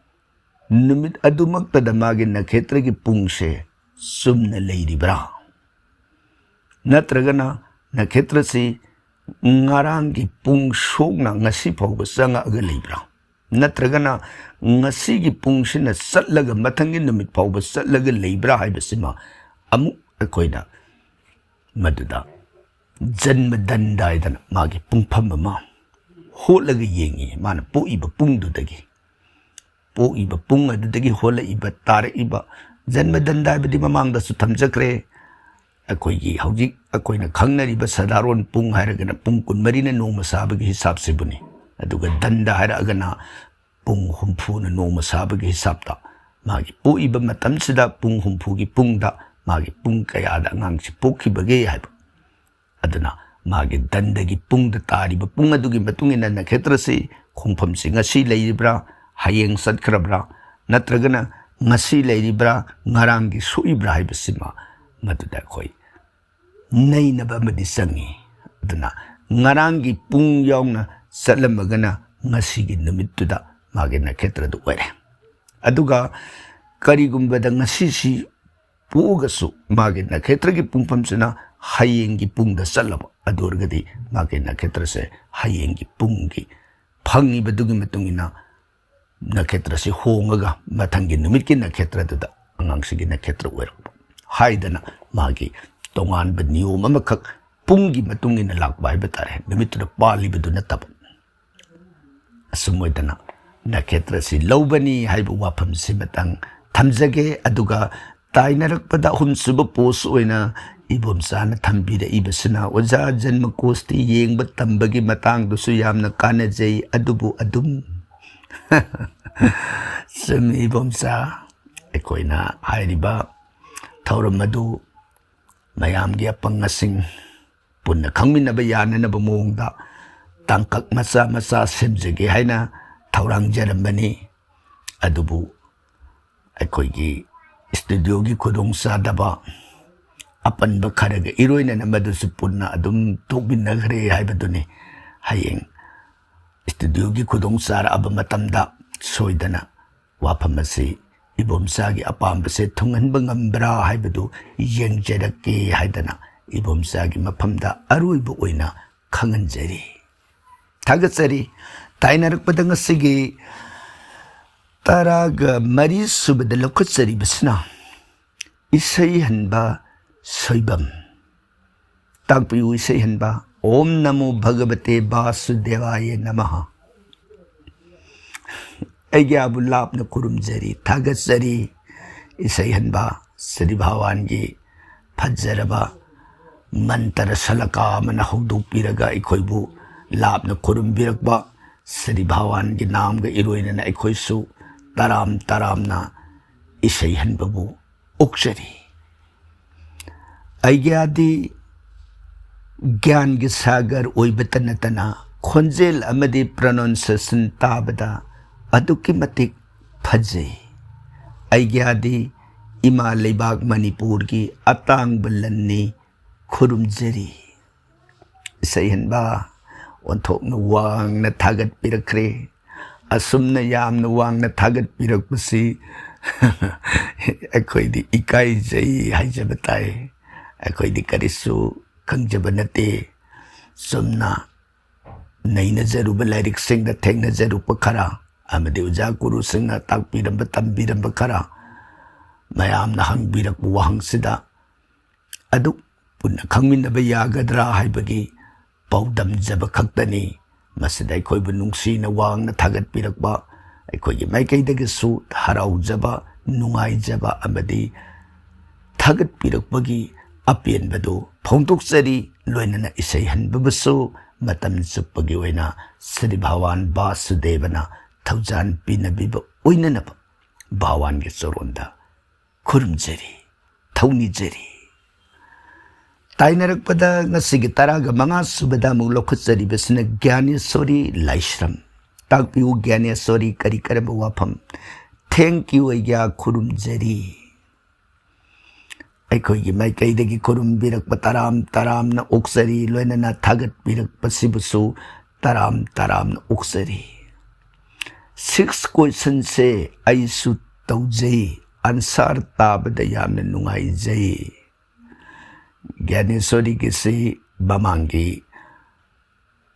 ꯅꯨꯃꯤꯠ ꯑꯗꯨꯃꯛꯇꯗ ꯃꯥꯒꯤ ꯅꯈꯦꯇ꯭ꯔꯒꯤ ꯄꯨꯡꯁꯦ ꯆꯨꯝꯅ ꯂꯩꯔꯤꯕ꯭ꯔꯥ? ꯅꯠꯇ꯭ꯔꯒꯅ ꯅꯈꯦꯇ꯭ꯔꯁꯤ ꯉꯔꯥꯡꯒꯤ ꯄꯨꯡ ꯁꯣꯛꯅ ꯉꯁꯤ ꯐꯥꯎꯕ ꯆꯪꯉꯛꯑꯒ ꯂꯩꯕ꯭ꯔꯥ? ꯅꯠꯇ꯭ꯔꯒꯅ ꯉꯁꯤꯒꯤ ꯄꯨꯡꯁꯤꯅ ꯆꯠꯂꯒ ꯃꯊꯪꯒꯤ ꯅꯨꯃꯤꯠ ꯐꯥꯎꯕ ꯆꯠꯂꯒ ꯂꯩꯕ꯭ꯔꯥ ꯍꯥꯏꯕꯁꯤꯃ ꯑꯃꯨꯛ ꯑꯩꯈꯣꯏꯅ ꯃꯗꯨꯗ ꯖꯟꯃ ꯗꯟꯗ ꯍꯥꯏꯗꯅ ꯃꯥꯒꯤ ꯄꯨꯡꯐꯝ ꯑꯃ ꯍꯣꯠꯂꯒ ꯌꯦꯡꯉꯤ꯫ ꯃꯥꯅ ꯄꯣꯛꯏꯕ ꯄꯨꯡꯗꯨꯗꯒꯤ, ꯄꯣꯛꯏꯕ ꯄꯨꯡ ꯑꯗꯨꯗꯒꯤ ꯍꯣꯜꯂꯛꯏꯕ, ꯇꯥꯔꯛꯏꯕ, ꯖꯟꯃ ꯗꯟꯗ ꯍꯥꯏꯕꯗꯤ ꯃꯃꯥꯡꯗꯁꯨ ꯊꯝꯖꯈ꯭ꯔꯦ꯫ ꯑꯩꯈꯣꯏꯒꯤ ꯍꯧꯖꯤꯛ ꯑꯩꯈꯣꯏꯅ ꯈꯪꯅꯔꯤꯕ ꯁꯗꯥꯔꯣꯟ ꯄꯨꯡ ꯍꯥꯏꯔꯒꯅ ꯄꯨꯡ ꯀꯨꯟꯃꯔꯤꯅ ꯅꯣꯡꯃ ꯁꯥꯕꯒꯤ ꯍꯤꯁꯥꯞꯁꯤꯕꯨꯅꯤ꯫ ꯑꯗꯨꯒ ꯗꯟꯗ ꯍꯥꯏꯔꯛꯑꯒꯅ ꯄꯨꯡ ꯍꯨꯝꯐꯨꯅ ꯅꯣꯡꯃ ꯁꯥꯕꯒꯤ ꯍꯤꯁꯥꯞꯇ ꯃꯥꯒꯤ ꯄꯣꯛꯏꯕ ꯃꯇꯝꯁꯤꯗ ꯄꯨꯡ ꯍꯨꯝꯐꯨꯒꯤ ꯄꯨꯡꯗ ꯃꯥꯒꯤ ꯄꯨꯡ ꯀꯌꯥꯗ ꯑꯉꯥꯡꯁꯤ ꯄꯣꯛꯈꯤꯕꯒꯦ ꯍꯥꯏꯕ꯫ ꯑꯗꯨꯅ ꯃꯥꯒꯤ ꯗꯟꯗꯒꯤ ꯄꯨꯡꯗ ꯇꯥꯔꯤꯕ ꯄꯨꯡ ꯑꯗꯨꯒꯤ ꯃꯇꯨꯡ ꯏꯟꯅ ꯅꯈꯦꯇ꯭ꯔꯁꯤ ꯈꯣꯡꯐꯝꯁꯤ ꯉꯁꯤ ꯂꯩꯔꯤꯕ꯭ꯔꯥ, ꯍꯌꯦꯡ ꯆꯠꯈ꯭ꯔꯕ꯭ꯔꯥ, ꯅꯠꯇ꯭ꯔꯒꯅ ꯉꯁꯤ ꯂꯩꯔꯤꯕ꯭ꯔꯥ, ꯉꯔꯥꯡꯒꯤ ꯁꯣꯛꯏꯕ꯭ꯔꯥ ꯍꯥꯏꯕꯁꯤꯃ ꯃꯗꯨꯗ ꯑꯩꯈꯣꯏ ꯅꯩꯅꯕ ꯑꯃꯗꯤ ꯆꯪꯉꯤ꯫ ꯑꯗꯨꯅ ꯉꯔꯥꯡꯒꯤ ꯄꯨꯡ ꯌꯥꯎꯅ ꯆꯠꯂꯝꯃꯒꯅ ꯉꯁꯤꯒꯤ ꯅꯨꯃꯤꯠꯇꯨꯗ ꯃꯥꯒꯤ ꯅꯈꯦꯇ꯭ꯔꯗꯨ ꯑꯣꯏꯔꯦ꯫ ꯑꯗꯨꯒ ꯀꯔꯤꯒꯨꯝꯕꯗ ꯉꯁꯤꯁꯤ ꯄꯣꯛꯑꯒꯁꯨ ꯃꯥꯒꯤ ꯅꯈꯦꯇ꯭ꯔꯒꯤ ꯄꯨꯡꯐꯝꯁꯤꯅ ꯍꯌꯦꯡꯒꯤ ꯄꯨꯡꯗ ꯆꯠꯂꯕ, ꯑꯗꯨ ꯑꯣꯏꯔꯒꯗꯤ ꯃꯥꯒꯤ ꯅꯈꯦꯇ꯭ꯔꯁꯦ ꯍꯌꯦꯡꯒꯤ ꯄꯨꯡꯒꯤ ꯐꯪꯉꯤꯕꯗꯨꯒꯤ ꯃꯇꯨꯡ ꯏꯟꯅ ꯅꯈꯦꯇ꯭ꯔꯁꯤ ꯍꯣꯡꯉꯒ ꯃꯊꯪꯒꯤ ꯅꯨꯃꯤꯠꯀꯤ ꯅꯈꯦꯇ꯭ꯔꯗꯨꯗ ꯑꯉꯥꯡꯁꯤꯒꯤ ꯅꯈꯦꯇ꯭ꯔ ꯑꯣꯏꯔꯛꯄ ꯍꯥꯏꯗꯅ ꯃꯥꯒꯤ ꯇꯣꯉꯥꯟꯕ ꯅꯤꯌꯣꯝ ꯑꯃꯈꯛ ꯄꯨꯡꯒꯤ ꯃꯇꯨꯡ ꯏꯟꯅ ꯂꯥꯛꯄ ꯍꯥꯏꯕ ꯇꯥꯔꯦ, ꯅꯨꯃꯤꯠꯇꯨꯗ ꯄꯥꯜꯂꯤꯕꯗꯨ ꯅꯠꯇꯕ꯫ ꯑꯁꯨꯝ ꯑꯣꯏꯗꯅ ꯅꯈꯦꯇ꯭ꯔꯁꯤ ꯂꯧꯕꯅꯤ ꯍꯥꯏꯕ ꯋꯥꯐꯝꯁꯤꯃꯇꯪ ꯊꯝꯖꯒꯦ꯫ ꯑꯗꯨꯒ ꯇꯥꯏꯅꯔꯛꯄꯗ ꯑꯍꯨꯝꯁꯨꯕ ꯄꯣꯁ ꯑꯣꯏꯅ ꯏꯕꯣꯝꯆꯥꯅ ꯊꯝꯕꯤꯔꯛꯏꯕꯁꯤꯅ ꯑꯣꯖꯥ ꯖꯟꯃꯀꯣꯁꯇꯤ ꯌꯦꯡꯕ ꯇꯝꯕꯒꯤ ꯃꯇꯥꯡꯗꯨꯁꯨ ꯌꯥꯝꯅ ꯀꯥꯟꯅꯖꯩ꯫ ꯑꯗꯨꯕꯨ ꯑꯗꯨꯝ ꯆꯨꯝꯃꯤ ꯏꯕꯣꯝꯆꯥ, ꯑꯩꯈꯣꯏꯅ ꯍꯥꯏꯔꯤꯕ ꯊꯧꯔꯝ ꯑꯗꯨ ꯃꯌꯥꯝꯒꯤ ꯑꯄꯪ ꯑꯁꯤꯡ ꯄꯨꯟꯅ ꯈꯪꯃꯤꯟꯅꯕ ꯌꯥꯅꯅꯕ ꯃꯑꯣꯡꯗ ꯇꯥꯡꯀꯛ ꯃꯆꯥ ꯃꯆꯥ ꯁꯦꯝꯖꯒꯦ ꯍꯥꯏꯅ ꯊꯧꯔꯥꯡꯖꯔꯝꯕꯅꯤ꯫ ꯑꯗꯨꯕꯨ ꯑꯩꯈꯣꯏꯒꯤ ꯁ꯭ꯇꯨꯗꯤꯑꯣꯒꯤ ꯈꯨꯗꯣꯡꯆꯥꯗꯕ ꯑꯄꯟꯕ ꯈꯔꯒ ꯏꯔꯣꯏꯅꯅ ꯃꯗꯨꯁꯨ ꯄꯨꯟꯅ ꯑꯗꯨꯝ ꯇꯣꯛꯃꯤꯟꯅꯈ꯭ꯔꯦ ꯍꯥꯏꯕꯗꯨꯅꯤ꯫ ꯍꯌꯦꯡ ꯁ꯭ꯇꯨꯗꯤꯑꯣꯒꯤ ꯈꯨꯗꯣꯡ ꯆꯥꯔꯛꯑꯕ ꯃꯇꯝꯗ ꯁꯣꯏꯗꯅ ꯋꯥꯐꯝ ꯑꯁꯤ ꯏꯕꯣꯝꯆꯥꯒꯤ ꯑꯄꯥꯝꯕꯁꯦ ꯊꯨꯡꯍꯟꯕ ꯉꯝꯕ꯭ꯔꯥ ꯍꯥꯏꯕꯗꯨ ꯌꯦꯡꯖꯔꯛꯀꯦ ꯍꯥꯏꯗꯅ ꯏꯕꯣꯝꯆꯥꯒꯤ ꯃꯐꯝꯗ ꯑꯔꯣꯏꯕ ꯑꯣꯏꯅ ꯈꯪꯍꯟꯖꯔꯤ꯫ ꯊꯥꯒꯠꯆꯔꯤ꯫ ꯇꯥꯏꯅꯔꯛꯄꯗ ꯉꯁꯤꯒꯤ ꯇꯔꯥꯒ ꯃꯔꯤ ꯁꯨꯕꯗ ꯂꯧꯈꯠꯆꯔꯤꯕꯁꯤꯅ ꯏꯁꯩ ꯍꯟꯕ ꯁꯣꯏꯕꯝ꯫ ꯇꯥꯛꯄꯤꯌꯨ ꯏꯁꯩ ꯍꯟꯕ꯫ ॐ नमो भगवते वासुदेवाय नमः꯫ ꯑꯩꯒꯤ ꯑꯥꯕꯨ ꯂꯥꯞꯅ ꯈꯨꯔꯨꯝꯖꯔꯤ, ꯊꯥꯒꯠꯆꯔꯤ꯫ ꯏꯁꯩ ꯍꯟꯕ ꯁ꯭ꯔꯤ ꯚꯒꯋꯥꯟꯒꯤ ꯐꯖꯔꯕ ꯃꯟꯇ꯭ꯔ ꯁꯂꯀꯥ ꯑꯃꯅ ꯍꯧꯗꯣꯛꯄꯤꯔꯒ ꯑꯩꯈꯣꯏꯕꯨ ꯂꯥꯞꯅ ꯈꯨꯔꯨꯝꯕꯤꯔꯛꯄ ꯁ꯭ꯔꯤ ꯚꯒꯋꯥꯟꯒꯤ ꯅꯥꯝꯒ ꯏꯔꯣꯏꯅꯅ ꯑꯩꯈꯣꯏꯁꯨ ꯇꯔꯥꯝ ꯇꯔꯥꯝꯅ ꯏꯁꯩ ꯍꯟꯕꯕꯨ ꯑꯣꯛꯆꯔꯤ꯫ ꯑꯩꯒꯤ ꯑꯥꯗꯤ ꯒ꯭ꯌꯥꯟꯒꯤ ꯁꯥꯒꯔ ꯑꯣꯏꯕꯇ ꯅꯠꯇꯅ ꯈꯣꯟꯖꯦꯜ ꯑꯃꯗꯤ pronunciation ꯇꯥꯕꯗ ꯑꯗꯨꯛꯀꯤ ꯃꯇꯤꯛ ꯐꯖꯩ꯫ ꯑꯩꯒꯤ ꯑꯥꯗꯤ ꯏꯃꯥ ꯂꯩꯕꯥꯛ ꯃꯅꯤꯄꯨꯔꯒꯤ ꯑꯇꯥꯡꯕ ꯂꯟꯅꯤ꯫ ꯈꯨꯔꯨꯝꯖꯔꯤ꯫ ꯏꯁꯩ ꯍꯟꯕ ꯑꯣꯟꯊꯣꯛꯅ ꯋꯥꯡꯅ ꯊꯥꯒꯠꯄꯤꯔꯛꯈ꯭ꯔꯦ꯫ ꯑꯁꯨꯝꯅ ꯌꯥꯝꯅ ꯋꯥꯡꯅ ꯊꯥꯒꯠꯄꯤꯔꯛꯄꯁꯤ ꯑꯩꯈꯣꯏꯗꯤ ꯏꯀꯥꯏꯖꯩ ꯍꯥꯏꯖꯕ ꯇꯥꯏ꯫ ꯑꯩꯈꯣꯏꯗꯤ ꯀꯔꯤꯁꯨ ꯈꯪꯖꯕ ꯅꯠꯇꯦ꯫ ꯆꯨꯝꯅ ꯅꯩꯅꯖꯔꯨꯕ ꯂꯥꯏꯔꯤꯛꯁꯤꯡꯗ ꯊꯦꯡꯅꯖꯔꯨꯕ ꯈꯔ, ꯑꯃꯗꯤ ꯑꯣꯖꯥ ꯒꯨꯔꯨꯁꯤꯡꯅ ꯇꯥꯛꯄꯤꯔꯝꯕ, ꯇꯝꯕꯤꯔꯝꯕ ꯈꯔ ꯃꯌꯥꯝꯅ ꯍꯪꯕꯤꯔꯛꯄ ꯋꯥꯍꯪꯁꯤꯗ ꯑꯗꯨ ꯄꯨꯟꯅ ꯈꯪꯃꯤꯟꯅꯕ ꯌꯥꯒꯗ꯭ꯔꯥ ꯍꯥꯏꯕꯒꯤ ꯄꯥꯎꯗꯝꯖꯕ ꯈꯛꯇꯅꯤ꯫ ꯃꯁꯤꯗ ꯑꯩꯈꯣꯏꯕꯨ ꯅꯨꯡꯁꯤꯅ ꯋꯥꯡꯅ ꯊꯥꯒꯠꯄꯤꯔꯛꯄ, ꯑꯩꯈꯣꯏꯒꯤ ꯃꯥꯏꯀꯩꯗꯒꯤꯁꯨ ꯍꯔꯥꯎꯖꯕ, ꯅꯨꯡꯉꯥꯏꯖꯕ ꯑꯃꯗꯤ ꯊꯥꯒꯠꯄꯤꯔꯛꯄꯒꯤ ꯑꯄꯦꯟꯕꯗꯨ ꯐꯣꯡꯗꯣꯛꯆꯔꯤ꯫ ꯂꯣꯏꯅꯅ ꯏꯁꯩ ꯍꯟꯕꯕꯨꯁꯨ ꯃꯇꯝ ꯆꯨꯞꯄꯒꯤ ꯑꯣꯏꯅ ꯁ꯭ꯔꯤ ꯚꯒꯋꯥꯟ ꯕꯥꯁꯨꯗꯦꯕꯅ ꯊꯧꯖꯥꯟ ꯄꯤꯅꯕꯤꯕ ꯑꯣꯏꯅꯅꯕ ꯚꯒꯋꯥꯟꯒꯤ ꯆꯔꯣꯟꯗ ꯈꯨꯔꯨꯝꯖꯔꯤ, ꯊꯧꯅꯤꯖꯔꯤ꯫ ꯇꯥꯏꯅꯔꯛꯄꯗ ꯉꯁꯤꯒꯤ ꯇꯔꯥꯒ ꯃꯉꯥ ꯁꯨꯕꯗ ꯑꯃꯨꯛ ꯂꯧꯈꯠꯆꯔꯤꯕꯁꯤꯅ ꯒ꯭ꯌꯥꯅꯦꯁꯣꯔꯤ ꯂꯥꯏꯁ꯭ꯔꯝ꯫ ꯇꯥꯛꯄꯤꯌꯨ ꯒ꯭ꯌꯥꯅꯦꯁꯣꯔꯤ, ꯀꯔꯤ ꯀꯔꯝꯕ ꯋꯥꯐꯝ? Thank you ꯑꯩꯒ꯭ꯌꯥ, ꯈꯨꯔꯨꯝꯖꯔꯤ꯫ ꯑꯩꯈꯣꯏꯒꯤ ꯃꯥꯏꯀꯩꯗꯒꯤ ꯈꯨꯔꯨꯝꯕꯤꯔꯛꯄ ꯇꯔꯥꯝ ꯇꯔꯥꯝꯅ ꯑꯣꯛꯆꯔꯤ, ꯂꯣꯏꯅꯅ ꯊꯥꯒꯠꯄꯤꯔꯛꯄꯁꯤꯕꯨꯁꯨ ꯇꯔꯥꯝ ꯇꯔꯥꯝꯅ ꯑꯣꯛꯆꯔꯤ꯫ Six questionꯁꯦ ꯑꯩꯁꯨ ꯇꯧꯖꯩ, answer ꯇꯥꯕꯗ ꯌꯥꯝꯅ ꯅꯨꯡꯉꯥꯏꯖꯩ꯫ ꯒ꯭ꯌꯥꯅꯦꯁꯣꯔꯤꯒꯤꯁꯤ ꯃꯃꯥꯡꯒꯤ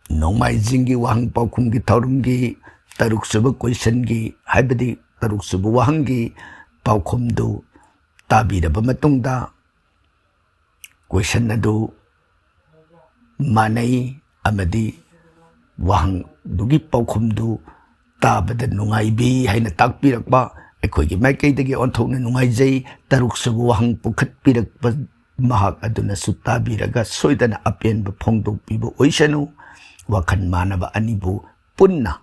ꯅꯣꯡꯃꯥꯏꯖꯤꯡꯒꯤ ꯋꯥꯍꯪ ꯄꯥꯎꯈꯨꯝꯒꯤ ꯊꯧꯔꯝꯒꯤ ꯇꯔꯨꯛꯁꯨꯕ questionꯒꯤ, ꯍꯥꯏꯕꯗꯤ ꯇꯔꯨꯛꯁꯨꯕ ꯋꯥꯍꯪꯒꯤ ꯄꯥꯎꯈꯨꯝꯗꯨ ꯇꯥꯕꯤꯔꯕ ꯃꯇꯨꯡꯗ, question ꯑꯗꯨ ꯃꯥꯟꯅꯩ ꯑꯃꯗꯤ ꯋꯥꯍꯪꯗꯨꯒꯤ ꯄꯥꯎꯈꯨꯝꯗꯨ ꯇꯥꯕꯗ ꯅꯨꯡꯉꯥꯏꯕꯤ ꯍꯥꯏꯅ ꯇꯥꯛꯄꯤꯔꯛꯄ, ꯑꯩꯈꯣꯏꯒꯤ ꯃꯥꯏꯀꯩꯗꯒꯤ ꯑꯣꯟꯊꯣꯛꯅ ꯅꯨꯡꯉꯥꯏꯖꯩ꯫ ꯇꯔꯨꯛꯁꯨꯕ ꯋꯥꯍꯪ ꯄꯨꯈꯠꯄꯤꯔꯛꯄ ꯃꯍꯥꯛ ꯑꯗꯨꯅꯁꯨ ꯇꯥꯕꯤꯔꯒ ꯁꯣꯏꯗꯅ ꯑꯄꯦꯟꯕ ꯐꯣꯡꯗꯣꯛꯄꯤꯕ ꯑꯣꯏꯁꯅꯨ꯫ ꯋꯥꯈꯜ ꯃꯥꯟꯅꯕ ꯑꯅꯤꯕꯨ ꯄꯨꯟꯅ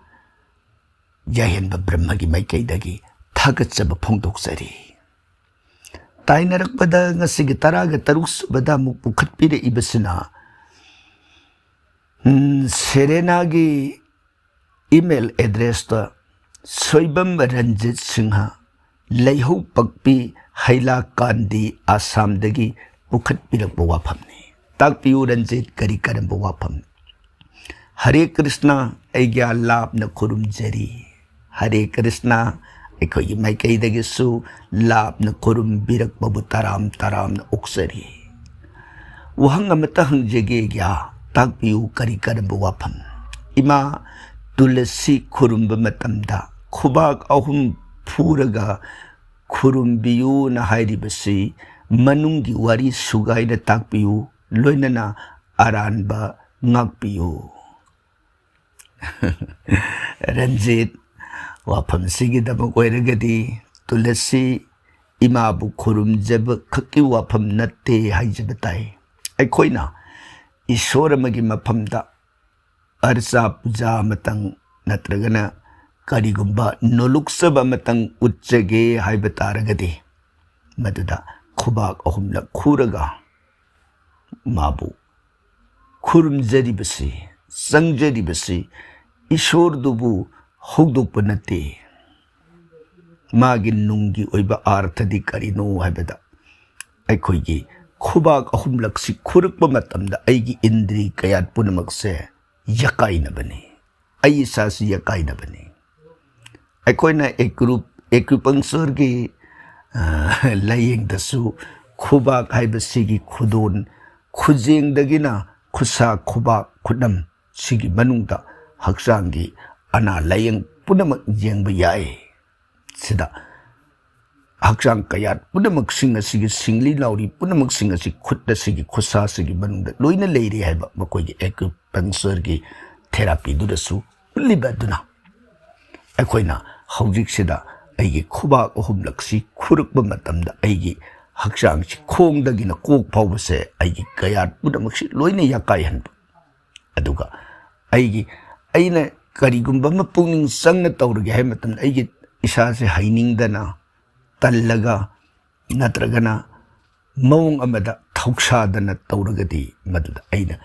ꯌꯥꯍꯦꯟꯕ ꯕ꯭ꯔꯍ꯭ꯃꯒꯤ ꯃꯥꯏꯀꯩꯗꯒꯤ ꯊꯥꯒꯠꯆꯕ ꯐꯣꯡꯗꯣꯛꯆꯔꯤ꯫ ꯇꯥꯏꯅꯔꯛꯄꯗ ꯉꯁꯤꯒꯤ ꯇꯔꯥꯒ ꯇꯔꯨꯛ ꯁꯨꯕꯗ ꯑꯃꯨꯛ ꯄꯨꯈꯠꯄꯤꯔꯛꯏꯕꯁꯤꯅ, ꯎꯝ, ꯁꯦꯔꯦꯅꯥꯒꯤ email addressꯇ ꯁꯣꯏꯕꯝ ꯔꯟꯖꯤꯠ ꯁꯤꯡꯍ, ꯂꯩꯍꯧ ꯄꯛꯄꯤ, ꯍꯩꯂꯥꯀꯥꯟꯗꯤ, ꯑꯁꯥꯝꯗꯒꯤ ꯄꯨꯈꯠꯄꯤꯔꯛꯄ ꯋꯥꯐꯝꯅꯤ꯫ ꯇꯥꯛꯄꯤꯌꯨ ꯔꯟꯖꯤꯠ, ꯀꯔꯤ ꯀꯔꯝꯕ ꯋꯥꯐꯝ? ꯍꯔꯦ ꯀ꯭ꯔꯤꯁꯅ, ꯑꯩꯒ꯭ꯌꯥ ꯂꯥꯞꯅ ꯈꯨꯔꯨꯝꯖꯔꯤ꯫ ꯍꯔꯦ ꯀ꯭ꯔꯤꯁꯅ, ꯑꯩꯈꯣꯏꯒꯤ ꯃꯥꯏꯀꯩꯗꯒꯤꯁꯨ ꯂꯥꯞꯅ ꯈꯨꯔꯨꯝꯕꯤꯔꯛꯄꯕꯨ ꯇꯔꯥꯝ ꯇꯔꯥꯝꯅ ꯑꯣꯛꯆꯔꯤ꯫ ꯋꯥꯍꯪ ꯑꯃꯇ ꯍꯪꯖꯒꯦ ꯑꯩꯒ꯭ꯌꯥ, ꯇꯥꯛꯄꯤꯌꯨ ꯀꯔꯤ ꯀꯔꯝꯕ ꯋꯥꯐꯝ? ꯏꯃꯥ, ꯇꯨꯂꯁꯤ ꯈꯨꯔꯨꯝꯕ ꯃꯇꯝꯗ ꯈꯨꯕꯥꯛ ꯑꯍꯨꯝ ꯐꯨꯔꯒ ꯈꯨꯔꯨꯝꯕꯤꯌꯨꯅ ꯍꯥꯏꯔꯤꯕꯁꯤ ꯃꯅꯨꯡꯒꯤ ꯋꯥꯔꯤ ꯁꯨꯒꯥꯏꯅ ꯇꯥꯛꯄꯤꯌꯨ, ꯂꯣꯏꯅꯅ ꯑꯔꯥꯟꯕ ꯉꯥꯛꯄꯤꯌꯨ꯫ ꯔꯟꯖꯤꯠ, ꯋꯥꯐꯝꯁꯤꯒꯤꯗꯃꯛ ꯑꯣꯏꯔꯒꯗꯤ ꯇꯨꯂꯁꯤ ꯏꯃꯥꯕꯨ ꯈꯨꯔꯨꯝꯖꯕ ꯈꯛꯀꯤ ꯋꯥꯐꯝ ꯅꯠꯇꯦ ꯍꯥꯏꯖꯕ ꯇꯥꯏ꯫ ꯑꯩꯈꯣꯏꯅ ꯏꯁꯣꯔ ꯑꯃꯒꯤ ꯃꯐꯝꯗ ꯑꯔꯆꯥ ꯄꯨꯖꯥ ꯑꯃꯇꯪ ꯅꯠꯇ꯭ꯔꯒꯅ ꯀꯔꯤꯒꯨꯝꯕ ꯅꯣꯂꯨꯛꯆꯕ ꯑꯃꯇꯪ ꯎꯠꯆꯒꯦ ꯍꯥꯏꯕ ꯇꯥꯔꯒꯗꯤ, ꯃꯗꯨꯗ ꯈꯨꯕꯥꯛ ꯑꯍꯨꯝꯂꯛ ꯈꯨꯔꯒ ꯃꯥꯕꯨ ꯈꯨꯔꯨꯝꯖꯔꯤꯕꯁꯤ, ꯆꯪꯖꯔꯤꯕꯁꯤ ꯏꯁꯣꯔꯗꯨꯕꯨ ꯍꯧꯗꯣꯛꯄ ꯅꯠꯇꯦ, ꯃꯥꯒꯤ ꯅꯨꯡꯒꯤ ꯑꯣꯏꯕ ꯑꯥꯔꯊꯗꯤ ꯀꯔꯤꯅꯣ ꯍꯥꯏꯕꯗ, ꯑꯩꯈꯣꯏꯒꯤ ꯈꯨꯕꯥꯛ ꯑꯍꯨꯝꯂꯛꯁꯤ ꯈꯨꯔꯛꯄ ꯃꯇꯝꯗ ꯑꯩꯒꯤ ꯏꯟꯗ꯭ꯔꯤ ꯀꯌꯥꯠ ꯄꯨꯝꯅꯃꯛꯁꯦ ꯌꯥꯀꯥꯏꯅꯕꯅꯤ, ꯑꯩ ꯏꯁꯥꯁꯤ ꯌꯥꯀꯥꯏꯅꯕꯅꯤ꯫ ꯑꯩꯈꯣꯏꯅ ꯑꯦꯀ꯭ꯔꯨ-, ꯑꯦꯀ꯭ꯌꯨꯄꯪꯆꯔꯒꯤ, ꯑ, ꯂꯥꯏꯌꯦꯡꯗꯁꯨ ꯈꯨꯕꯥꯛ ꯍꯥꯏꯕꯁꯤꯒꯤ ꯈꯨꯗꯣꯟ, ꯈꯨꯖꯦꯡꯗꯒꯤꯅ ꯈꯨꯠꯁꯥ, ꯈꯨꯕꯥꯛ, ꯈꯨꯠꯅꯝ ꯁꯤꯒꯤ ꯃꯅꯨꯡꯗ ꯍꯛꯆꯥꯡꯒꯤ ꯑꯅꯥ ꯂꯥꯏꯌꯦꯡ ꯄꯨꯝꯅꯃꯛ ꯌꯦꯡꯕ ꯌꯥꯏ꯫ ꯁꯤꯗ ꯍꯛꯆꯥꯡ ꯀꯌꯥꯠ ꯄꯨꯝꯅꯃꯛꯁꯤꯡ ꯑꯁꯤꯒꯤ ꯁꯤꯡꯂꯤ ꯅꯥꯎꯔꯤ ꯄꯨꯝꯅꯃꯛꯁꯤꯡ ꯑꯁꯤ ꯈꯨꯠ ꯑꯁꯤꯒꯤ, ꯈꯨꯠꯁꯥꯁꯤꯒꯤ ꯃꯅꯨꯡꯗ ꯂꯣꯏꯅ ꯂꯩꯔꯤ ꯍꯥꯏꯕ ꯃꯈꯣꯏꯒꯤ ꯑꯦꯀ꯭ꯌꯨꯄꯪꯆꯔꯒꯤ ꯊꯦꯔꯥꯄꯤꯗꯨꯗꯁꯨ ꯎꯠꯂꯤꯕ ꯑꯗꯨꯅ, ꯑꯩꯈꯣꯏꯅ ꯍꯧꯖꯤꯛꯁꯤꯗ ꯑꯩꯒꯤ ꯈꯨꯕꯥꯛ ꯑꯍꯨꯝꯂꯛꯁꯤ ꯈꯨꯔꯛꯄ ꯃꯇꯝꯗ ꯑꯩꯒꯤ ꯍꯛꯆꯥꯡꯁꯤ ꯈꯣꯡꯗꯒꯤꯅ ꯀꯣꯛ ꯐꯥꯎꯕꯁꯦ ꯑꯩꯒꯤ ꯀꯌꯥꯠ ꯄꯨꯝꯅꯃꯛꯁꯤ ꯂꯣꯏꯅ ꯌꯥꯀꯥꯏꯍꯟꯕ꯫ ꯑꯗꯨꯒ ꯑꯩꯒꯤ, ꯑꯩꯅ ꯀꯔꯤꯒꯨꯝꯕ ꯑꯃ ꯄꯨꯛꯅꯤꯡ ꯆꯪꯅ ꯇꯧꯔꯒꯦ ꯍꯥꯏꯕ ꯃꯇꯝꯗ ꯑꯩꯒꯤ ꯏꯁꯥꯁꯦ ꯍꯩꯅꯤꯡꯗꯅ, ꯇꯜꯂꯒ, ꯅꯠꯇ꯭ꯔꯒꯅ ꯃꯑꯣꯡ ꯑꯃꯗ ꯊꯧꯁꯥꯗꯅ ꯇꯧꯔꯒꯗꯤ, ꯃꯗꯨꯗ ꯑꯩꯅ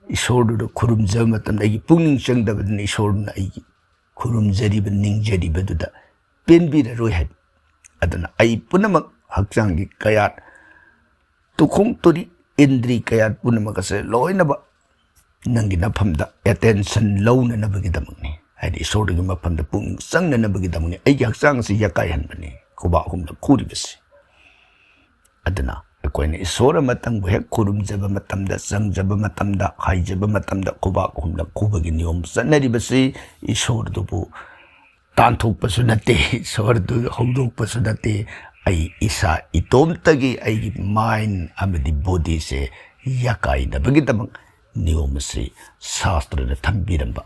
ꯏꯁꯣꯔꯗꯨꯗ ꯈꯨꯔꯨꯝꯖꯕ ꯃꯇꯝꯗ ꯑꯩꯒꯤ ꯄꯨꯛꯅꯤꯡ ꯆꯪꯗꯕꯗꯨꯅ ꯏꯁꯣꯔꯗꯨꯅ ꯑꯩꯒꯤ ꯈꯨꯔꯨꯝꯖꯔꯤꯕ, ꯅꯤꯡꯖꯔꯤꯕꯗꯨꯗ ꯄꯦꯟꯕꯤꯔꯔꯣꯏ ꯍꯥꯏꯕ꯫ ꯑꯗꯨꯅ ꯑꯩ ꯄꯨꯝꯅꯃꯛ, ꯍꯛꯆꯥꯡꯒꯤ ꯀꯌꯥꯠ, ꯇꯨꯈꯣꯡ ꯇꯨꯔꯤ, ꯏꯟꯗ꯭ꯔꯤ ꯀꯌꯥꯠ ꯄꯨꯝꯅꯃꯛ ꯑꯁꯦ ꯂꯣꯏꯅꯃꯛ ꯅꯪꯒꯤ ꯅꯐꯝꯗ ꯑꯦꯇꯦꯟꯁꯟ ꯂꯧꯅꯅꯕꯒꯤꯗꯃꯛꯅꯤ, ꯍꯥꯏꯗꯤ ꯏꯁꯣꯔꯗꯨꯒꯤ ꯃꯐꯝꯗ ꯄꯨꯛꯅꯤꯡ ꯆꯪꯅꯅꯕꯒꯤꯗꯃꯛꯅꯤ꯫ ꯑꯩꯒꯤ ꯍꯛꯆꯥꯡ ꯑꯁꯤ ꯌꯥꯀꯥꯏꯍꯟꯕꯅꯤ, ꯈꯨꯕꯥꯛ ꯑꯍꯨꯝꯂꯛ ꯈꯨꯔꯤꯕꯁꯤ꯫ ꯑꯗꯨꯅ ꯑꯩꯈꯣꯏꯅ ꯏꯁꯣꯔ ꯑꯃꯇꯪꯕꯨ ꯍꯦꯛ ꯈꯨꯔꯨꯝꯖꯕ ꯃꯇꯝꯗ, ꯆꯪꯖꯕ ꯃꯇꯝꯗ, ꯍꯥꯏꯖꯕ ꯃꯇꯝꯗ ꯈꯨꯕꯥꯛ ꯍꯨꯝꯂꯛ ꯈꯨꯕꯒꯤ ꯅꯤꯌꯣꯝ ꯆꯠꯅꯔꯤꯕꯁꯤ ꯏꯁꯣꯔꯗꯨꯕꯨ ꯇꯥꯟꯊꯣꯛꯄꯁꯨ ꯅꯠꯇꯦ, ꯏꯁꯣꯔꯗꯨ ꯍꯧꯗꯣꯛꯄꯁꯨ ꯅꯠꯇꯦ꯫ ꯑꯩ ꯏꯁꯥ ꯏꯇꯣꯝꯇꯒꯤ ꯑꯩꯒꯤ mind ꯑꯃꯗꯤ bodyꯁꯦ ꯌꯥꯀꯥꯏꯅꯕꯒꯤꯗꯃꯛ ꯅꯤꯌꯣꯝ ꯑꯁꯤ ꯁꯥꯁꯇ꯭ꯔꯅ ꯊꯝꯕꯤꯔꯝꯕ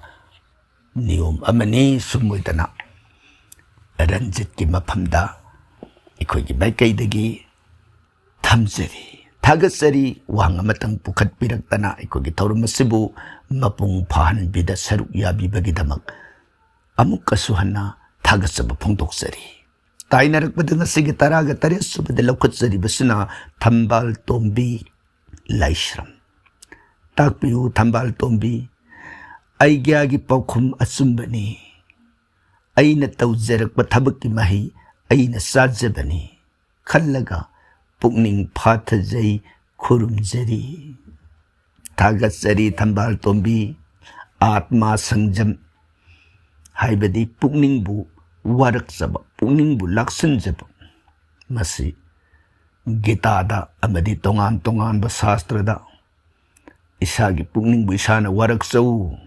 ꯅꯤꯌꯣꯝ ꯑꯃꯅꯤ꯫ ꯁꯨꯝ ꯑꯣꯏꯗꯅ ꯔꯟꯖꯤꯠꯀꯤ ꯃꯐꯝꯗ ꯑꯩꯈꯣꯏꯒꯤ ꯃꯥꯏꯀꯩꯗꯒꯤ ꯊꯝꯖꯔꯤ, ꯊꯥꯒꯠꯆꯔꯤ꯫ ꯋꯥꯍꯪ ꯑꯃꯇꯪ ꯄꯨꯈꯠꯄꯤꯔꯛꯇꯅ ꯑꯩꯈꯣꯏꯒꯤ ꯊꯧꯔꯝ ꯑꯁꯤꯕꯨ ꯃꯄꯨꯡ ꯐꯥꯍꯟꯕꯤꯗ ꯁꯔꯨꯛ ꯌꯥꯕꯤꯕꯒꯤꯗꯃꯛ ꯑꯃꯨꯛꯀꯁꯨ ꯍꯟꯅ ꯊꯥꯒꯠꯆꯕ ꯐꯣꯡꯗꯣꯛꯆꯔꯤ꯫ ꯇꯥꯏꯅꯔꯛꯄꯗ ꯉꯁꯤꯒꯤ ꯇꯔꯥꯒ ꯇꯔꯦꯠ ꯁꯨꯕꯗ ꯂꯧꯈꯠꯆꯔꯤꯕꯁꯤꯅ ꯊꯝꯕꯥꯜ ꯇꯣꯝꯕꯤ ꯂꯥꯏꯁ꯭ꯔꯝ꯫ ꯇꯥꯛꯄꯤꯌꯨ ꯊꯝꯕꯥꯜ ꯇꯣꯝꯕꯤ, ꯑꯩꯒ꯭ꯌꯥꯒꯤ ꯄꯥꯎꯈꯨꯝ ꯑꯆꯨꯝꯕꯅꯤ꯫ ꯑꯩꯅ ꯇꯧꯖꯔꯛꯄ ꯊꯕꯛꯀꯤ ꯃꯍꯩ ꯑꯩꯅ ꯆꯥꯖꯕꯅꯤ ꯈꯜꯂꯒ ꯄꯨꯛꯅꯤꯡ ꯐꯥꯊꯖꯩ, ꯈꯨꯔꯨꯝꯖꯔꯤ꯫ ꯊꯥꯒꯠꯆꯔꯤ ꯊꯝꯕꯥꯜ ꯇꯣꯝꯕꯤ꯫ ꯑꯥꯠꯃꯥ ꯁꯪꯖꯝ ꯍꯥꯏꯕꯗꯤ ꯄꯨꯛꯅꯤꯡꯕꯨ ꯋꯥꯔꯛꯆꯕ, ꯄꯨꯛꯅꯤꯡꯕꯨ ꯂꯥꯛꯁꯤꯟꯖꯕ, ꯃꯁꯤ ꯒꯤꯇꯥꯗ ꯑꯃꯗꯤ ꯇꯣꯉꯥꯟ ꯇꯣꯉꯥꯟꯕ ꯁꯥꯁꯇ꯭ꯔꯗ ꯏꯁꯥꯒꯤ ꯄꯨꯛꯅꯤꯡꯕꯨ ꯏꯁꯥꯅ ꯋꯥꯔꯛꯆꯧ,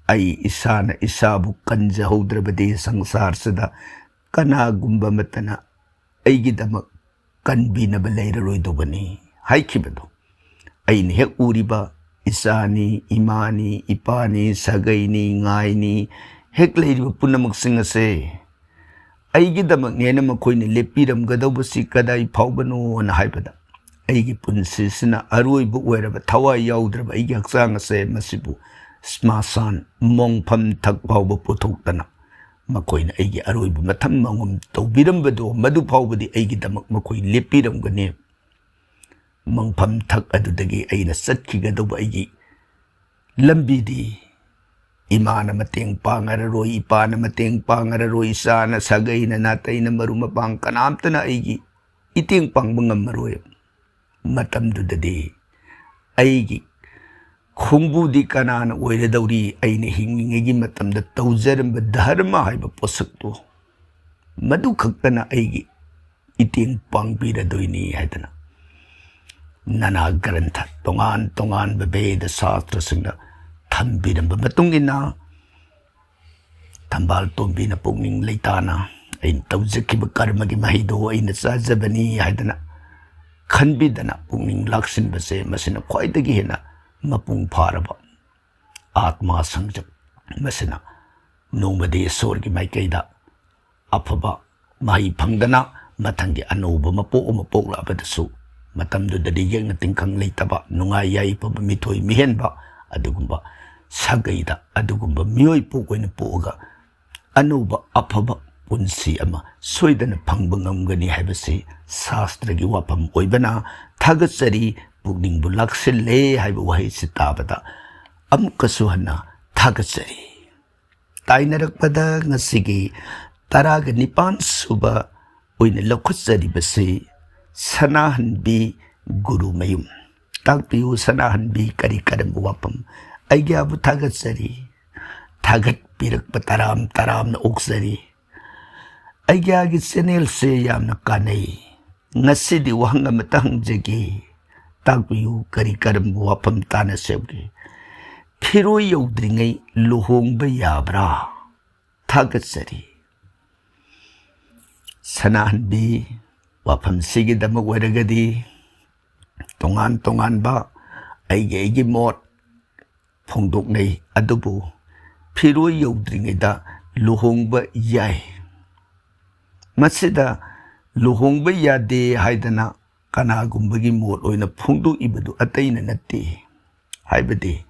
ꯑꯩ ꯏꯁꯥꯅ ꯏꯁꯥꯕꯨ ꯀꯟꯖꯍꯧꯗ꯭ꯔꯕꯗꯤ ꯁꯪꯁꯥꯔꯁꯤꯗ ꯀꯅꯥꯒꯨꯝꯕ ꯑꯃꯠꯇꯅ ꯑꯩꯒꯤꯗꯃꯛ ꯀꯟꯕꯤꯅꯕ ꯂꯩꯔꯔꯣꯏꯗꯧꯕꯅꯤ ꯍꯥꯏꯈꯤꯕꯗꯣ ꯑꯩꯅ ꯍꯦꯛ ꯎꯔꯤꯕ ꯏꯆꯥꯅꯤ, ꯏꯃꯥꯅꯤ, ꯏꯄꯥꯅꯤ, ꯁꯥꯒꯩꯅꯤ, ꯉꯥꯏꯅꯤ, ꯍꯦꯛ ꯂꯩꯔꯤꯕ ꯄꯨꯝꯅꯃꯛꯁꯤꯡ ꯑꯁꯦ ꯑꯩꯒꯤꯗꯃꯛꯅꯦꯅ ꯃꯈꯣꯏꯅ ꯂꯦꯞꯄꯤꯔꯝꯒꯗꯧꯕꯁꯤ ꯀꯗꯥꯏ ꯐꯥꯎꯕꯅꯣꯅ ꯍꯥꯏꯕꯗ, ꯑꯩꯒꯤ ꯄꯨꯟꯁꯤꯁꯤꯅ ꯑꯔꯣꯏꯕ ꯑꯣꯏꯔꯕ, ꯊꯋꯥꯏ ꯌꯥꯎꯗ꯭ꯔꯕ ꯑꯩꯒꯤ ꯍꯛꯆꯥꯡ ꯑꯁꯦ ꯃꯁꯤꯕꯨ ꯁ꯭ꯃꯁꯥꯟ, ꯃꯣꯡꯐꯝ ꯊꯛ ꯐꯥꯎꯕ ꯄꯨꯊꯣꯛꯇꯅ ꯃꯈꯣꯏꯅ ꯑꯩꯒꯤ ꯑꯔꯣꯏꯕ ꯃꯊꯝ ꯃꯉꯝ ꯇꯧꯕꯤꯔꯝꯕꯗꯣ, ꯃꯗꯨ ꯐꯥꯎꯕꯗꯤ ꯑꯩꯒꯤꯗꯃꯛ ꯃꯈꯣꯏ ꯂꯦꯞꯄꯤꯔꯝꯒꯅꯤ꯫ ꯃꯪꯐꯝ ꯊꯛ ꯑꯗꯨꯗꯒꯤ ꯑꯩꯅ ꯆꯠꯈꯤꯒꯗꯧꯕ ꯑꯩꯒꯤ ꯂꯝꯕꯤꯗꯤ ꯏꯃꯥꯅ ꯃꯇꯦꯡ ꯄꯥꯡꯉꯔꯔꯣꯏ, ꯏꯄꯥꯅ ꯃꯇꯦꯡ ꯄꯥꯡꯉꯔꯔꯣꯏ, ꯏꯆꯥꯅ, ꯁꯥꯒꯩꯅ, ꯅꯥꯇꯩꯅ, ꯃꯔꯨꯞ ꯃꯄꯥꯡ ꯀꯅꯥꯝꯇꯅ ꯑꯩꯒꯤ ꯏꯇꯦꯡ ꯄꯥꯡꯕ ꯉꯝꯃꯔꯣꯏ꯫ ꯃꯇꯝꯗꯨꯗꯗꯤ ꯑꯩꯒꯤ ꯈꯣꯡꯕꯨꯗꯤ ꯀꯅꯥꯅ ꯑꯣꯏꯔꯗꯧꯔꯤ? ꯑꯩꯅ ꯍꯤꯡꯂꯤꯉꯩꯒꯤ ꯃꯇꯝꯗ ꯇꯧꯖꯔꯝꯕ ꯙꯔꯃ ꯍꯥꯏꯕ ꯄꯣꯠꯁꯛꯇꯨ, ꯃꯗꯨ ꯈꯛꯇꯅ ꯑꯩꯒꯤ ꯏꯇꯦꯡ ꯄꯥꯡꯕꯤꯔꯗꯣꯏꯅꯤ ꯍꯥꯏꯗꯅ ꯅꯥꯅꯥ ꯒ꯭ꯔꯟꯊ, ꯇꯣꯉꯥꯟ ꯇꯣꯉꯥꯟꯕ ꯕꯦꯗ ꯁꯥꯁꯇ꯭ꯔꯁꯤꯡꯅ ꯊꯝꯕꯤꯔꯝꯕ ꯃꯇꯨꯡ ꯏꯟꯅ, ꯊꯝꯕꯥꯜ ꯇꯣꯝꯕꯤꯅ ꯄꯨꯛꯅꯤꯡ ꯂꯩꯇꯥꯅ "ꯑꯩꯅ ꯇꯧꯖꯈꯤꯕ ꯀꯔꯃꯒꯤ ꯃꯍꯩꯗꯣ ꯑꯩꯅ ꯆꯥꯖꯕꯅꯤ" ꯍꯥꯏꯗꯅ ꯈꯟꯕꯤꯗꯅ ꯄꯨꯛꯅꯤꯡ ꯂꯥꯛꯁꯤꯟꯕꯁꯦ, ꯃꯁꯤꯅ ꯈ꯭ꯋꯥꯏꯗꯒꯤ ꯍꯦꯟꯅ ꯃꯄꯨꯡ ꯐꯥꯔꯕ ꯑꯥꯠꯃꯥ ꯁꯪꯖꯛ꯫ ꯃꯁꯤꯅ ꯅꯣꯡꯃꯗꯤ ꯏꯁꯣꯔꯒꯤ ꯃꯥꯏꯀꯩꯗ ꯑꯐꯕ ꯃꯍꯩ ꯐꯪꯗꯅ ꯃꯊꯪꯒꯤ ꯑꯅꯧꯕ ꯃꯄꯣꯛ ꯑꯃ ꯄꯣꯛꯂꯛꯂꯕꯗꯁꯨ, ꯃꯇꯝꯗꯨꯗꯗꯤ ꯌꯦꯛꯅ ꯇꯤꯟꯈꯪ ꯂꯩꯇꯕ, ꯅꯨꯡꯉꯥꯏ ꯌꯥꯏꯐꯕ, ꯃꯤꯊꯣꯏ ꯃꯤꯍꯦꯟꯕ ꯑꯗꯨꯒꯨꯝꯕ ꯁꯥꯒꯩꯗ ꯑꯗꯨꯒꯨꯝꯕ ꯃꯤꯑꯣꯏ ꯄꯣꯛ ꯑꯣꯏꯅ ꯄꯣꯛꯑꯒ ꯑꯅꯧꯕ ꯑꯐꯕ ꯄꯨꯟꯁꯤ ꯑꯃ ꯁꯣꯏꯗꯅ ꯐꯪꯕ ꯉꯝꯒꯅꯤ ꯍꯥꯏꯕꯁꯤ ꯁꯥꯁꯇ꯭ꯔꯒꯤ ꯋꯥꯐꯝ ꯑꯣꯏꯕꯅ ꯊꯥꯒꯠꯆꯔꯤ, ꯄꯨꯛꯅꯤꯡꯕꯨ ꯂꯥꯛꯁꯤꯜꯂꯦ ꯍꯥꯏꯕ ꯋꯥꯍꯩꯁꯤ ꯇꯥꯕꯗ ꯑꯃꯨꯛꯀꯁꯨ ꯍꯟꯅ ꯊꯥꯒꯠꯆꯔꯤ꯫ ꯇꯥꯏꯅꯔꯛꯄꯗ ꯉꯁꯤꯒꯤ ꯇꯔꯥꯒ ꯅꯤꯄꯥꯟ ꯁꯨꯕ ꯑꯣꯏꯅ ꯂꯧꯈꯠꯆꯔꯤꯕꯁꯤ ꯁꯅꯥꯍꯟꯕꯤ ꯒꯨꯔꯨꯃꯌꯨꯝ꯫ ꯇꯥꯛꯄꯤꯌꯨ ꯁꯅꯥꯍꯟꯕꯤ, ꯀꯔꯤ ꯀꯔꯝꯕ ꯋꯥꯐꯝ? ꯑꯩꯒ꯭ꯌꯥꯕꯨ ꯊꯥꯒꯠꯆꯔꯤ, ꯊꯥꯒꯠꯄꯤꯔꯛꯄ ꯇꯔꯥꯝ ꯇꯔꯥꯝꯅ ꯑꯣꯛꯆꯔꯤ꯫ ꯑꯩꯒ꯭ꯌꯥꯒꯤ ꯆꯦꯅꯦꯜꯁꯦ ꯌꯥꯝꯅ ꯀꯥꯟꯅꯩ꯫ ꯉꯁꯤꯗꯤ ꯋꯥꯍꯪ ꯑꯃꯇ ꯍꯪꯖꯒꯦ, ꯇꯥꯛꯄꯤꯌꯨ, ꯀꯔꯤ ꯀꯔꯝꯕ ꯋꯥꯐꯝ ꯇꯥꯟꯅꯁꯦ ꯍꯥꯏꯕꯒꯦ? ꯐꯤꯔꯣꯏ ꯌꯧꯗ꯭ꯔꯤꯉꯩ ꯂꯨꯍꯣꯡꯕ ꯌꯥꯕ꯭ꯔꯥ? ꯊꯥꯒꯠꯆꯔꯤ꯫ ꯁꯅꯥꯍꯟꯕꯤ, ꯋꯥꯐꯝꯁꯤꯒꯤꯗꯃꯛ ꯑꯣꯏꯔꯒꯗꯤ ꯇꯣꯉꯥꯟ ꯇꯣꯉꯥꯟꯕ ꯑꯩꯒꯤ ꯑꯩꯒꯤ ꯃꯣꯠ ꯐꯣꯡꯗꯣꯛꯅꯩ, ꯑꯗꯨꯕꯨ ꯐꯤꯔꯣꯏ ꯌꯧꯗ꯭ꯔꯤꯉꯩꯗ ꯂꯨꯍꯣꯡꯕ ꯌꯥꯏ꯫ ꯃꯁꯤꯗ ꯂꯨꯍꯣꯡꯕ ꯌꯥꯗꯦ ꯍꯥꯏꯗꯅ ꯀꯅꯥꯒꯨꯝꯕꯒꯤ ꯃꯣꯠ ꯑꯣꯏꯅ ꯐꯣꯡꯗꯣꯛꯏꯕꯗꯨ ꯑꯇꯩꯅ ꯅꯠꯇꯦ꯫ ꯍꯥꯏꯕꯗꯤ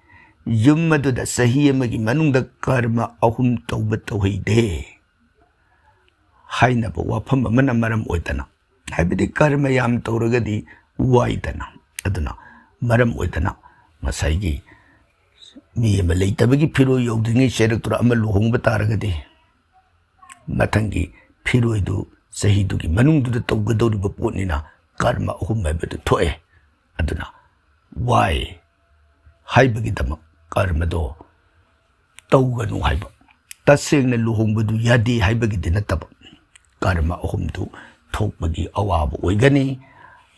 ꯌꯨꯝ ꯑꯗꯨꯗ ꯆꯍꯤ ꯑꯃꯒꯤ ꯃꯅꯨꯡꯗ ꯀꯔꯃ ꯑꯍꯨꯝ ꯇꯧꯕ ꯇꯧꯍꯩꯗꯦ ꯍꯥꯏꯅꯕ ꯋꯥꯐꯝ ꯑꯃꯅ ꯃꯔꯝ ꯑꯣꯏꯗꯅ, ꯍꯥꯏꯕꯗꯤ ꯀꯔꯃ ꯌꯥꯝ ꯇꯧꯔꯒꯗꯤ ꯋꯥꯏꯗꯅ, ꯑꯗꯨꯅ ꯃꯔꯝ ꯑꯣꯏꯗꯅ ꯉꯁꯥꯏꯒꯤ ꯃꯤ ꯑꯃ ꯂꯩꯇꯕꯒꯤ ꯐꯤꯔꯣꯏ ꯌꯧꯗ꯭ꯔꯤꯉꯩ ꯆꯦꯔꯛꯇꯨꯅ ꯑꯃ ꯂꯨꯍꯣꯡꯕ ꯇꯥꯔꯒꯗꯤ ꯃꯊꯪꯒꯤ ꯐꯤꯔꯣꯏꯗꯨ ꯆꯍꯤꯗꯨꯒꯤ ꯃꯅꯨꯡꯗꯨꯗ ꯇꯧꯒꯗꯧꯔꯤꯕ ꯄꯣꯠꯅꯤꯅ ꯀꯔꯃ ꯑꯍꯨꯝ ꯍꯥꯏꯕꯗꯨ ꯊꯣꯛꯑꯦ꯫ ꯑꯗꯨꯅ ꯋꯥꯏ ꯍꯥꯏꯕꯒꯤꯗꯃꯛ ꯀꯔꯃꯗꯣ ꯇꯧꯒꯅꯨ ꯍꯥꯏꯕ, ꯇꯁꯦꯡꯅ ꯂꯨꯍꯣꯡꯕꯗꯨ ꯌꯥꯗꯦ ꯍꯥꯏꯕꯒꯤꯗꯤ ꯅꯠꯇꯕ, ꯀꯔꯃ ꯑꯍꯨꯝꯗꯨ ꯊꯣꯛꯄꯒꯤ ꯑꯋꯥꯕ ꯑꯣꯏꯒꯅꯤ꯫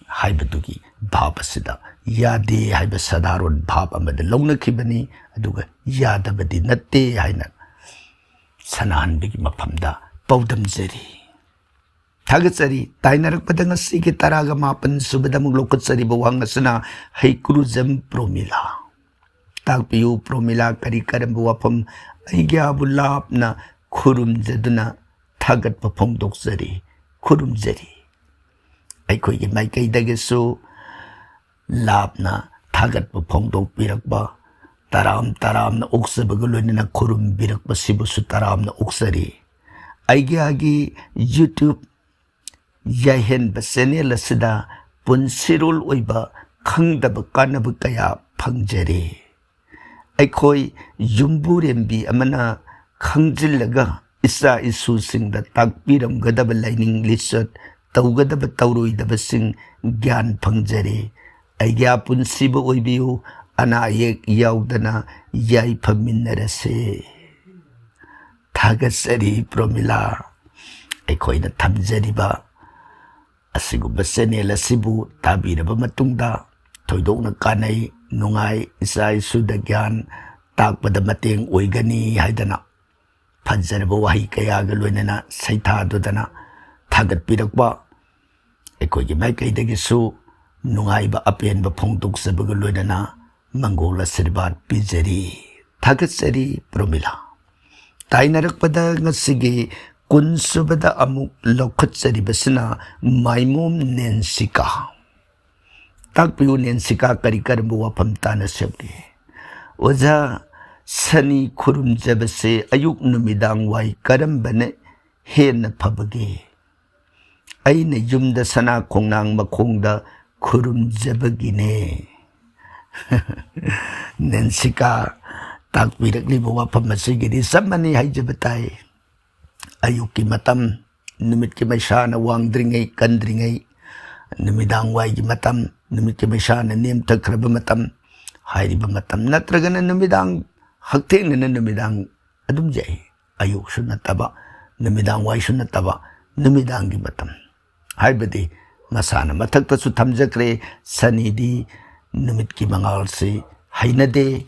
ꯍꯥꯏꯕꯗꯨꯒꯤ ꯚꯥꯕ ꯑꯁꯤꯗ ꯌꯥꯗꯦ ꯍꯥꯏꯕ ꯁꯥꯙꯥꯔꯣꯟ ꯚꯥꯕ ꯑꯃꯗ ꯂꯧꯅꯈꯤꯕꯅꯤ꯫ ꯑꯗꯨꯒ ꯌꯥꯗꯕꯗꯤ ꯅꯠꯇꯦ ꯍꯥꯏꯅ ꯁꯅꯥꯍꯟꯕꯒꯤ ꯃꯐꯝꯗ ꯄꯥꯎꯗꯝꯖꯔꯤ꯫ ꯊꯥꯒꯠꯆꯔꯤ꯫ ꯇꯥꯏꯅꯔꯛꯄꯗ ꯉꯁꯤꯒꯤ ꯇꯔꯥꯒ ꯃꯥꯄꯟ ꯁꯨꯕꯗ ꯑꯃꯨꯛ ꯂꯧꯈꯠꯆꯔꯤꯕ ꯋꯥꯍꯪ ꯑꯁꯤꯅ ꯍꯩꯀ꯭ꯔꯨꯖꯝ ꯄ꯭ꯔꯣꯃꯤꯂꯥ꯫ ꯇꯥꯛꯄꯤꯌꯨ ꯄ꯭ꯔꯣꯃꯤꯂꯥ, ꯀꯔꯤ ꯀꯔꯝꯕ ꯋꯥꯐꯝ? ꯑꯩꯒꯤ ꯑꯥꯕꯨ ꯂꯥꯞꯅ ꯈꯨꯔꯨꯝꯖꯗꯨꯅ ꯊꯥꯒꯠꯄ ꯐꯣꯡꯗꯣꯛꯆꯔꯤ, ꯈꯨꯔꯨꯝꯖꯔꯤ꯫ ꯑꯩꯈꯣꯏꯒꯤ ꯃꯥꯏꯀꯩꯗꯒꯤꯁꯨ ꯂꯥꯞꯅ ꯊꯥꯒꯠꯄ ꯐꯣꯡꯗꯣꯛꯄꯤꯔꯛꯄ, ꯇꯔꯥꯝ ꯇꯔꯥꯝꯅ ꯑꯣꯛꯆꯕꯒ ꯂꯣꯏꯅꯅ ꯈꯨꯔꯨꯝꯕꯤꯔꯛꯄꯁꯤꯕꯨꯁꯨ ꯇꯔꯥꯝꯅ ꯑꯣꯛꯆꯔꯤ꯫ ꯑꯩꯒꯤ ꯑꯥꯒꯤ YouTube ꯌꯥꯏꯍꯦꯟꯕ ꯆꯦꯅꯦꯜ ꯑꯁꯤꯗ ꯄꯨꯟꯁꯤꯔꯣꯜ ꯑꯣꯏꯕ ꯈꯪꯗꯕ ꯀꯥꯟꯅꯕ ꯀꯌꯥ ꯐꯪꯖꯔꯤ꯫ ꯑꯩꯈꯣꯏ ꯌꯨꯝꯕꯨꯔꯦꯝꯕꯤ ꯑꯃꯅ ꯈꯪꯖꯤꯜꯂꯒ ꯏꯆꯥ ꯏꯁꯨꯁꯤꯡꯗ ꯇꯥꯛꯄꯤꯔꯝꯒꯗꯕ ꯂꯥꯏꯅꯤꯡ ꯂꯤꯆꯠ, ꯇꯧꯒꯗꯕ ꯇꯧꯔꯣꯏꯗꯕꯁꯤꯡ ꯒ꯭ꯌꯥꯟ ꯐꯪꯖꯔꯤ꯫ ꯑꯩꯒꯤ ꯑꯄꯨꯟꯁꯤꯕ ꯑꯣꯏꯕꯤꯌꯨ, ꯑꯅꯥ ꯑꯌꯦꯛ ꯌꯥꯎꯗꯅ ꯌꯥꯏꯐꯃꯤꯟꯅꯔꯁꯦ꯫ ꯊꯥꯒꯠꯆꯔꯤ ꯄ꯭ꯔꯣꯃꯤꯂꯥ꯫ ꯑꯩꯈꯣꯏꯅ ꯊꯝꯖꯔꯤꯕ ꯑꯁꯤꯒꯨꯝꯕ ꯆꯦꯅꯦꯜ ꯑꯁꯤꯕꯨ ꯇꯥꯕꯤꯔꯕ ꯃꯇꯨꯡꯗ ꯊꯣꯏꯗꯣꯛꯅ ꯀꯥꯟꯅꯩ, ꯅꯨꯡꯉꯥꯏ, ꯏꯆꯥ ꯏꯁꯨꯗ ꯒ꯭ꯌꯥꯟ ꯇꯥꯛꯄꯗ ꯃꯇꯦꯡ ꯑꯣꯏꯒꯅꯤ ꯍꯥꯏꯗꯅ ꯐꯖꯔꯕ ꯋꯥꯍꯩ ꯀꯌꯥꯒ ꯂꯣꯏꯅꯅ ꯁꯩꯊꯥꯗꯨꯗꯅ ꯊꯥꯒꯠꯄꯤꯔꯛꯄ ꯑꯩꯈꯣꯏꯒꯤ ꯃꯥꯏꯀꯩꯗꯒꯤꯁꯨ ꯅꯨꯡꯉꯥꯏꯕ ꯑꯄꯦꯟꯕ ꯐꯣꯡꯗꯣꯛꯆꯕꯒ ꯂꯣꯏꯅꯅ ꯃꯪꯒꯣꯜ ꯑꯁꯤꯔꯕꯥꯗ ꯄꯤꯖꯔꯤ꯫ ꯊꯥꯒꯠꯆꯔꯤ ꯄ꯭ꯔꯣꯃꯤꯂꯥ꯫ ꯇꯥꯏꯅꯔꯛꯄꯗ ꯉꯁꯤꯒꯤ ꯀꯨꯟꯁꯨꯕꯗ ꯑꯃꯨꯛ ꯂꯧꯈꯠꯆꯔꯤꯕꯁꯤꯅ ꯃꯥꯏꯃꯣꯝ ꯅꯦꯟꯁꯤꯀꯥ꯫ ꯇꯥꯛꯄꯤꯌꯨ ꯅꯦꯟꯁꯤꯀꯥ, ꯀꯔꯤ ꯀꯔꯝꯕ ꯋꯥꯐꯝ ꯇꯥꯟꯅꯁꯤꯒꯦ? ꯑꯣꯖꯥ, ꯁꯅꯤ ꯈꯨꯔꯨꯝꯖꯕꯁꯦ ꯑꯌꯨꯛ ꯅꯨꯃꯤꯗꯥꯡ ꯋꯥꯏ ꯀꯔꯝꯕꯅ ꯍꯦꯟꯅ ꯐꯕꯒꯦ? ꯑꯩꯅ ꯌꯨꯝꯗ ꯁꯅꯥ ꯈꯣꯡꯅꯥꯡ ꯃꯈꯣꯡꯗ ꯈꯨꯔꯨꯝꯖꯕꯒꯤꯅꯦ꯫ ꯅꯦꯟꯁꯤꯀꯥ, ꯇꯥꯛꯄꯤꯔꯛꯂꯤꯕ ꯋꯥꯐꯝ ꯑꯁꯤꯒꯤꯗꯤ ꯆꯞ ꯃꯥꯟꯅꯩ ꯍꯥꯏꯖꯕ ꯇꯥꯏ꯫ ꯑꯌꯨꯛꯀꯤ ꯃꯇꯝ, ꯅꯨꯃꯤꯠꯀꯤ ꯃꯩꯁꯥꯅ ꯋꯥꯡꯗ꯭ꯔꯤꯉꯩ, ꯀꯟꯗ꯭ꯔꯤꯉꯩ, ꯅꯨꯃꯤꯗꯥꯡ ꯋꯥꯏꯒꯤ ꯃꯇꯝ, ꯅꯨꯃꯤꯠꯀꯤ ꯃꯩꯁꯥꯅ ꯅꯦꯝꯊꯈ꯭ꯔꯕ ꯃꯇꯝ, ꯍꯥꯏꯔꯤꯕ ꯃꯇꯝ ꯅꯠꯇ꯭ꯔꯒꯅ ꯅꯨꯃꯤꯗꯥꯡ, ꯍꯛꯊꯦꯡꯅꯅ ꯅꯨꯃꯤꯗꯥꯡ ꯑꯗꯨꯝ ꯌꯥꯏ꯫ ꯑꯌꯨꯛꯁꯨ ꯅꯠꯇꯕ, ꯅꯨꯃꯤꯗꯥꯡ ꯋꯥꯏꯁꯨ ꯅꯠꯇꯕ, ꯅꯨꯃꯤꯗꯥꯡꯒꯤ ꯃꯇꯝ, ꯍꯥꯏꯕꯗꯤ ꯃꯁꯥꯅ ꯃꯊꯛꯇꯁꯨ ꯊꯝꯖꯈ꯭ꯔꯦ, ꯁꯅꯤꯗꯤ ꯅꯨꯃꯤꯠꯀꯤ ꯃꯉꯥꯜꯁꯤ ꯍꯩꯅꯗꯦ,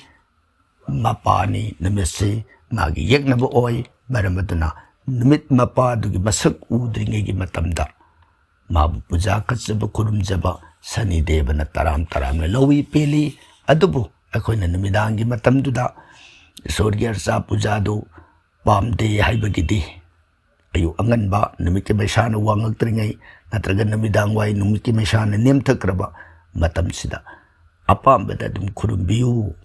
ꯃꯄꯥꯅꯤ, ꯅꯨꯃꯤꯠꯁꯤ ꯃꯥꯒꯤ ꯌꯦꯛꯅꯕ ꯑꯣꯏ꯫ ꯃꯔꯝ ꯑꯗꯨꯅ ꯅꯨꯃꯤꯠ ꯃꯄꯥꯗꯨꯒꯤ ꯃꯁꯛ ꯎꯗ꯭ꯔꯤꯉꯩꯒꯤ ꯃꯇꯝꯗ ꯃꯥꯕꯨ ꯄꯨꯖꯥ ꯀꯠꯆꯕ, ꯈꯨꯔꯨꯝꯖꯕ ꯁꯅꯤ ꯗꯦꯕꯅ ꯇꯔꯥꯝ ꯇꯔꯥꯝꯅ ꯂꯧꯏ, ꯄꯦꯜꯂꯤ꯫ ꯑꯗꯨꯕꯨ ꯑꯩꯈꯣꯏꯅ ꯅꯨꯃꯤꯗꯥꯡꯒꯤ ꯃꯇꯝꯗꯨꯗ ꯏꯁꯣꯔꯒꯤ ꯑꯔꯆꯥ ꯄꯨꯖꯥꯗꯨ ꯄꯥꯝꯗꯦ ꯍꯥꯏꯕꯒꯤꯗꯤ, ꯑꯌꯨꯛ ꯑꯉꯟꯕ ꯅꯨꯃꯤꯠꯀꯤ ꯃꯩꯁꯥꯅ ꯋꯥꯡꯉꯛꯇ꯭ꯔꯤꯉꯩ ꯅꯠꯇ꯭ꯔꯒ ꯅꯨꯃꯤꯗꯥꯡ ꯋꯥꯏ ꯅꯨꯃꯤꯠꯀꯤ ꯃꯩꯁꯥꯅ ꯅꯦꯝꯊꯈ꯭ꯔꯕ ꯃꯇꯝꯁꯤꯗ ꯑꯄꯥꯝꯕꯗ ꯑꯗꯨꯝ ꯈꯨꯔꯨꯝꯕꯤꯌꯨ,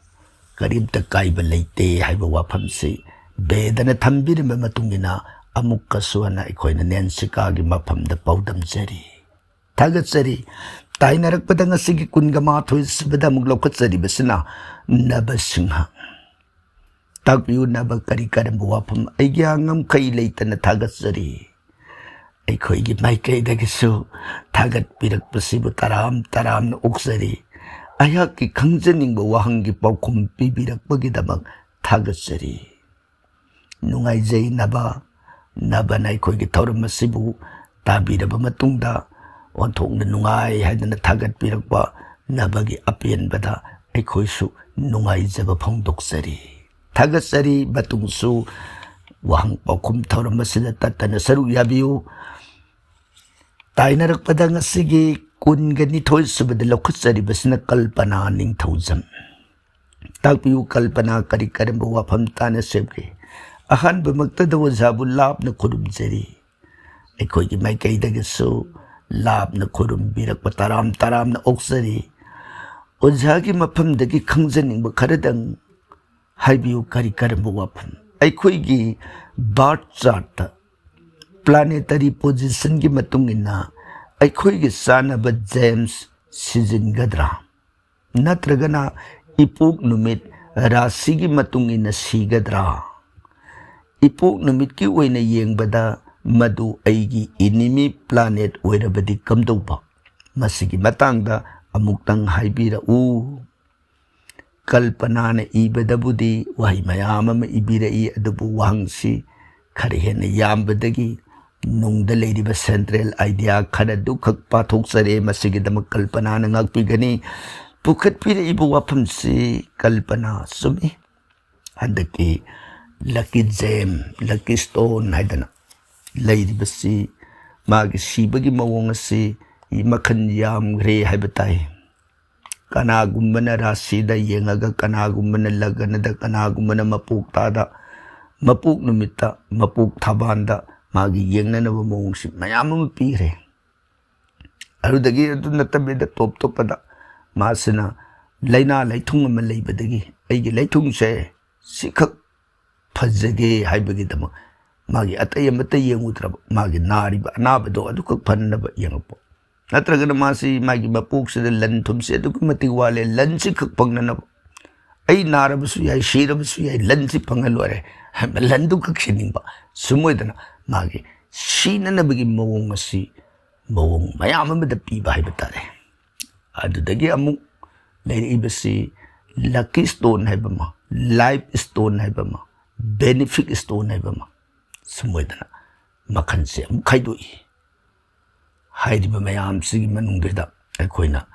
ꯀꯔꯤꯝꯇ ꯀꯥꯏꯕ ꯂꯩꯇꯦ ꯍꯥꯏꯕ ꯋꯥꯐꯝꯁꯤ ꯕꯦꯗꯅ ꯊꯝꯕꯤꯔꯝꯕ ꯃꯇꯨꯡ ꯏꯟꯅ ꯑꯃꯨꯛꯀꯁꯨ ꯍꯟꯅ ꯑꯩꯈꯣꯏꯅ ꯅꯦꯟꯁꯤꯀꯥꯒꯤ ꯃꯐꯝꯗ ꯄꯥꯎꯗꯝꯖꯔꯤ꯫ ꯊꯥꯒꯠꯆꯔꯤ꯫ ꯇꯥꯏꯅꯔꯛꯄꯗ ꯉꯁꯤꯒꯤ ꯀꯨꯟꯒ ꯃꯥꯊꯣꯏ ꯁꯨꯕꯗ ꯑꯃꯨꯛ ꯂꯧꯈꯠꯆꯔꯤꯕꯁꯤꯅ ꯅꯕꯁꯤꯡꯍ꯫ ꯇꯥꯛꯄꯤꯌꯨ ꯅꯕ, ꯀꯔꯤ ꯀꯔꯝꯕ ꯋꯥꯐꯝ? ꯑꯩꯒꯤ ꯉꯝꯈꯩ ꯂꯩꯇꯅ ꯊꯥꯒꯠꯆꯔꯤ꯫ ꯑꯩꯈꯣꯏꯒꯤ ꯃꯥꯏꯀꯩꯗꯒꯤꯁꯨ ꯊꯥꯒꯠꯄꯤꯔꯛꯄꯁꯤꯕꯨ ꯇꯔꯥꯝ ꯇꯔꯥꯝꯅ ꯑꯣꯛꯆꯔꯤ꯫ ꯑꯩꯍꯥꯛꯀꯤ ꯈꯪꯖꯅꯤꯡꯕ ꯋꯥꯍꯪꯒꯤ ꯄꯥꯎꯈꯨꯝ ꯄꯤꯕꯤꯔꯛꯄꯒꯤꯗꯃꯛ ꯊꯥꯒꯠꯆꯔꯤ꯫ ꯅꯨꯡꯉꯥꯏꯖꯩ ꯅꯕ꯫ ꯅꯕꯅ ꯑꯩꯈꯣꯏꯒꯤ ꯊꯧꯔꯝ ꯑꯁꯤꯕꯨ ꯇꯥꯕꯤꯔꯕ ꯃꯇꯨꯡꯗ ꯑꯣꯟꯊꯣꯛꯅ ꯅꯨꯡꯉꯥꯏ ꯍꯥꯏꯗꯅ ꯊꯥꯒꯠꯄꯤꯔꯛꯄ ꯅꯕꯒꯤ ꯑꯄꯦꯟꯕꯗ ꯑꯩꯈꯣꯏꯁꯨ ꯅꯨꯡꯉꯥꯏꯖꯕ ꯐꯣꯡꯗꯣꯛꯆꯔꯤ꯫ ꯊꯥꯒꯠꯆꯔꯤ꯫ ꯃꯇꯨꯡꯁꯨ ꯋꯥꯍꯪ ꯄꯥꯎꯈꯨꯝ ꯊꯧꯔꯝ ꯑꯁꯤꯗ ꯇꯠꯇꯅ ꯁꯔꯨꯛ ꯌꯥꯕꯤꯌꯨ꯫ ꯇꯥꯏꯅꯔꯛꯄꯗ ꯉꯁꯤꯒꯤ ꯀꯨꯟꯒ ꯅꯤꯊꯣꯏ ꯁꯨꯕꯗ ꯂꯧꯈꯠꯆꯔꯤꯕꯁꯤꯅ ꯀꯜꯄꯅꯥ ꯅꯤꯡꯊꯧꯖꯝ꯫ ꯇꯥꯛꯄꯤꯌꯨ, ꯀꯜꯄꯅꯥ ꯀꯔꯤ ꯀꯔꯝꯕ ꯋꯥꯐꯝ ꯇꯥꯅ ꯁꯦꯝꯒꯦ? ꯑꯍꯥꯟꯕꯃꯛꯇꯗ ꯑꯣꯖꯥꯕꯨ ꯂꯥꯞꯅ ꯈꯨꯔꯨꯝꯖꯔꯤ꯫ ꯑꯩꯈꯣꯏꯒꯤ ꯃꯥꯏꯀꯩꯗꯒꯤꯁꯨ ꯂꯥꯞꯅ ꯈꯨꯔꯨꯝꯕꯤꯔꯛꯄ ꯇꯔꯥꯝ ꯇꯔꯥꯝꯅ ꯑꯣꯛꯆꯔꯤ꯫ ꯑꯣꯖꯥꯒꯤ ꯃꯐꯝꯗꯒꯤ ꯈꯪꯖꯅꯤꯡꯕ ꯈꯔꯗꯪ ꯍꯥꯏꯕꯤꯌꯨ, ꯀꯔꯤ ꯀꯔꯝꯕ ꯋꯥꯐꯝ? ꯑꯩꯈꯣꯏꯒꯤ ꯕꯥꯔꯠ ꯆꯥꯔꯠꯇ ꯄ꯭ꯂꯥꯅꯦꯇꯔꯤ ꯄꯣꯖꯤꯁꯟꯒꯤ ꯃꯇꯨꯡ ꯏꯟꯅ ꯑꯩꯈꯣꯏꯒꯤ ꯆꯥꯅꯕ ꯖꯦꯝꯁ ꯁꯤꯖꯤꯟꯒꯗ꯭ꯔꯥ? ꯅꯠꯇ꯭ꯔꯒꯅ ꯏꯄꯣꯛ ꯅꯨꯃꯤꯠ ꯔꯥꯁꯤꯒꯤ ꯃꯇꯨꯡ ꯏꯟꯅ ꯁꯤꯒꯗ꯭ꯔꯥ? ꯏꯄꯣꯛ ꯅꯨꯃꯤꯠꯀꯤ ꯑꯣꯏꯅ ꯌꯦꯡꯕꯗ ꯃꯗꯨ ꯑꯩꯒꯤ ꯏꯅꯤꯃꯤ ꯄ꯭ꯂꯥꯅꯦꯠ ꯑꯣꯏꯔꯕꯗꯤ ꯀꯝꯗꯧꯕ? ꯃꯁꯤꯒꯤ ꯃꯇꯥꯡꯗ ꯑꯃꯨꯛꯇꯪ ꯍꯥꯏꯕꯤꯔꯛꯎ꯫ ꯀꯜꯄꯅꯥꯅ ꯏꯕꯗꯕꯨꯗꯤ ꯋꯥꯍꯩ ꯃꯌꯥꯝ ꯑꯃ ꯏꯕꯤꯔꯛꯏ, ꯑꯗꯨꯕꯨ ꯋꯥꯍꯪꯁꯤ ꯈꯔ ꯍꯦꯟꯅ ꯌꯥꯝꯕꯗꯒꯤ ꯅꯨꯡꯗ ꯂꯩꯔꯤꯕ central idea ꯈꯔꯗꯨꯈꯛ ꯄꯥꯊꯣꯛꯆꯔꯦ꯫ ꯃꯁꯤꯒꯤꯗꯃꯛ ꯀꯜꯄꯅꯥꯅ ꯉꯥꯛꯄꯤꯒꯅꯤ꯫ ꯄꯨꯈꯠꯄꯤꯔꯛꯏꯕ ꯋꯥꯐꯝꯁꯤ ꯀꯜꯄꯅꯥ ꯆꯨꯝꯃꯤ꯫ ꯍꯟꯗꯛꯀꯤ lucky gem, lucky stone ꯍꯥꯏꯗꯅ ꯂꯩꯔꯤꯕꯁꯤ, ꯃꯥꯒꯤ ꯁꯤꯕꯒꯤ ꯃꯑꯣꯡ ꯑꯁꯤ ꯃꯈꯜ ꯌꯥꯝꯈ꯭ꯔꯦ ꯍꯥꯏꯕ ꯇꯥꯏ꯫ ꯀꯅꯥꯒꯨꯝꯕꯅ ꯔꯥꯁꯤꯗ ꯌꯦꯡꯉꯒ, ꯀꯅꯥꯒꯨꯝꯕꯅ ꯂꯒꯅꯗ, ꯀꯅꯥꯒꯨꯝꯕꯅ ꯃꯄꯣꯛꯇꯥꯗ, ꯃꯄꯣꯛ ꯅꯨꯃꯤꯠꯇ, ꯃꯄꯣꯛ ꯊꯕꯥꯟꯗ ꯃꯥꯒꯤ ꯌꯦꯡꯅꯅꯕ ꯃꯑꯣꯡꯁꯤ ꯃꯌꯥꯝ ꯑꯃ ꯄꯤꯈ꯭ꯔꯦ꯫ ꯑꯗꯨꯗꯒꯤ ꯑꯗꯨ ꯅꯠꯇꯕꯤꯗ ꯇꯣꯞ ꯇꯣꯞꯄꯗ ꯃꯥꯁꯤꯅ ꯂꯥꯏꯅꯥ ꯂꯥꯏꯊꯨꯡ ꯑꯃ ꯂꯩꯕꯗꯒꯤ, "ꯑꯩꯒꯤ ꯂꯥꯏꯊꯨꯡꯁꯦ ꯁꯤꯈꯛ ꯐꯖꯒꯦ" ꯍꯥꯏꯕꯒꯤꯗꯃꯛ ꯃꯥꯒꯤ ꯑꯇꯩ ꯑꯃꯠꯇ ꯌꯦꯡꯉꯨꯗ꯭ꯔꯕ, ꯃꯥꯒꯤ ꯅꯥꯔꯤꯕ ꯑꯅꯥꯕꯗꯣ ꯑꯗꯨꯈꯛ ꯐꯅꯅꯕ ꯌꯦꯡꯉꯛꯄ꯫ ꯅꯠꯇ꯭ꯔꯒꯅ ꯃꯥꯁꯤ ꯃꯥꯒꯤ ꯃꯄꯣꯛꯁꯤꯗ ꯂꯟ ꯊꯨꯝꯁꯤ ꯑꯗꯨꯛꯀꯤ ꯃꯇꯤꯛ ꯋꯥꯠꯂꯦ, ꯂꯟꯁꯤ ꯈꯛ ꯐꯪꯅꯅꯕ, "ꯑꯩ ꯅꯥꯔꯕꯁꯨ ꯌꯥꯏ, ꯁꯤꯔꯕꯁꯨ ꯌꯥꯏ, ꯂꯟꯁꯤ ꯐꯪꯉ ꯂꯣꯏꯔꯦ" ꯍꯥꯏꯕ ꯂꯟꯗꯨ ꯈꯛ ꯁꯤꯅꯤꯡꯕ꯫ ꯁꯨꯝ ꯑꯣꯏꯗꯅ ꯃꯥꯒꯤ ꯁꯤꯅꯅꯕꯒꯤ ꯃꯑꯣꯡ ꯑꯁꯤ ꯃꯑꯣꯡ ꯃꯌꯥꯝ ꯑꯃꯗ ꯄꯤꯕ ꯍꯥꯏꯕ ꯇꯥꯔꯦ꯫ ꯑꯗꯨꯗꯒꯤ ꯑꯃꯨꯛ ꯂꯩꯔꯛꯏꯕꯁꯤ lucky stone ꯍꯥꯏꯕ ꯑꯃ, life stone ꯍꯥꯏꯕ ꯑꯃ, benefic stone ꯍꯥꯏꯕ ꯑꯃ, ꯁꯨꯝ ꯑꯣꯏꯗꯅ ꯃꯈꯜꯁꯦ ꯑꯃꯨꯛ ꯈꯥꯏꯗꯣꯛꯏ꯫ ꯍꯥꯏꯔꯤꯕ ꯃꯌꯥꯝꯁꯤꯒꯤ ꯃꯅꯨꯡꯗꯨꯗ ꯑꯩꯈꯣꯏꯅ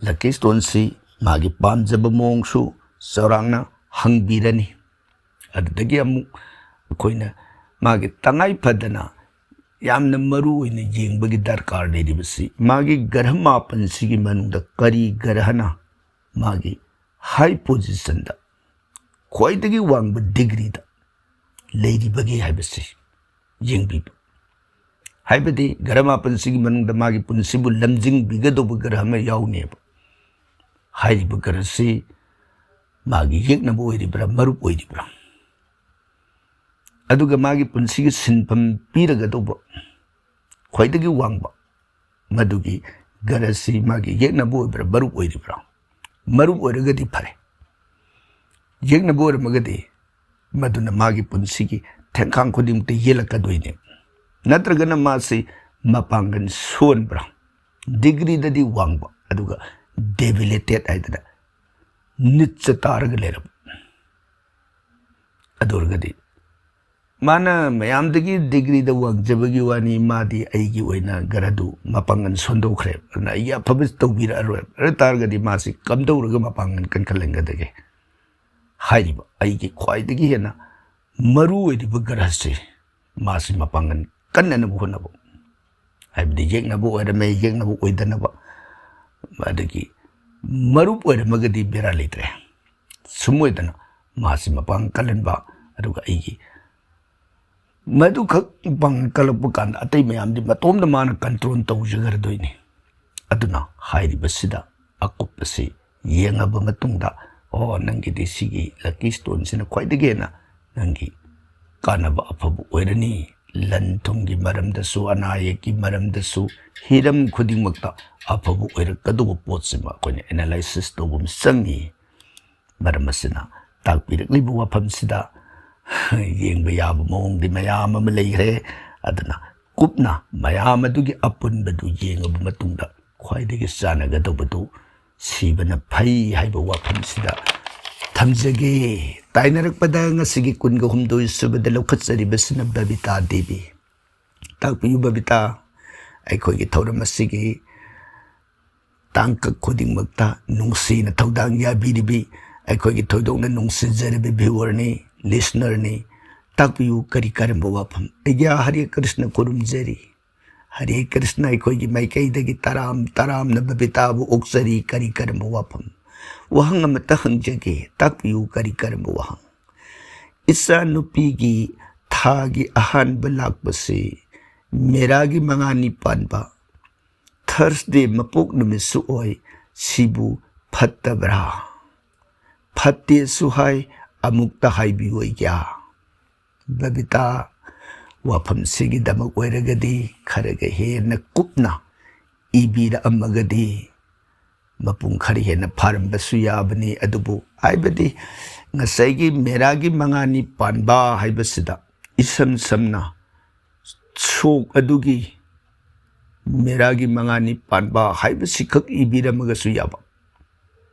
lucky stoneꯁꯤ ꯃꯥꯒꯤ ꯄꯥꯝꯖꯕ ꯃꯑꯣꯡꯁꯨ ꯆꯥꯎꯔꯥꯛꯅ ꯍꯪꯕꯤꯔꯅꯤ꯫ ꯑꯗꯨꯗꯒꯤ ꯑꯃꯨꯛ ꯑꯩꯈꯣꯏꯅ ꯃꯥꯒꯤ ꯇꯉꯥꯏ ꯐꯗꯅ ꯌꯥꯝꯅ ꯃꯔꯨ ꯑꯣꯏꯅ ꯌꯦꯡꯕꯒꯤ ꯗꯔꯀꯥꯔ ꯂꯩꯔꯤꯕꯁꯤ, ꯃꯥꯒꯤ ꯒ꯭ꯔꯍ ꯃꯥꯄꯟꯁꯤꯒꯤ ꯃꯅꯨꯡꯗ ꯀꯔꯤ ꯒ꯭ꯔꯍꯅ ꯃꯥꯒꯤ high positionꯗ, ꯈ꯭ꯋꯥꯏꯗꯒꯤ ꯋꯥꯡꯕ degreeꯗ ꯂꯩꯔꯤꯕꯒꯦ ꯍꯥꯏꯕꯁꯤ ꯌꯦꯡꯕꯤꯕ꯫ ꯍꯥꯏꯕꯗꯤ ꯒ꯭ꯔꯍ ꯃꯥꯄꯟꯁꯤꯒꯤ ꯃꯅꯨꯡꯗ ꯃꯥꯒꯤ ꯄꯨꯟꯁꯤꯕꯨ ꯂꯝꯖꯤꯡꯕꯤꯒꯗꯧꯕ ꯒ꯭ꯔꯍ ꯑꯃ ꯌꯥꯎꯅꯦꯕ꯫ ꯍꯥꯏꯔꯤꯕ ꯒ꯭ꯔꯍꯁꯤ ꯃꯥꯒꯤ ꯌꯦꯛꯅꯕ ꯑꯣꯏꯔꯤꯕ꯭ꯔꯥ, ꯃꯔꯨꯞ ꯑꯣꯏꯔꯤꯕ꯭ꯔꯥ? ꯑꯗꯨꯒ ꯃꯥꯒꯤ ꯄꯨꯟꯁꯤꯒꯤ ꯁꯤꯟꯐꯝ ꯄꯤꯔꯒꯗꯧꯕ ꯈ꯭ꯋꯥꯏꯗꯒꯤ ꯋꯥꯡꯕ ꯃꯗꯨꯒꯤ ꯒ꯭ꯔꯍꯁꯤ ꯃꯥꯒꯤ ꯌꯦꯛꯅꯕ ꯑꯣꯏꯕ꯭ꯔꯥ, ꯃꯔꯨꯞ ꯑꯣꯏꯔꯤꯕ꯭ꯔꯥ? ꯃꯔꯨꯞ ꯑꯣꯏꯔꯒꯗꯤ ꯐꯔꯦ꯫ ꯌꯦꯛꯅꯕ ꯑꯣꯏꯔꯝꯃꯒꯗꯤ ꯃꯗꯨꯅ ꯃꯥꯒꯤ ꯄꯨꯟꯁꯤꯒꯤ ꯊꯦꯡꯈꯥꯡ ꯈꯨꯗꯤꯡꯃꯛꯇ ꯌꯦꯜꯂꯛꯀꯗꯣꯏꯅꯦ꯫ ꯅꯠꯇ꯭ꯔꯒꯅ ꯃꯥꯁꯤ ꯃꯄꯥꯡꯒꯜ ꯁꯣꯟꯕ꯭ꯔꯥ, degreeꯗꯗꯤ ꯋꯥꯡꯕ ꯑꯗꯨꯒ debilitate ꯍꯥꯏꯗꯅ ꯅꯤꯠꯆ ꯇꯥꯔꯒ ꯂꯩꯔꯕ, ꯑꯗꯨ ꯑꯣꯏꯔꯒꯗꯤ ꯃꯥꯅ ꯃꯌꯥꯝꯗꯒꯤ ꯗꯤꯒ꯭ꯔꯤꯗ ꯋꯥꯡꯖꯕꯒꯤ ꯋꯥꯅꯤ, ꯃꯥꯗꯤ ꯑꯩꯒꯤ ꯑꯣꯏꯅ ꯒ꯭ꯔꯍꯗꯨ ꯃꯄꯥꯡꯒꯜ ꯁꯣꯟꯗꯣꯛꯈ꯭ꯔꯦ, ꯑꯗꯨꯅ ꯑꯩꯒꯤ ꯑꯐꯕ ꯇꯧꯕꯤꯔꯛꯑꯔꯣꯏ꯫ ꯑꯗꯨ ꯇꯥꯔꯒꯗꯤ ꯃꯥꯁꯤ ꯀꯝꯗꯧꯔꯒ ꯃꯄꯥꯡꯒꯜ ꯀꯟꯈꯠꯍꯟꯒꯗꯒꯦ? ꯍꯥꯏꯔꯤꯕ ꯑꯩꯒꯤ ꯈ꯭ꯋꯥꯏꯗꯒꯤ ꯍꯦꯟꯅ ꯃꯔꯨ ꯑꯣꯏꯔꯤꯕ ꯒ꯭ꯔꯍꯁꯦ, ꯃꯥꯁꯤ ꯃꯄꯥꯡꯒꯜ ꯀꯟꯅꯅꯕ ꯍꯣꯠꯅꯕ, ꯍꯥꯏꯕꯗꯤ ꯌꯦꯛꯅꯕ ꯑꯣꯏꯔꯝꯃꯦ, ꯌꯦꯛꯅꯕ ꯑꯣꯏꯗꯅꯕ, ꯑꯗꯒꯤ ꯃꯔꯨꯞ ꯑꯣꯏꯔꯝꯃꯒꯗꯤ ꯕꯦꯔꯥ ꯂꯩꯇ꯭ꯔꯦ꯫ ꯁꯨꯝ ꯑꯣꯏꯗꯅ ꯃꯥꯁꯤ ꯃꯄꯥꯡꯒꯜ ꯀꯜꯍꯟꯕ, ꯑꯗꯨꯒ ꯑꯩꯒꯤ ꯃꯗꯨꯈꯛ ꯃꯄꯥꯡꯒꯜ ꯀꯜꯂꯛꯄ ꯀꯥꯟꯗ ꯑꯇꯩ ꯃꯌꯥꯝꯗꯤ ꯃꯇꯣꯝꯗ ꯃꯥꯅ ꯀꯟꯇ꯭ꯔꯣꯜ ꯇꯧꯖꯈ꯭ꯔꯗꯣꯏꯅꯤ꯫ ꯑꯗꯨꯅ ꯍꯥꯏꯔꯤꯕꯁꯤꯗ ꯑꯀꯨꯞꯄꯁꯤ ꯌꯦꯡꯉꯕ ꯃꯇꯨꯡꯗ, ꯑꯣ, ꯅꯪꯒꯤꯗꯤ ꯁꯤꯒꯤ ꯂꯛꯀꯤ ꯁ꯭ꯇꯣꯟꯁꯤꯅ ꯈ꯭ꯋꯥꯏꯗꯒꯤ ꯍꯦꯟꯅ ꯅꯪꯒꯤ ꯀꯥꯟꯅꯕ ꯑꯐꯕ ꯑꯣꯏꯔꯅꯤ, ꯂꯟ ꯊꯨꯝꯒꯤ ꯃꯔꯝꯗꯁꯨ, ꯑꯅꯥ ꯑꯌꯦꯛꯀꯤ ꯃꯔꯝꯗꯁꯨ, ꯍꯤꯔꯝ ꯈꯨꯗꯤꯡꯃꯛꯇ ꯑꯐꯕ ꯑꯣꯏꯔꯛꯀꯗꯧꯕ ꯄꯣꯠꯁꯤꯃ ꯑꯩꯈꯣꯏꯅ ꯑꯦꯅꯥꯂꯥꯏꯁꯤꯁ ꯇꯧꯕ ꯑꯃ ꯆꯪꯉꯤ꯫ ꯃꯔꯝ ꯑꯁꯤꯅ ꯇꯥꯛꯄꯤꯔꯛꯂꯤꯕ ꯋꯥꯐꯝꯁꯤꯗ ꯌꯦꯡꯕ ꯌꯥꯕ ꯃꯑꯣꯡꯗꯤ ꯃꯌꯥꯝ ꯑꯃ ꯂꯩꯈ꯭ꯔꯦ꯫ ꯑꯗꯨꯅ ꯀꯨꯞꯅ ꯃꯌꯥꯝ ꯑꯗꯨꯒꯤ ꯑꯄꯨꯟꯕꯗꯨ ꯌꯦꯡꯉꯕ ꯃꯇꯨꯡꯗ ꯈ꯭ꯋꯥꯏꯗꯒꯤ ꯆꯥꯟꯅꯒꯗꯧꯕꯗꯨ ꯁꯤꯕꯅ ꯐꯩ ꯍꯥꯏꯕ ꯋꯥꯐꯝꯁꯤꯗ ꯊꯝꯖꯒꯦ꯫ ꯇꯥꯏꯅꯔꯛꯄꯗ ꯉꯁꯤꯒꯤ ꯀꯨꯟꯒ ꯍꯨꯝꯗꯣꯏ ꯁꯨꯕꯗ ꯂꯧꯈꯠꯆꯔꯤꯕꯁꯤꯅ ꯕꯕꯤꯇꯥ ꯗꯦꯕꯤ꯫ ꯇꯥꯛꯄꯤꯌꯨ ꯕꯕꯤꯇꯥ, ꯑꯩꯈꯣꯏꯒꯤ ꯊꯧꯔꯝ ꯑꯁꯤꯒꯤ ꯇꯥꯡꯀꯛ ꯈꯨꯗꯤꯡꯃꯛꯇ ꯅꯨꯡꯁꯤꯅ ꯊꯧꯗꯥꯡ ꯌꯥꯕꯤꯔꯤꯕꯤ ꯑꯩꯈꯣꯏꯒꯤ ꯊꯣꯏꯗꯣꯛꯅ ꯅꯨꯡꯁꯤꯖꯔꯕꯤ ꯚ꯭ꯌꯨꯋꯔꯅꯤ, ꯂꯤꯁꯅꯔꯅꯤ꯫ ꯇꯥꯛꯄꯤꯌꯨ, ꯀꯔꯤ ꯀꯔꯝꯕ ꯋꯥꯐꯝ? ꯑꯩꯒ꯭ꯌꯥ ꯍꯔꯦ ꯀ꯭ꯔꯤꯁꯅ ꯈꯨꯔꯨꯝꯖꯔꯤ꯫ ꯍꯔꯦ ꯀ꯭ꯔꯤꯁꯅ ꯑꯩꯈꯣꯏꯒꯤ ꯃꯥꯏꯀꯩꯗꯒꯤ ꯇꯔꯥꯝ ꯇꯔꯥꯝꯅ ꯕꯕꯤꯇꯥꯕꯨ ꯑꯣꯛꯆꯔꯤ꯫ ꯀꯔꯤ ꯀꯔꯝꯕ ꯋꯥꯐꯝ? ꯋꯥꯍꯪ ꯑꯃꯇ ꯍꯪꯖꯒꯦ, ꯇꯥꯛꯄꯤꯌꯨ, ꯀꯔꯤ ꯀꯔꯝꯕ ꯋꯥꯍꯪ? ꯏꯆꯥꯅꯨꯄꯤꯒꯤ ꯊꯥꯒꯤ ꯑꯍꯥꯟꯕ ꯂꯥꯛꯄꯁꯤ ꯃꯦꯔꯥꯒꯤ ꯃꯉꯥꯅꯤ ꯄꯥꯟꯕ ꯊꯔꯁꯗꯦ ꯃꯄꯣꯛ ꯅꯨꯃꯤꯠꯁꯨ ꯑꯣꯏ, ꯁꯤꯕꯨ ꯐꯠꯇꯕ꯭ꯔꯥ? ꯐꯠꯇꯦꯁꯨ ꯍꯥꯏ, ꯑꯃꯨꯛꯇ ꯍꯥꯏꯕꯤꯌꯨ ꯑꯩꯒ꯭ꯌꯥ꯫ ꯕꯕꯤꯇꯥ, ꯋꯥꯐꯝꯁꯤꯒꯤꯗꯃꯛ ꯑꯣꯏꯔꯒꯗꯤ ꯈꯔꯒ ꯍꯦꯟꯅ ꯀꯨꯞꯅ ꯏꯕꯤꯔꯛꯑꯝꯃꯒꯗꯤ ꯃꯄꯨꯡ ꯈꯔ ꯍꯦꯟꯅ ꯐꯥꯔꯝꯕꯁꯨ ꯌꯥꯕꯅꯤ꯫ ꯑꯗꯨꯕꯨ ꯍꯥꯏꯕꯗꯤ ꯉꯁꯥꯏꯒꯤ ꯃꯦꯔꯥꯒꯤ ꯃꯉꯥꯅꯤ ꯄꯥꯟꯕ ꯍꯥꯏꯕꯁꯤꯗ ꯏꯁꯝ ꯁꯝꯅ ꯁꯣꯛ ꯑꯗꯨꯒꯤ ꯃꯦꯔꯥꯒꯤ ꯃꯉꯥꯅꯤ ꯄꯥꯟꯕ ꯍꯥꯏꯕꯁꯤꯈꯛ ꯏꯕꯤꯔꯝꯃꯒꯁꯨ ꯌꯥꯕ꯫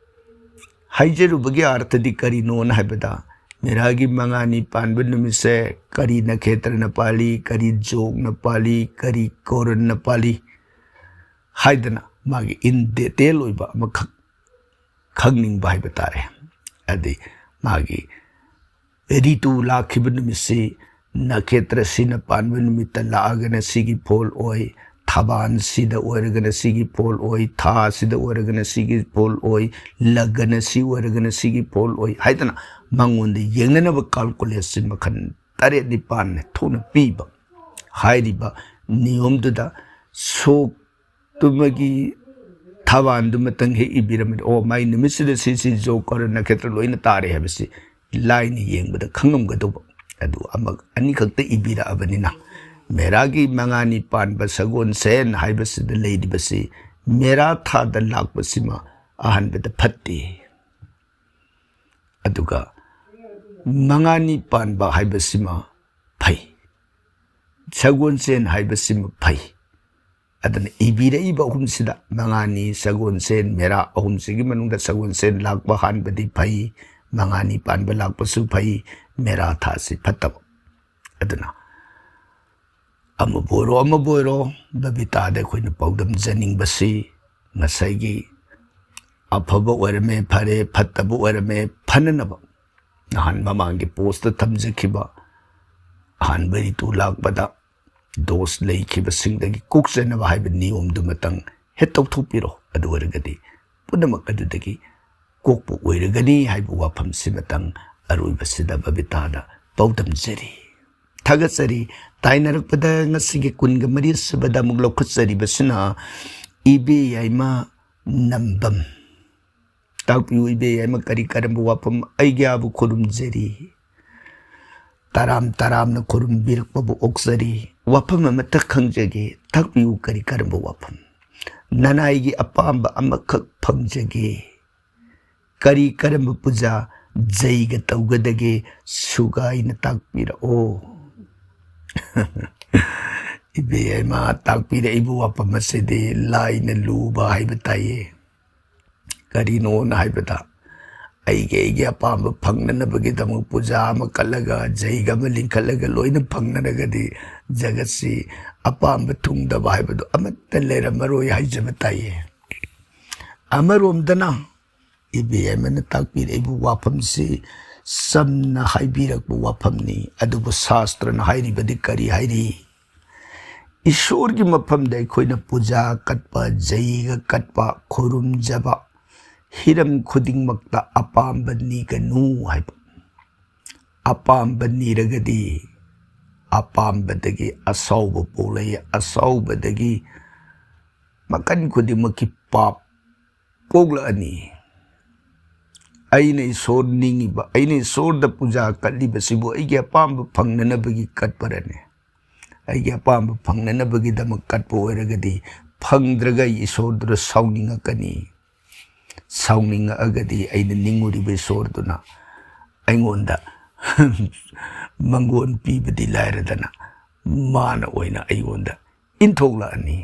ꯍꯥꯏꯖꯔꯨꯕꯒꯤ ꯑꯥꯔꯊꯗꯤ ꯀꯔꯤꯅꯣꯅ ꯍꯥꯏꯕꯗ, ꯃꯦꯔꯥꯒꯤ ꯃꯉꯥꯅꯤ ꯄꯥꯟꯕ ꯅꯨꯃꯤꯠꯁꯦ ꯀꯔꯤ ꯅꯈꯦꯇ꯭ꯔꯅ ꯄꯥꯜꯂꯤ, ꯀꯔꯤ ꯖꯣꯒꯅ ꯄꯥꯜꯂꯤ, ꯀꯔꯤ ꯀꯣꯔꯟꯅ ꯄꯥꯜꯂꯤ ꯍꯥꯏꯗꯅ ꯃꯥꯒꯤ in detail ꯑꯣꯏꯕ ꯑꯃꯈꯛ ꯈꯪꯅꯤꯡꯕ ꯍꯥꯏꯕ ꯇꯥꯔꯦ꯫ ꯑꯗꯩ ꯃꯥꯒꯤ ꯔꯤꯇꯨ ꯂꯥꯛꯈꯤꯕ ꯅꯨꯃꯤꯠꯁꯤ, ꯅꯈꯦꯇ꯭ꯔꯁꯤꯅ ꯄꯥꯟꯕ ꯅꯨꯃꯤꯠꯇ ꯂꯥꯛꯑꯒꯅ ꯁꯤꯒꯤ ꯐꯣꯜ ꯑꯣꯏ, ꯊꯕꯥꯟꯁꯤꯗ ꯑꯣꯏꯔꯒꯅ ꯁꯤꯒꯤ ꯐꯣꯜ ꯑꯣꯏ, ꯊꯥꯁꯤꯗ ꯑꯣꯏꯔꯒꯅ ꯁꯤꯒꯤ ꯐꯣꯜ ꯑꯣꯏ, ꯂꯒꯅ ꯁꯤ ꯑꯣꯏꯔꯒꯅ ꯁꯤꯒꯤ ꯐꯣꯜ ꯑꯣꯏ ꯍꯥꯏꯗꯅ ꯃꯉꯣꯟꯗ ꯌꯦꯡꯅꯅꯕ ꯀꯥꯜꯀꯨꯂꯦꯁꯟ ꯃꯈꯜ ꯇꯔꯦꯠ ꯅꯤꯄꯥꯟ ꯊꯣꯛꯅ ꯄꯤꯕ꯫ ꯍꯥꯏꯔꯤꯕ ꯅꯤꯌꯣꯝꯗꯨꯗ ꯁꯣꯛ ꯇꯨꯃꯒꯤ ꯊꯕꯥꯟꯗꯨꯃꯇꯪ ꯍꯦꯛ ꯏꯕꯤꯔꯝꯃꯗꯤ, ꯑꯣ, ꯃꯥꯏ ꯅꯨꯃꯤꯠꯁꯤꯗ ꯁꯤ, ꯁꯤ ꯖꯣ ꯀꯔ ꯅꯈꯦꯇ꯭ꯔ ꯂꯣꯏꯅ ꯇꯥꯔꯦ ꯍꯥꯏꯕꯁꯤ ꯂꯥꯏꯅ ꯌꯦꯡꯕꯗ ꯈꯪꯉꯝꯒꯗꯧꯕ꯫ ꯑꯗꯨ ꯑꯃ ꯑꯅꯤꯈꯛꯇ ꯏꯕꯤꯔꯛꯑꯕꯅꯤꯅ, ꯃꯦꯔꯥꯒꯤ ꯃꯉꯥꯅꯤ ꯄꯥꯟꯕ ꯁꯒꯣꯜꯁꯦꯟ ꯍꯥꯏꯕꯁꯤꯗ ꯂꯩꯔꯤꯕꯁꯤ ꯃꯦꯔꯥ ꯊꯥꯗ ꯂꯥꯛꯄꯁꯤꯃ ꯑꯍꯥꯟꯕꯗ ꯐꯠꯇꯦ꯫ ꯑꯗꯨꯒ ꯃꯉꯥꯅꯤ ꯄꯥꯟꯕ ꯍꯥꯏꯕꯁꯤꯃ ꯐꯩ, ꯁꯒꯣꯜꯁꯦꯟ ꯍꯥꯏꯕꯁꯤꯃ ꯐꯩ꯫ ꯑꯗꯨꯅ ꯏꯕꯤꯔꯛꯏꯕ ꯑꯍꯨꯝꯁꯤꯗ, ꯃꯉꯥꯅꯤ ꯁꯒꯣꯜꯁꯦꯟ ꯃꯦꯔꯥ ꯑꯍꯨꯝꯁꯤꯒꯤ ꯃꯅꯨꯡꯗ ꯁꯒꯣꯜꯁꯦꯟ ꯂꯥꯛꯄ ꯍꯥꯟꯕꯗꯤ ꯐꯩ, ꯃꯉꯥꯅꯤ ꯄꯥꯟꯕ ꯂꯥꯛꯄꯁꯨ ꯐꯩ, ꯃꯦꯔꯥ ꯊꯥꯁꯤ ꯐꯠꯇꯕ꯫ ꯑꯗꯨꯅ ꯑꯃꯕꯨ ꯑꯣꯏꯔꯣ, ꯑꯃꯕꯨ ꯑꯣꯏꯔꯣ, ꯕꯕꯤꯇꯥꯗ ꯑꯩꯈꯣꯏꯅ ꯄꯥꯎꯗꯝꯖꯅꯤꯡꯕꯁꯤ ꯉꯁꯥꯏꯒꯤ ꯑꯐꯕ ꯑꯣꯏꯔꯝꯃꯦ ꯐꯔꯦ, ꯐꯠꯇꯕ ꯑꯣꯏꯔꯝꯃꯦ ꯐꯅꯅꯕ꯫ ꯅꯍꯥꯟ ꯃꯃꯥꯡꯒꯤ ꯄꯣꯁꯇ ꯊꯝꯖꯈꯤꯕ ꯑꯍꯥꯟꯕ ꯔꯤꯇꯨ ꯂꯥꯛꯄꯗ ꯗꯣꯁ ꯂꯩꯈꯤꯕꯁꯤꯡꯗꯒꯤ ꯀꯣꯛꯆꯅꯕ ꯍꯥꯏꯕ ꯅꯤꯌꯣꯝꯗꯨꯃꯇꯪ ꯍꯦꯛ ꯇꯧꯊꯣꯛꯄꯤꯔꯣ꯫ ꯑꯗꯨ ꯑꯣꯏꯔꯒꯗꯤ ꯄꯨꯝꯅꯃꯛ ꯑꯗꯨꯗꯒꯤ ꯀꯣꯛꯄ ꯑꯣꯏꯔꯒꯅꯤ ꯍꯥꯏꯕ ꯋꯥꯐꯝꯁꯤꯃꯇꯪ ꯑꯔꯣꯏꯕꯁꯤꯗ ꯕꯕꯤꯇꯥꯗ ꯄꯥꯎꯗꯝꯖꯔꯤ꯫ ꯊꯥꯒꯠꯆꯔꯤ꯫ ꯇꯥꯏꯅꯔꯛꯄꯗ ꯉꯁꯤꯒꯤ ꯀꯨꯟꯒ ꯃꯔꯤ ꯁꯨꯕꯗ ꯑꯃꯨꯛ ꯂꯧꯈꯠꯆꯔꯤꯕꯁꯤꯅ ꯏꯕꯦ ꯌꯥꯏꯃ ꯅꯝꯕꯝ꯫ ꯇꯥꯛꯄꯤꯌꯨ ꯏꯕꯦ ꯌꯥꯏꯃ, ꯀꯔꯤ ꯀꯔꯝꯕ ꯋꯥꯐꯝ ꯑꯩꯒꯤꯕꯨ ꯈꯨꯔꯨꯝꯖꯔꯤ꯫ ꯇꯔꯥꯝ ꯇꯔꯥꯝꯅ ꯈꯨꯔꯨꯝꯕꯤꯔꯛꯄꯕꯨ ꯑꯣꯛꯆꯔꯤ꯫ ꯋꯥꯐꯝ ꯑꯃꯠꯇ ꯈꯪꯖꯒꯦ, ꯇꯥꯛꯄꯤꯌꯨ ꯀꯔꯤ ꯀꯔꯝꯕ ꯋꯥꯐꯝ? ꯅꯅꯥꯏꯒꯤ ꯑꯄꯥꯝꯕ ꯑꯃꯈꯛ ꯐꯪꯖꯒꯦ꯫ ꯀꯔꯤ ꯀꯔꯝꯕ ꯄꯨꯖꯥ ꯖꯩꯒ ꯇꯧꯒꯗꯒꯦ ꯁꯨꯒꯥꯏꯅ ꯇꯥꯛꯄꯤꯔꯛꯑꯣ꯫ ꯏꯕꯦ ꯌꯥꯏꯃ, ꯇꯥꯛꯄꯤꯔꯛꯏꯕ ꯋꯥꯐꯝ ꯑꯁꯤꯗꯤ ꯂꯥꯏꯅ ꯂꯨꯕ ꯍꯥꯏꯕ ꯇꯥꯏꯌꯦ꯫ ꯀꯔꯤꯅꯣꯅ ꯍꯥꯏꯕꯗ, ꯑꯩꯒꯤ ꯑꯩꯒꯤ ꯑꯄꯥꯝꯕ ꯐꯪꯅꯅꯕꯒꯤꯗꯃꯛ ꯄꯨꯖꯥ ꯑꯃ ꯀꯠꯂꯒ, ꯖꯩꯒ ꯑꯃ ꯂꯤꯡꯈꯠꯂꯒ ꯂꯣꯏꯅ ꯐꯪꯅꯔꯒꯗꯤ ꯖꯒꯠꯁꯤ ꯑꯄꯥꯝꯕ ꯊꯨꯡꯗꯕ ꯍꯥꯏꯕꯗꯨ ꯑꯃꯠꯇ ꯂꯩꯔꯝꯃꯔꯣꯏ ꯍꯥꯏꯖꯕ ꯇꯥꯏꯌꯦ꯫ ꯑꯃꯔꯣꯝꯗꯅ ꯏꯕꯦꯝꯃꯅ ꯇꯥꯛꯄꯤꯔꯛꯏꯕ ꯋꯥꯐꯝꯁꯤ ꯆꯝꯅ ꯍꯥꯏꯕꯤꯔꯛꯄ ꯋꯥꯐꯝꯅꯤ, ꯑꯗꯨꯕꯨ ꯁꯥꯁꯇ꯭ꯔꯅ ꯍꯥꯏꯔꯤꯕꯗꯤ ꯀꯔꯤ ꯍꯥꯏꯔꯤ? ꯏꯁꯣꯔꯒꯤ ꯃꯐꯝꯗ ꯑꯩꯈꯣꯏꯅ ꯄꯨꯖꯥ ꯀꯠꯄ, ꯖꯩꯒ ꯀꯠꯄ, ꯈꯨꯔꯨꯝꯖꯕ, ꯍꯤꯔꯝ ꯈꯨꯗꯤꯡꯃꯛꯇ ꯑꯄꯥꯝꯕ ꯅꯤꯒꯅꯨ ꯍꯥꯏꯕ꯫ ꯑꯄꯥꯝꯕ ꯅꯤꯔꯒꯗꯤ ꯑꯄꯥꯝꯕꯗꯒꯤ ꯑꯁꯥꯎꯕ ꯄꯣꯛꯂꯛꯏ, ꯑꯁꯥꯎꯕꯗꯒꯤ ꯃꯈꯜ ꯈꯨꯗꯤꯡꯃꯛꯀꯤ ꯄꯥꯞ ꯄꯣꯛꯂꯛꯑꯅꯤ꯫ ꯑꯩꯅ ꯏꯁꯣꯔ ꯅꯤꯡꯉꯤꯕ, ꯑꯩꯅ ꯏꯁꯣꯔꯗ ꯄꯨꯖꯥ ꯀꯠꯂꯤꯕꯁꯤꯕꯨ ꯑꯩꯒꯤ ꯑꯄꯥꯝꯕ ꯐꯪꯅꯅꯕꯒꯤ ꯀꯠꯄꯔꯅꯦ? ꯑꯩꯒꯤ ꯑꯄꯥꯝꯕ ꯐꯪꯅꯅꯕꯒꯤꯗꯃꯛ ꯀꯠꯄ ꯑꯣꯏꯔꯒꯗꯤ, ꯐꯪꯗ꯭ꯔꯒ ꯑꯩ ꯏꯁꯣꯔꯗꯨꯗ ꯁꯥꯎꯅꯤꯡꯉꯛꯀꯅꯤ꯫ ꯁꯥꯎꯅꯤꯡꯉꯛꯑꯒꯗꯤ ꯑꯩꯅ ꯅꯤꯡꯉꯨꯔꯤꯕ ꯏꯁꯣꯔꯗꯨꯅ ꯑꯩꯉꯣꯟꯗ ꯃꯪꯒꯣꯟ ꯄꯤꯕꯗꯤ ꯂꯥꯏꯔꯗꯅ, ꯃꯥꯅ ꯑꯣꯏꯅ ꯑꯩꯉꯣꯟꯗ ꯏꯟꯊꯣꯛꯂꯛꯑꯅꯤ꯫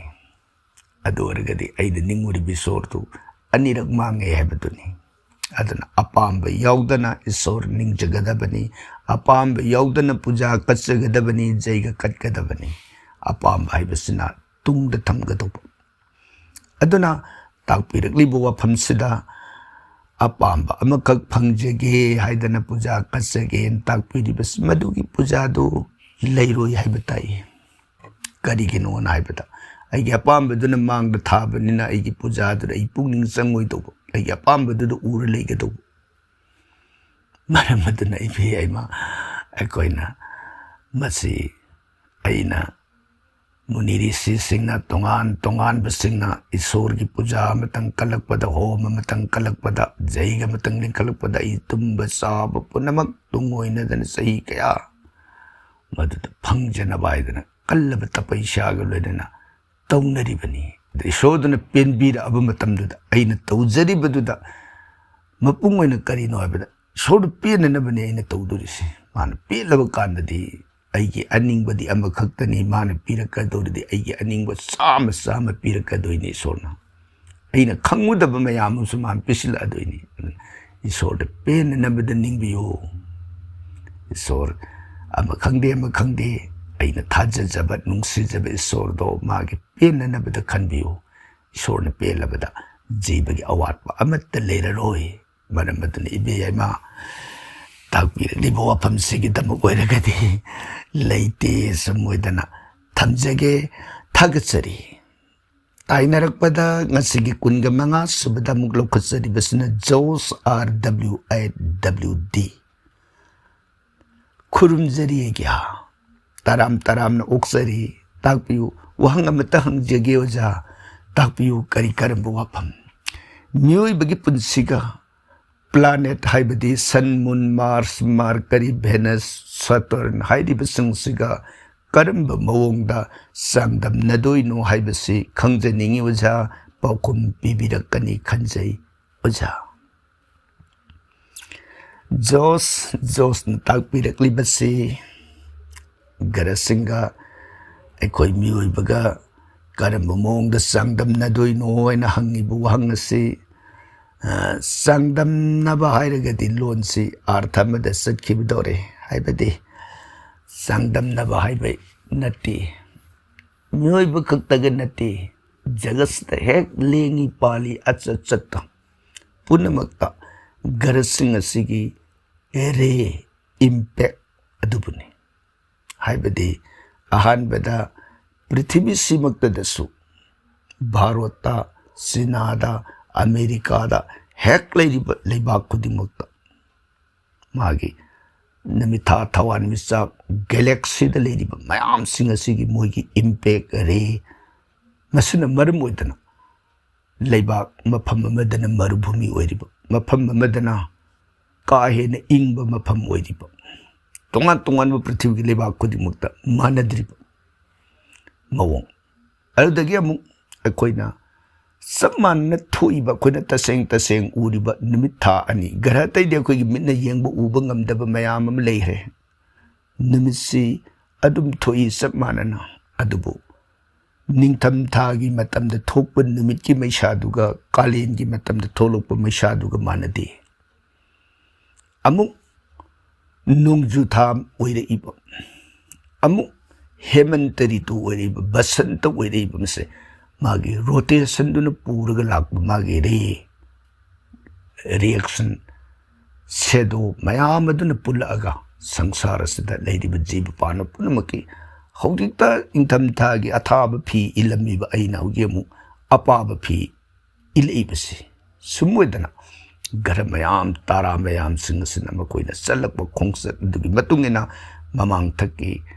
ꯑꯗꯨ ꯑꯣꯏꯔꯒꯗꯤ ꯑꯩꯅ ꯅꯤꯡꯉꯨꯔꯤꯕ ꯏꯁꯣꯔꯗꯨ ꯑꯅꯤꯔꯛ ꯃꯥꯡꯉꯦ ꯍꯥꯏꯕꯗꯨꯅꯤ꯫ ꯑꯗꯨꯅ ꯑꯄꯥꯝꯕ ꯌꯥꯎꯗꯅ ꯏꯁꯣꯔ ꯅꯤꯡꯖꯒꯗꯕꯅꯤ, ꯑꯄꯥꯝꯕ ꯌꯥꯎꯗꯅ ꯄꯨꯖꯥ ꯀꯠꯆꯒꯗꯕꯅꯤ, ꯖꯩꯒ ꯀꯠꯀꯗꯕꯅꯤ꯫ ꯑꯄꯥꯝꯕ ꯍꯥꯏꯕꯁꯤꯅ ꯇꯨꯡꯗ ꯊꯝꯒꯗꯧꯕ꯫ ꯑꯗꯨꯅ ꯇꯥꯛꯄꯤꯔꯛꯂꯤꯕ ꯋꯥꯐꯝꯁꯤꯗ ꯑꯄꯥꯝꯕ ꯑꯃꯈꯛ ꯐꯪꯖꯒꯦ ꯍꯥꯏꯗꯅ ꯄꯨꯖꯥ ꯀꯠꯆꯒꯦꯅ ꯇꯥꯛꯄꯤꯔꯤꯕꯁꯤ, ꯃꯗꯨꯒꯤ ꯄꯨꯖꯥꯗꯨ ꯂꯩꯔꯣꯏ ꯍꯥꯏꯕ ꯇꯥꯛꯏ꯫ ꯀꯔꯤꯒꯤꯅꯣꯅ ꯍꯥꯏꯕꯗ, ꯑꯩꯒꯤ ꯑꯄꯥꯝꯕꯗꯨꯅ ꯃꯥꯡꯗ ꯊꯥꯕꯅꯤꯅ ꯑꯩꯒꯤ ꯄꯨꯖꯥꯗꯨꯗ ꯑꯩ ꯄꯨꯛꯅꯤꯡ ꯆꯪꯉꯣꯏꯗꯧꯕ, ꯑꯩꯒꯤ ꯑꯄꯥꯝꯕꯗꯨꯗ ꯎꯔ ꯂꯩꯒꯗꯧꯕ꯫ ꯃꯔꯝ ꯑꯗꯨꯅ ꯏꯕꯦꯝꯃ, ꯑꯩꯈꯣꯏꯅ ꯃꯁꯤ, ꯑꯩꯅ ꯃꯨꯅꯤ ꯔꯤꯁꯤꯁꯤꯡꯅ, ꯇꯣꯉꯥꯟ ꯇꯣꯉꯥꯟꯕꯁꯤꯡꯅ ꯏꯁꯣꯔꯒꯤ ꯄꯨꯖꯥ ꯑꯃꯇꯪ ꯀꯠꯂꯛꯄꯗ, ꯍꯣꯝ ꯑꯃꯇꯪ ꯀꯠꯂꯛꯄꯗ, ꯖꯩꯒ ꯑꯃꯇꯪ ꯂꯤꯡꯈꯠꯂꯛꯄꯗ ꯑꯩ ꯇꯨꯝꯕ ꯆꯥꯕ ꯄꯨꯝꯅꯃꯛ ꯇꯨꯡ ꯑꯣꯏꯅꯗꯅ ꯆꯍꯤ ꯀꯌꯥ ꯃꯗꯨꯗ ꯐꯪꯖꯅꯕ ꯍꯥꯏꯗꯅ ꯀꯜꯂꯕ ꯇꯄꯩꯁꯥꯒ ꯂꯣꯏꯅꯅ ꯇꯧꯅꯔꯤꯕꯅꯤ꯫ ꯑꯗ ꯏꯁꯣꯔꯗꯨꯅ ꯄꯦꯟꯕꯤꯔꯛꯑꯕ ꯃꯇꯝꯗꯨꯗ ꯑꯩꯅ ꯇꯧꯖꯔꯤꯕꯗꯨꯗ ꯃꯄꯨꯡ ꯑꯣꯏꯅ ꯀꯔꯤꯅꯣ ꯍꯥꯏꯕꯗ, ꯏꯁꯣꯔꯗꯨ ꯄꯦꯟꯅꯅꯕꯅꯤ ꯑꯩꯅ ꯇꯧꯗꯣꯔꯤꯁꯤ꯫ ꯃꯥꯅ ꯄꯦꯜꯂꯕ ꯀꯥꯟꯗꯗꯤ ꯑꯩꯒꯤ ꯑꯅꯤꯡꯕꯗꯤ ꯑꯃꯈꯛꯇꯅꯤ, ꯃꯥꯅ ꯄꯤꯔꯛꯀꯗꯧꯔꯤꯗꯤ ꯑꯩꯒꯤ ꯑꯅꯤꯡꯕ ꯆꯥꯝꯃ ꯆꯥꯝꯃ ꯄꯤꯔꯛꯀꯗꯣꯏꯅꯤ ꯏꯁꯣꯔꯅ꯫ ꯑꯩꯅ ꯈꯪꯉꯨꯗꯕ ꯃꯌꯥꯝ ꯑꯃꯁꯨ ꯃꯥꯅ ꯄꯤꯁꯤꯜꯂꯛꯑꯗꯣꯏꯅꯤ꯫ ꯑꯗꯨꯅ ꯏꯁꯣꯔꯗ ꯄꯦꯟꯅꯅꯕꯗ ꯅꯤꯡꯕꯤꯌꯨ꯫ ꯏꯁꯣꯔ ꯑꯃ ꯈꯪꯗꯦ, ꯑꯃ ꯈꯪꯗꯦ, ꯑꯩꯅ ꯊꯥꯖꯖꯕ, ꯅꯨꯡꯁꯤꯖꯕ ꯏꯁꯣꯔꯗꯣ ꯃꯥꯒꯤ ꯄꯦꯟꯅꯅꯕꯗ ꯈꯟꯕꯤꯌꯨ꯫ ꯏꯁꯣꯔꯅ ꯄꯦꯜꯂꯕꯗ ꯖꯤꯕꯒꯤ ꯑꯋꯥꯠꯄ ꯑꯃꯠꯇ ꯂꯩꯔꯔꯣꯏ꯫ ꯃꯔꯝ ꯑꯗꯨꯅ ꯏꯕꯦ ꯌꯥꯏꯃ ꯇꯥꯛꯄꯤꯔꯛꯂꯤꯕ ꯋꯥꯐꯝꯁꯤꯒꯤꯗꯃꯛ ꯑꯣꯏꯔꯒꯗꯤ ꯂꯩꯇꯦ ꯁꯨꯝ ꯑꯣꯏꯗꯅ ꯊꯝꯖꯒꯦ꯫ ꯊꯥꯒꯠꯆꯔꯤ꯫ ꯇꯥꯏꯅꯔꯛꯄꯗ ꯉꯁꯤꯒꯤ ꯀꯨꯟꯒ ꯃꯉꯥ ꯁꯨꯕꯗ ꯑꯃꯨꯛ ꯂꯧꯈꯠꯆꯔꯤꯕꯁꯤꯅ ꯖꯣꯁ, R W A W D꯫ ꯈꯨꯔꯨꯝꯖꯔꯤ ꯑꯩꯒꯤ ꯍꯥ꯫ ꯇꯔꯥꯝ ꯇꯔꯥꯝꯅ ꯑꯣꯛꯆꯔꯤ꯫ ꯇꯥꯛꯄꯤꯌꯨ꯫ ꯋꯥꯍꯪ ꯑꯃꯇ ꯍꯪꯖꯒꯦ ꯑꯣꯖꯥ꯫ ꯇꯥꯛꯄꯤꯌꯨ, ꯀꯔꯤ ꯀꯔꯝꯕ ꯋꯥꯐꯝ? ꯃꯤꯑꯣꯏꯕꯒꯤ ꯄꯨꯟꯁꯤꯒ planet ꯍꯥꯏꯕꯗꯤ sun, moon, Mars, Mercury, Venus, Saturn ꯍꯥꯏꯔꯤꯕꯁꯤꯡꯁꯤꯒ ꯀꯔꯝꯕ ꯃꯑꯣꯡꯗ ꯆꯥꯡꯗꯝꯅꯗꯣꯏꯅꯣ ꯍꯥꯏꯕꯁꯤ ꯈꯪꯖꯅꯤꯡꯏ ꯑꯣꯖꯥ꯫ ꯄꯥꯎꯈꯨꯝ ꯄꯤꯕꯤꯔꯛꯀꯅꯤ ꯈꯟꯖꯩ ꯑꯣꯖꯥ꯫ ꯖꯣꯁ, ꯖꯣꯁꯅ ꯇꯥꯛꯄꯤꯔꯛꯂꯤꯕꯁꯤ ꯒ꯭ꯔꯍꯁꯤꯡꯒ ꯑꯩꯈꯣꯏ ꯃꯤꯑꯣꯏꯕꯒ ꯀꯔꯝꯕ ꯃꯑꯣꯡꯗ ꯆꯥꯡꯗꯝꯅꯗꯣꯏꯅꯣ ꯍꯥꯏꯅ ꯍꯪꯉꯤꯕ ꯋꯥꯍꯪ ꯑꯁꯤ, ꯑ, ꯆꯥꯡꯗꯝꯅꯕ ꯍꯥꯏꯔꯒꯗꯤ ꯂꯣꯟꯁꯤ ꯑꯥꯔꯊ ꯑꯃꯗ ꯆꯠꯈꯤꯕꯗꯧꯔꯦ꯫ ꯍꯥꯏꯕꯗꯤ ꯆꯥꯡꯗꯝꯅꯕ ꯍꯥꯏꯕ ꯅꯠꯇꯦ꯫ ꯃꯤꯑꯣꯏꯕ ꯈꯛꯇꯒ ꯅꯠꯇꯦ, ꯖꯒꯠꯁꯤꯗ ꯍꯦꯛ ꯂꯦꯡꯉꯤ ꯄꯥꯜꯂꯤ ꯑꯆꯠ ꯆꯠꯇ ꯄꯨꯝꯅꯃꯛꯇ ꯒ꯭ꯔꯍꯁꯤꯡ ꯑꯁꯤꯒꯤ ꯔꯦ ꯏꯝꯄꯦꯛ ꯑꯗꯨꯕꯨꯅꯤ꯫ ꯍꯥꯏꯕꯗꯤ ꯑꯍꯥꯟꯕꯗ ꯄ꯭ꯔꯤꯊꯤꯕꯤꯁꯤꯃꯛꯇꯗꯁꯨ ꯚꯥꯔꯣꯠꯇ, ꯆꯤꯅꯥꯗ, ꯑꯃꯦꯔꯤꯀꯥꯗ ꯍꯦꯛ ꯂꯩꯔꯤꯕ ꯂꯩꯕꯥꯛ ꯈꯨꯗꯤꯡꯃꯛꯇ ꯃꯥꯒꯤ ꯅꯨꯃꯤꯠ ꯊꯥ ꯊꯋꯥꯟꯃꯤꯆꯥꯛ ꯒꯦꯂꯦꯛꯁꯤꯗ ꯂꯩꯔꯤꯕ ꯃꯌꯥꯝꯁꯤꯡ ꯑꯁꯤꯒꯤ ꯃꯣꯏꯒꯤ ꯏꯝꯄꯦꯛ ꯔꯦ, ꯃꯁꯤꯅ ꯃꯔꯝ ꯑꯣꯏꯗꯅ ꯂꯩꯕꯥꯛ ꯃꯐꯝ ꯑꯃꯗꯅ ꯃꯔꯨꯚꯨꯃꯤ ꯑꯣꯏꯔꯤꯕ, ꯃꯐꯝ ꯑꯃꯗꯅ ꯀꯥ ꯍꯦꯟꯅ ꯏꯪꯕ ꯃꯐꯝ ꯑꯣꯏꯔꯤꯕ, ꯇꯣꯉꯥꯟ ꯇꯣꯉꯥꯟꯕ ꯄ꯭ꯔꯤꯊꯤꯕꯤꯒꯤ ꯂꯩꯕꯥꯛ ꯈꯨꯗꯤꯡꯃꯛꯇ ꯃꯥꯟꯅꯗ꯭ꯔꯤꯕ ꯃꯑꯣꯡ꯫ ꯑꯗꯨꯗꯒꯤ ꯑꯃꯨꯛ ꯑꯩꯈꯣꯏꯅ ꯆꯞ ꯃꯥꯟꯅꯅ ꯊꯣꯛꯏꯕ, ꯑꯩꯈꯣꯏꯅ ꯇꯁꯦꯡ ꯇꯁꯦꯡ ꯎꯔꯤꯕ ꯅꯨꯃꯤꯠ ꯊꯥ ꯑꯅꯤ, ꯒ꯭ꯔꯍ ꯑꯇꯩꯗꯤ ꯑꯩꯈꯣꯏꯒꯤ ꯃꯤꯠꯅ ꯌꯦꯡꯕ ꯎꯕ ꯉꯝꯗꯕ ꯃꯌꯥꯝ ꯑꯃ ꯂꯩꯈ꯭ꯔꯦ꯫ ꯅꯨꯃꯤꯠꯁꯤ ꯑꯗꯨꯝ ꯊꯣꯛꯏ ꯆꯞ ꯃꯥꯟꯅꯅ, ꯑꯗꯨꯕꯨ ꯅꯤꯡꯊꯝ ꯊꯥꯒꯤ ꯃꯇꯝꯗ ꯊꯣꯛꯄ ꯅꯨꯃꯤꯠꯀꯤ ꯃꯩꯁꯥꯗꯨꯒ ꯀꯥꯂꯦꯟꯒꯤ ꯃꯇꯝꯗ ꯊꯣꯛꯂꯛꯄ ꯃꯩꯁꯥꯗꯨꯒ ꯃꯥꯟꯅꯗꯦ꯫ ꯑꯃꯨꯛ ꯅꯣꯡꯖꯨ ꯊꯥ ꯑꯣꯏꯔꯛꯏꯕ, ꯑꯃꯨꯛ ꯍꯦꯃꯟꯇ ꯔꯤꯇꯨ ꯑꯣꯏꯔꯛꯏꯕ, ꯕꯁꯟꯇ ꯑꯣꯏꯔꯛꯏꯕ, ꯃꯁꯦ ꯃꯥꯒꯤ ꯔꯣꯇꯦꯁꯟꯗꯨꯅ ꯄꯨꯔꯒ ꯂꯥꯛꯄ ꯃꯥꯒꯤ ꯔꯤ ꯔꯤꯌꯦꯛꯁꯟ, ꯁꯦꯗꯣ ꯃꯌꯥꯝ ꯑꯗꯨꯅ ꯄꯨꯜꯂꯛꯑꯒ ꯁꯪꯁꯥꯔ ꯑꯁꯤꯗ ꯂꯩꯔꯤꯕ ꯖꯤꯕ ꯄꯥꯟꯕ ꯄꯨꯝꯅꯃꯛꯀꯤ ꯍꯧꯖꯤꯛꯇ ꯏꯪꯊꯝꯊꯥꯒꯤ ꯑꯊꯥꯕ ꯐꯤ ꯏꯜꯂꯝꯃꯤꯕ ꯑꯩꯅ ꯍꯧꯖꯤꯛ ꯑꯃꯨꯛ ꯑꯄꯥꯕ ꯐꯤ ꯏꯜꯂꯛꯏꯕꯁꯤ꯫ ꯁꯨꯝ ꯑꯣꯏꯗꯅ ꯒ꯭ꯔꯍ ꯃꯌꯥꯝ, ꯇꯥꯔꯥ ꯃꯌꯥꯝꯁꯤꯡ ꯑꯁꯤꯅ ꯃꯈꯣꯏꯅ ꯆꯠꯂꯛꯄ ꯈꯣꯡꯆꯠ ꯑꯗꯨꯒꯤ ꯃꯇꯨꯡ ꯏꯟꯅ ꯃꯃꯥꯡꯊꯛꯀꯤ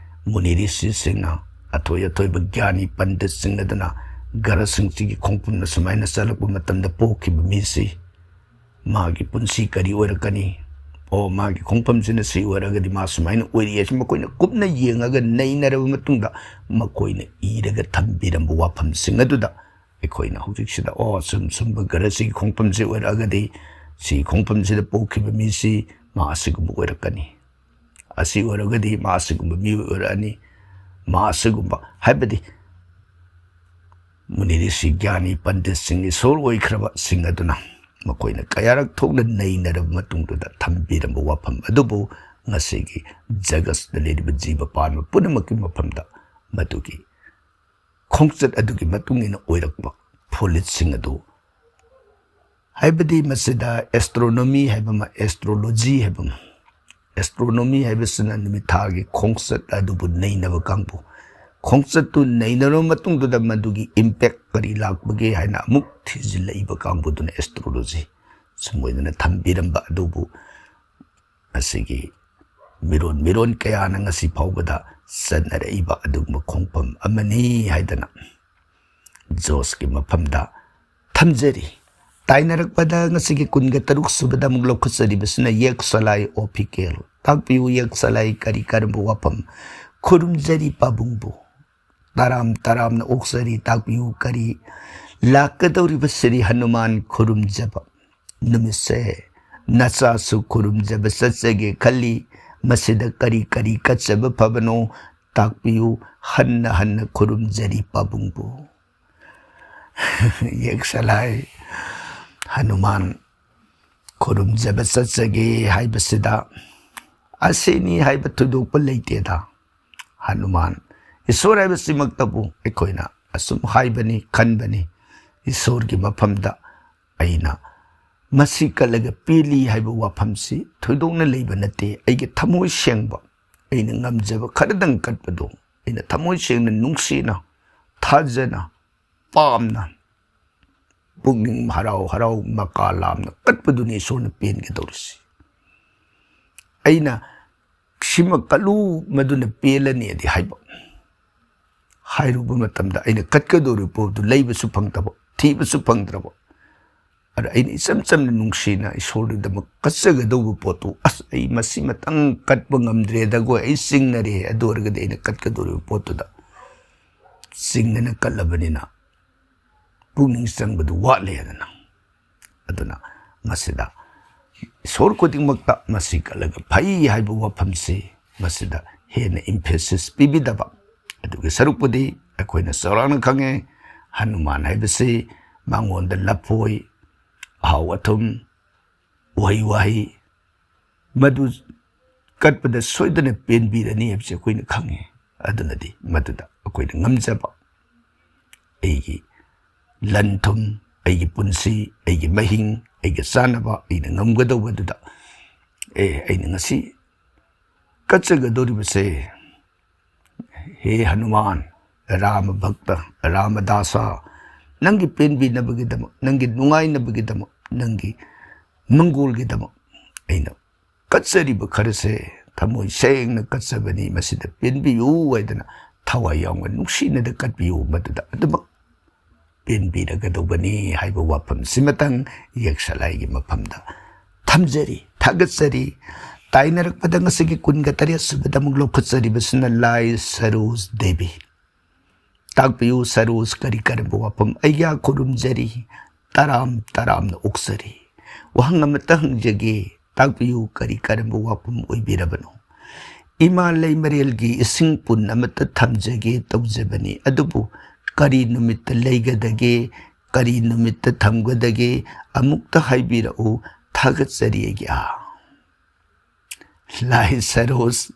ꯃꯨꯅꯤ ꯔꯤꯁꯤꯁꯤꯡꯅ, ꯑꯊꯣꯏ ꯑꯊꯣꯏꯕ ꯒ꯭ꯌꯥꯅꯤ ꯄꯟꯗꯤꯠꯁꯤꯡ ꯑꯗꯨꯅ ꯒ꯭ꯔꯍꯁꯤꯡꯁꯤꯒꯤ ꯈꯣꯡꯐꯝꯅ ꯁꯨꯃꯥꯏꯅ ꯆꯠꯂꯛꯄ ꯃꯇꯝꯗ ꯄꯣꯛꯈꯤꯕ ꯃꯤꯁꯤ ꯃꯥꯒꯤ ꯄꯨꯟꯁꯤ ꯀꯔꯤ ꯑꯣꯏꯔꯛꯀꯅꯤ? ꯑꯣ, ꯃꯥꯒꯤ ꯈꯣꯡꯐꯝꯁꯤꯅ ꯁꯤ ꯑꯣꯏꯔꯒꯗꯤ ꯃꯥ ꯁꯨꯃꯥꯏꯅ ꯑꯣꯏꯔꯛꯑꯦ ꯍꯥꯏꯁꯤ ꯃꯈꯣꯏꯅ ꯀꯨꯞꯅ ꯌꯦꯡꯉꯒ ꯅꯩꯅꯔꯕ ꯃꯇꯨꯡꯗ ꯃꯈꯣꯏꯅ ꯏꯔꯒ ꯊꯝꯕꯤꯔꯝꯕ ꯋꯥꯐꯝꯁꯤꯡ ꯑꯗꯨꯗ ꯑꯩꯈꯣꯏꯅ ꯍꯧꯖꯤꯛꯁꯤꯗ, ꯑꯣ, ꯁꯨꯝ ꯁꯨꯝꯕ ꯒ꯭ꯔꯍꯁꯤꯒꯤ ꯈꯣꯡꯐꯝꯁꯤ ꯑꯣꯏꯔꯛꯑꯒꯗꯤ ꯁꯤ ꯈꯣꯡꯐꯝꯁꯤꯗ ꯄꯣꯛꯈꯤꯕ ꯃꯤꯁꯤ ꯃꯥ ꯑꯁꯤꯒꯨꯝꯕ ꯑꯣꯏꯔꯛꯀꯅꯤ, ꯑꯁꯤ ꯑꯣꯏꯔꯒꯗꯤ ꯃꯥ ꯑꯁꯤꯒꯨꯝꯕ ꯃꯤꯑꯣꯏ ꯑꯣꯏꯔꯛꯑꯅꯤ, ꯃꯥ ꯑꯁꯤꯒꯨꯝꯕ, ꯍꯥꯏꯕꯗꯤ ꯃꯨꯅꯤ ꯔꯤꯁꯤ ꯒ꯭ꯌꯥꯅꯤ ꯄꯟꯗꯤꯠꯁꯤꯡ, ꯏꯁꯣꯔ ꯑꯣꯏꯈ꯭ꯔꯕꯁꯤꯡ ꯑꯗꯨꯅ ꯃꯈꯣꯏꯅ ꯀꯌꯥꯔꯛ ꯊꯣꯛꯅ ꯅꯩꯅꯔꯕ ꯃꯇꯨꯡꯗꯨꯗ ꯊꯝꯕꯤꯔꯝꯕ ꯋꯥꯐꯝ ꯑꯗꯨꯕꯨ ꯉꯁꯤꯒꯤ ꯖꯒꯠꯁꯤꯗ ꯂꯩꯔꯤꯕ ꯖꯤꯕ ꯄꯥꯟꯕ ꯄꯨꯝꯅꯃꯛꯀꯤ ꯃꯐꯝꯗ ꯃꯗꯨꯒꯤ ꯈꯣꯡꯆꯠ ꯑꯗꯨꯒꯤ ꯃꯇꯨꯡ ꯏꯟꯅ ꯑꯣꯏꯔꯛꯄ ꯐꯣꯂꯤꯠꯁꯤꯡ ꯑꯗꯨ, ꯍꯥꯏꯕꯗꯤ ꯃꯁꯤꯗ ꯑꯦꯁꯇ꯭ꯔꯣꯅꯣꯃꯤ ꯍꯥꯏꯕ ꯑꯃ, ꯑꯦꯁꯇ꯭ꯔꯣꯂꯣꯖꯤ ꯍꯥꯏꯕ ꯑꯃ, ꯑꯦꯁꯇ꯭ꯔꯣꯅꯣꯃꯤ ꯍꯥꯏꯕꯁꯤꯅ ꯅꯨꯃꯤꯠ ꯊꯥꯒꯤ ꯈꯣꯡꯆꯠ ꯑꯗꯨꯕꯨ ꯅꯩꯅꯕ ꯀꯥꯡꯕꯨ, ꯈꯣꯡꯆꯠꯇꯨ ꯅꯩꯅꯔꯕ ꯃꯇꯨꯡꯗꯨꯗ ꯃꯗꯨꯒꯤ ꯏꯝꯄꯦꯛ ꯀꯔꯤ ꯂꯥꯛꯄꯒꯦ ꯍꯥꯏꯅ ꯑꯃꯨꯛ ꯊꯤꯖꯤꯜꯂꯛꯏꯕ ꯀꯥꯡꯕꯨꯗꯨꯅ ꯑꯦꯁꯇ꯭ꯔꯣꯂꯣꯖꯤ꯫ ꯁꯨꯝ ꯑꯣꯏꯗꯅ ꯊꯝꯕꯤꯔꯝꯕ ꯑꯗꯨꯕꯨ ꯉꯁꯤꯒꯤ ꯃꯤꯔꯣꯟ ꯃꯤꯔꯣꯟ ꯀꯌꯥꯅ ꯉꯁꯤ ꯐꯥꯎꯕꯗ ꯆꯠꯅꯔꯛꯏꯕ ꯑꯗꯨꯒꯨꯝꯕ ꯈꯣꯡꯐꯝ ꯑꯃꯅꯤ ꯍꯥꯏꯗꯅ ꯖꯣꯁꯀꯤ ꯃꯐꯝꯗ ꯊꯝꯖꯔꯤ꯫ ꯇꯥꯏꯅꯔꯛꯄꯗ ꯉꯁꯤꯒꯤ ꯀꯨꯟꯒ ꯇꯔꯨꯛ ꯁꯨꯕꯗ ꯑꯃꯨꯛ ꯂꯧꯈꯠꯆꯔꯤꯕꯁꯤꯅ ꯌꯦꯛ ꯁꯂꯥꯏ ꯑꯣꯐꯤꯀꯦꯜ꯫ ꯇꯥꯛꯄꯤꯌꯨ, ꯌꯦꯛ ꯁꯂꯥꯏ ꯀꯔꯤ ꯀꯔꯝꯕ ꯋꯥꯐꯝ? ꯈꯨꯔꯨꯝꯖꯔꯤ ꯄꯥꯕꯨꯡꯕꯨ꯫ ꯇꯔꯥꯝ ꯇꯔꯥꯝꯅ ꯑꯣꯛꯆꯔꯤ, ꯇꯥꯛꯄꯤꯌꯨ ꯀꯔꯤ ꯂꯥꯛꯀꯗꯧꯔꯤꯕ ꯁ꯭ꯔꯤ ꯍꯅꯨꯃꯥꯟ ꯈꯨꯔꯨꯝꯖꯕ ꯅꯨꯃꯤꯠꯁꯦ? ꯅꯆꯥꯁꯨ ꯈꯨꯔꯨꯝꯖꯕ ꯆꯠꯆꯒꯦ ꯈꯜꯂꯤ꯫ ꯃꯁꯤꯗ ꯀꯔꯤ ꯀꯔꯤ ꯀꯠꯆꯕ ꯐꯕꯅꯣ ꯇꯥꯛꯄꯤꯌꯨ꯫ ꯍꯟꯅ ꯍꯟꯅ ꯈꯨꯔꯨꯝꯖꯔꯤ ꯄꯥꯕꯨꯡꯕꯨ꯫ ꯌꯦꯛ ꯁꯂꯥꯏ ꯍꯅꯨꯃꯥꯟ ꯈꯨꯔꯨꯝꯖꯕ ꯆꯠꯆꯒꯦ ꯍꯥꯏꯕꯁꯤꯗ ꯑꯁꯤꯅꯤ ꯍꯥꯏꯕ ꯊꯣꯏꯗꯣꯛꯄ ꯂꯩꯇꯦꯗ꯫ ꯍꯅꯨꯃꯥꯟ, ꯏꯁꯣꯔ ꯍꯥꯏꯕꯁꯤꯃꯛꯇꯕꯨ ꯑꯩꯈꯣꯏꯅ ꯑꯁꯨꯝ ꯍꯥꯏꯕꯅꯤ, ꯈꯟꯕꯅꯤ꯫ ꯏꯁꯣꯔꯒꯤ ꯃꯐꯝꯗ ꯑꯩꯅ ꯃꯁꯤ ꯀꯠꯂꯒ ꯄꯦꯜꯂꯤ ꯍꯥꯏꯕ ꯋꯥꯐꯝꯁꯤ ꯊꯣꯏꯗꯣꯛꯅ ꯂꯩꯕ ꯅꯠꯇꯦ꯫ ꯑꯩꯒꯤ ꯊꯃꯣꯏ ꯁꯦꯡꯕ, ꯑꯩꯅ ꯉꯝꯖꯕ ꯈꯔꯗꯪ ꯀꯠꯄꯗꯣ, ꯑꯩꯅ ꯊꯃꯣꯏ ꯁꯦꯡꯅ, ꯅꯨꯡꯁꯤꯅ, ꯊꯥꯖꯅ, ꯄꯥꯝꯅ, ꯄꯨꯛꯅꯤꯡ ꯍꯔꯥꯎ ꯍꯔꯥꯎ ꯃꯀꯥ ꯂꯥꯝꯅ ꯀꯠꯄꯗꯨꯅꯤ ꯏꯁꯣꯔꯅ ꯄꯦꯟꯒꯗꯧꯔꯤꯁꯤ꯫ ꯑꯩꯅ "ꯁꯤꯃ ꯀꯠꯂꯨ, ꯃꯗꯨꯅ ꯄꯦꯜꯂꯅꯤꯗꯤ" ꯍꯥꯏꯕ, ꯍꯥꯏꯔꯨꯕ ꯃꯇꯝꯗ ꯑꯩꯅ ꯀꯠꯀꯗꯧꯔꯤꯕ ꯄꯣꯠꯇꯨ ꯂꯩꯕꯁꯨ ꯐꯪꯗꯕ, ꯊꯤꯕꯁꯨ ꯐꯪꯗ꯭ꯔꯕ꯫ ꯑꯗ ꯑꯩꯅ ꯏꯆꯝ ꯆꯝꯅ ꯅꯨꯡꯁꯤꯅ ꯏꯁꯣꯔꯗꯨꯗꯃꯛ ꯀꯠꯆꯒꯗꯧꯕ ꯄꯣꯠꯇꯨ, "ꯑꯁ, ꯑꯩ ꯃꯁꯤꯃꯇꯪ ꯀꯠꯄ ꯉꯝꯗ꯭ꯔꯦꯗꯒꯣ, ꯑꯩ ꯆꯤꯡꯅꯔꯦ", ꯑꯗꯨ ꯑꯣꯏꯔꯒꯗꯤ ꯑꯩꯅ ꯀꯠꯀꯗꯧꯔꯤꯕ ꯄꯣꯠꯇꯨꯗ ꯆꯤꯡꯅꯅ ꯀꯠꯂꯕꯅꯤꯅ ꯄꯨꯛꯅꯤꯡ ꯆꯪꯕꯗꯨ ꯋꯥꯠꯂꯦꯗꯅ꯫ ꯑꯗꯨꯅ ꯃꯁꯤꯗ ꯏꯁꯣꯔ ꯈꯨꯗꯤꯡꯃꯛꯇ ꯃꯁꯤ ꯀꯠꯂꯒ ꯐꯩ ꯍꯥꯏꯕ ꯋꯥꯐꯝꯁꯤ ꯃꯁꯤꯗ ꯍꯦꯟꯅ emphasis ꯄꯤꯕꯤꯗꯕ꯫ ꯑꯗꯨꯒꯤ ꯁꯔꯨꯛꯄꯨꯗꯤ ꯑꯩꯈꯣꯏꯅ ꯆꯥꯎꯔꯥꯛꯅ ꯈꯪꯉꯦ, ꯍꯅꯨꯃꯥꯟ ꯍꯥꯏꯕꯁꯤ ꯃꯉꯣꯟꯗ ꯂꯐꯣꯏ, ꯑꯍꯥꯎ ꯑꯊꯨꯝ, ꯎꯍꯩ ꯋꯥꯍꯩ, ꯃꯗꯨ ꯀꯠꯄꯗ ꯁꯣꯏꯗꯅ ꯄꯦꯟꯕꯤꯔꯅꯤ ꯍꯥꯏꯕꯁꯤ ꯑꯩꯈꯣꯏꯅ ꯈꯪꯉꯤ꯫ ꯑꯗꯨꯅꯗꯤ ꯃꯗꯨꯗ ꯑꯩꯈꯣꯏꯅ ꯉꯝꯖꯕ, ꯑꯩꯒꯤ ꯂꯟ ꯊꯨꯝ, ꯑꯩꯒꯤ ꯄꯨꯟꯁꯤ, ꯑꯩꯒꯤ ꯃꯍꯤꯡ, ꯑꯩꯒꯤ ꯆꯥꯅꯕ, ꯑꯩꯅ ꯉꯝꯒꯗꯧꯕꯗꯨꯗ, "ꯑꯦ, ꯑꯩꯅ ꯉꯁꯤ ꯀꯠꯆꯒꯗꯧꯔꯤꯕꯁꯦ, ꯍꯦ ꯍꯅꯨꯃꯥꯟ, ꯔꯥꯃ ꯚꯛꯇ, ꯔꯥꯃꯗꯥꯁ, ꯅꯪꯒꯤ ꯄꯦꯟꯕꯤꯅꯕꯒꯤꯗꯃꯛ, ꯅꯪꯒꯤ ꯅꯨꯡꯉꯥꯏꯅꯕꯒꯤꯗꯃꯛ, ꯅꯪꯒꯤ ꯃꯪꯒꯣꯜꯒꯤꯗꯃꯛ ꯑꯩꯅ ꯀꯠꯆꯔꯤꯕ ꯈꯔꯁꯦ ꯊꯃꯣꯏ ꯁꯦꯡꯅ ꯀꯠꯆꯕꯅꯤ, ꯃꯁꯤꯗ ꯄꯦꯟꯕꯤꯌꯨ" ꯍꯥꯏꯗꯅ ꯊꯋꯥꯏ ꯌꯥꯎꯅ ꯅꯨꯡꯁꯤꯅꯗ ꯀꯠꯄꯤꯌꯨ꯫ ꯃꯗꯨꯗ ꯑꯗꯨꯃꯛ ꯄꯦꯟꯕꯤꯔꯒꯗꯧꯕꯅꯤ ꯍꯥꯏꯕ ꯋꯥꯐꯝꯁꯤꯃꯇꯪ ꯌꯦꯛꯁꯂꯥꯏꯒꯤ ꯃꯐꯝꯗ ꯊꯝꯖꯔꯤ, ꯊꯥꯒꯠꯆꯔꯤ꯫ ꯇꯥꯏꯅꯔꯛꯄꯗ ꯉꯁꯤꯒꯤ ꯀꯨꯟꯒ ꯇꯔꯦꯠ ꯁꯨꯕꯗ ꯑꯃꯨꯛ ꯂꯧꯈꯠꯆꯔꯤꯕꯁꯤꯅ ꯂꯥꯏ ꯁꯔꯣꯖ ꯗꯦꯕꯤ꯫ ꯇꯥꯛꯄꯤꯌꯨ ꯁꯔꯣꯖ, ꯀꯔꯤ ꯀꯔꯝꯕ ꯋꯥꯐꯝ? ꯑꯩꯒꯤ ꯈꯨꯔꯨꯝꯖꯔꯤ, ꯇꯔꯥꯝ ꯇꯔꯥꯝꯅ ꯑꯣꯛꯆꯔꯤ꯫ ꯋꯥꯍꯪ ꯑꯃꯇ ꯍꯪꯖꯒꯦ, ꯇꯥꯛꯄꯤꯌꯨ, ꯀꯔꯤ ꯀꯔꯝꯕ ꯋꯥꯐꯝ ꯑꯣꯏꯕꯤꯔꯕꯅꯣ? ꯏꯃꯥ ꯂꯩꯃꯔꯦꯜꯒꯤ ꯏꯁꯤꯡ ꯄꯨꯟ ꯑꯃꯇ ꯊꯝꯖꯒꯦ ꯇꯧꯖꯕꯅꯤ, ꯑꯗꯨꯕꯨ ꯀꯔꯤ ꯅꯨꯃꯤꯠꯇ ꯂꯩꯒꯗꯒꯦ, ꯀꯔꯤ ꯅꯨꯃꯤꯠꯇ ꯊꯝꯒꯗꯒꯦ, ꯑꯃꯨꯛꯇ ꯍꯥꯏꯕꯤꯔꯛꯎ꯫ ꯊꯥꯒꯠꯆꯔꯤ ꯑꯩꯒꯤ ꯑꯥ꯫ ꯂꯥꯏ ꯁꯔꯣꯖ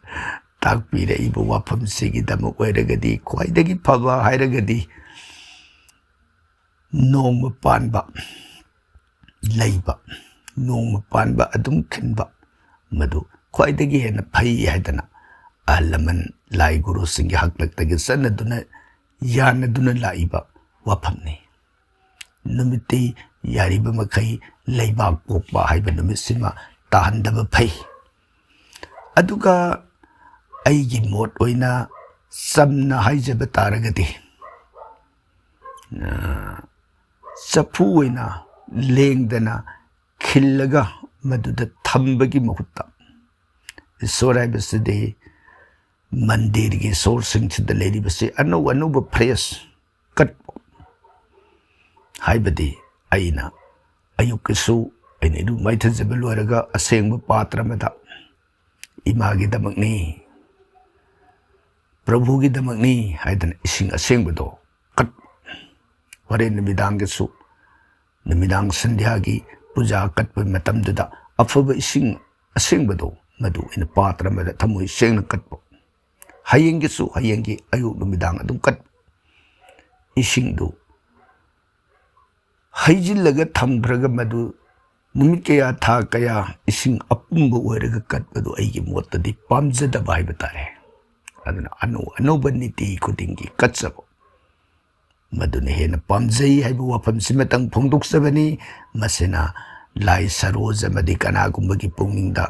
ꯇꯥꯛꯄꯤꯔꯛꯏꯕ ꯋꯥꯐꯝꯁꯤꯒꯤꯗꯃꯛ ꯑꯣꯏꯔꯒꯗꯤ ꯈ꯭ꯋꯥꯏꯗꯒꯤ ꯐꯕ ꯍꯥꯏꯔꯒꯗꯤ ꯅꯣꯡꯃ ꯄꯥꯟꯕ ꯂꯩꯕ, ꯅꯣꯡꯃ ꯄꯥꯟꯕ ꯑꯗꯨꯝ ꯈꯤꯟꯕ, ꯃꯗꯨ ꯈ꯭ꯋꯥꯏꯗꯒꯤ ꯍꯦꯟꯅ ꯐꯩ ꯍꯥꯏꯗꯅ ꯑꯍꯜ ꯂꯃꯟ ꯂꯥꯏ ꯒꯨꯔꯨꯁꯤꯡꯒꯤ ꯍꯥꯛꯇꯛꯇꯒꯤ ꯆꯠꯅꯗꯨꯅ ꯌꯥꯅꯗꯨꯅ ꯂꯥꯛꯏꯕ ꯋꯥꯐꯝꯅꯤ꯫ ꯅꯨꯃꯤꯠꯇꯤ ꯌꯥꯔꯤꯕ ꯃꯈꯩ ꯂꯩꯕꯥꯛ ꯄꯣꯛꯄ ꯍꯥꯏꯕ ꯅꯨꯃꯤꯠꯁꯤꯃ ꯇꯥꯍꯟꯗꯕ ꯐꯩ꯫ ꯑꯗꯨꯒ ꯑꯩꯒꯤ ꯃꯣꯠ ꯑꯣꯏꯅ ꯆꯝꯅ ꯍꯥꯏꯖꯕ ꯇꯥꯔꯒꯗꯤ, ꯑ, ꯆꯐꯨ ꯑꯣꯏꯅ ꯂꯦꯡꯗꯅ ꯈꯤꯜꯂꯒ ꯃꯗꯨꯗ ꯊꯝꯕꯒꯤ ꯃꯍꯨꯠꯇ, ꯏꯁꯣꯔ ꯍꯥꯏꯕꯁꯤꯗꯤ ꯃꯟꯗꯤꯔꯒꯤ ꯏꯁꯣꯔꯁꯤꯡꯁꯤꯗ ꯂꯩꯔꯤꯕꯁꯤ ꯑꯅꯧ ꯑꯅꯧꯕ fresh cut, ꯍꯥꯏꯕꯗꯤ ꯑꯩꯅ ꯑꯌꯨꯛꯀꯤꯁꯨ ꯑꯩꯅ ꯏꯔꯨ ꯃꯥꯏꯊꯖꯕ ꯂꯣꯏꯔꯒ ꯑꯁꯦꯡꯕ ꯄꯥꯇ꯭ꯔ ꯑꯃꯗ ꯏꯃꯥꯒꯤꯗꯃꯛꯅꯤ, ꯄ꯭ꯔꯚꯨꯒꯤꯗꯃꯛꯅꯤ ꯍꯥꯏꯗꯅ ꯏꯁꯤꯡ ꯑꯁꯦꯡꯕꯗꯣ cut, ꯍꯣꯔꯦꯟ ꯅꯨꯃꯤꯗꯥꯡꯒꯤꯁꯨ, ꯅꯨꯃꯤꯗꯥꯡ ꯁꯟꯙ꯭ꯌꯥꯒꯤ ꯄꯨꯖꯥ ꯀꯠꯄ ꯃꯇꯝꯗꯨꯗ ꯑꯐꯕ ꯏꯁꯤꯡ ꯑꯁꯦꯡꯕꯗꯣ ꯃꯗꯨ ꯑꯩꯅ ꯄꯥꯇ꯭ꯔ ꯑꯃꯗ ꯊꯃꯣꯏ ꯁꯦꯡꯅ cut꯫ ꯍꯌꯦꯡꯒꯤꯁꯨ ꯍꯌꯦꯡꯒꯤ ꯑꯌꯨꯛ ꯅꯨꯃꯤꯗꯥꯡ ꯑꯗꯨꯝ cut꯫ ꯏꯁꯤꯡꯗꯨ ꯍꯩꯖꯤꯜꯂꯒ ꯊꯝꯈ꯭ꯔꯒ ꯃꯗꯨ ꯅꯨꯃꯤꯠ ꯀꯌꯥ, ꯊꯥ ꯀꯌꯥ ꯏꯁꯤꯡ ꯑꯄꯨꯝꯕ ꯑꯣꯏꯔꯒ cut ꯄꯗꯨ ꯑꯩꯒꯤ ꯃꯣꯠꯇꯗꯤ ꯄꯥꯝꯖꯗꯕ ꯍꯥꯏꯕ ꯇꯥꯔꯦ꯫ ꯑꯗꯨꯅ ꯑꯅꯧ ꯑꯅꯧꯕ ꯅꯤꯇꯤ ꯈꯨꯗꯤꯡꯒꯤ cut ꯆꯕ, ꯃꯗꯨꯅ ꯍꯦꯟꯅ ꯄꯥꯝꯖꯩ ꯍꯥꯏꯕ ꯋꯥꯐꯝꯁꯤꯃꯇꯪ ꯐꯣꯡꯗꯣꯛꯆꯕꯅꯤ꯫ ꯃꯁꯤꯅ ꯂꯥꯏ ꯁꯔꯣꯖ ꯑꯃꯗꯤ ꯀꯅꯥꯒꯨꯝꯕꯒꯤ ꯄꯨꯛꯅꯤꯡꯗ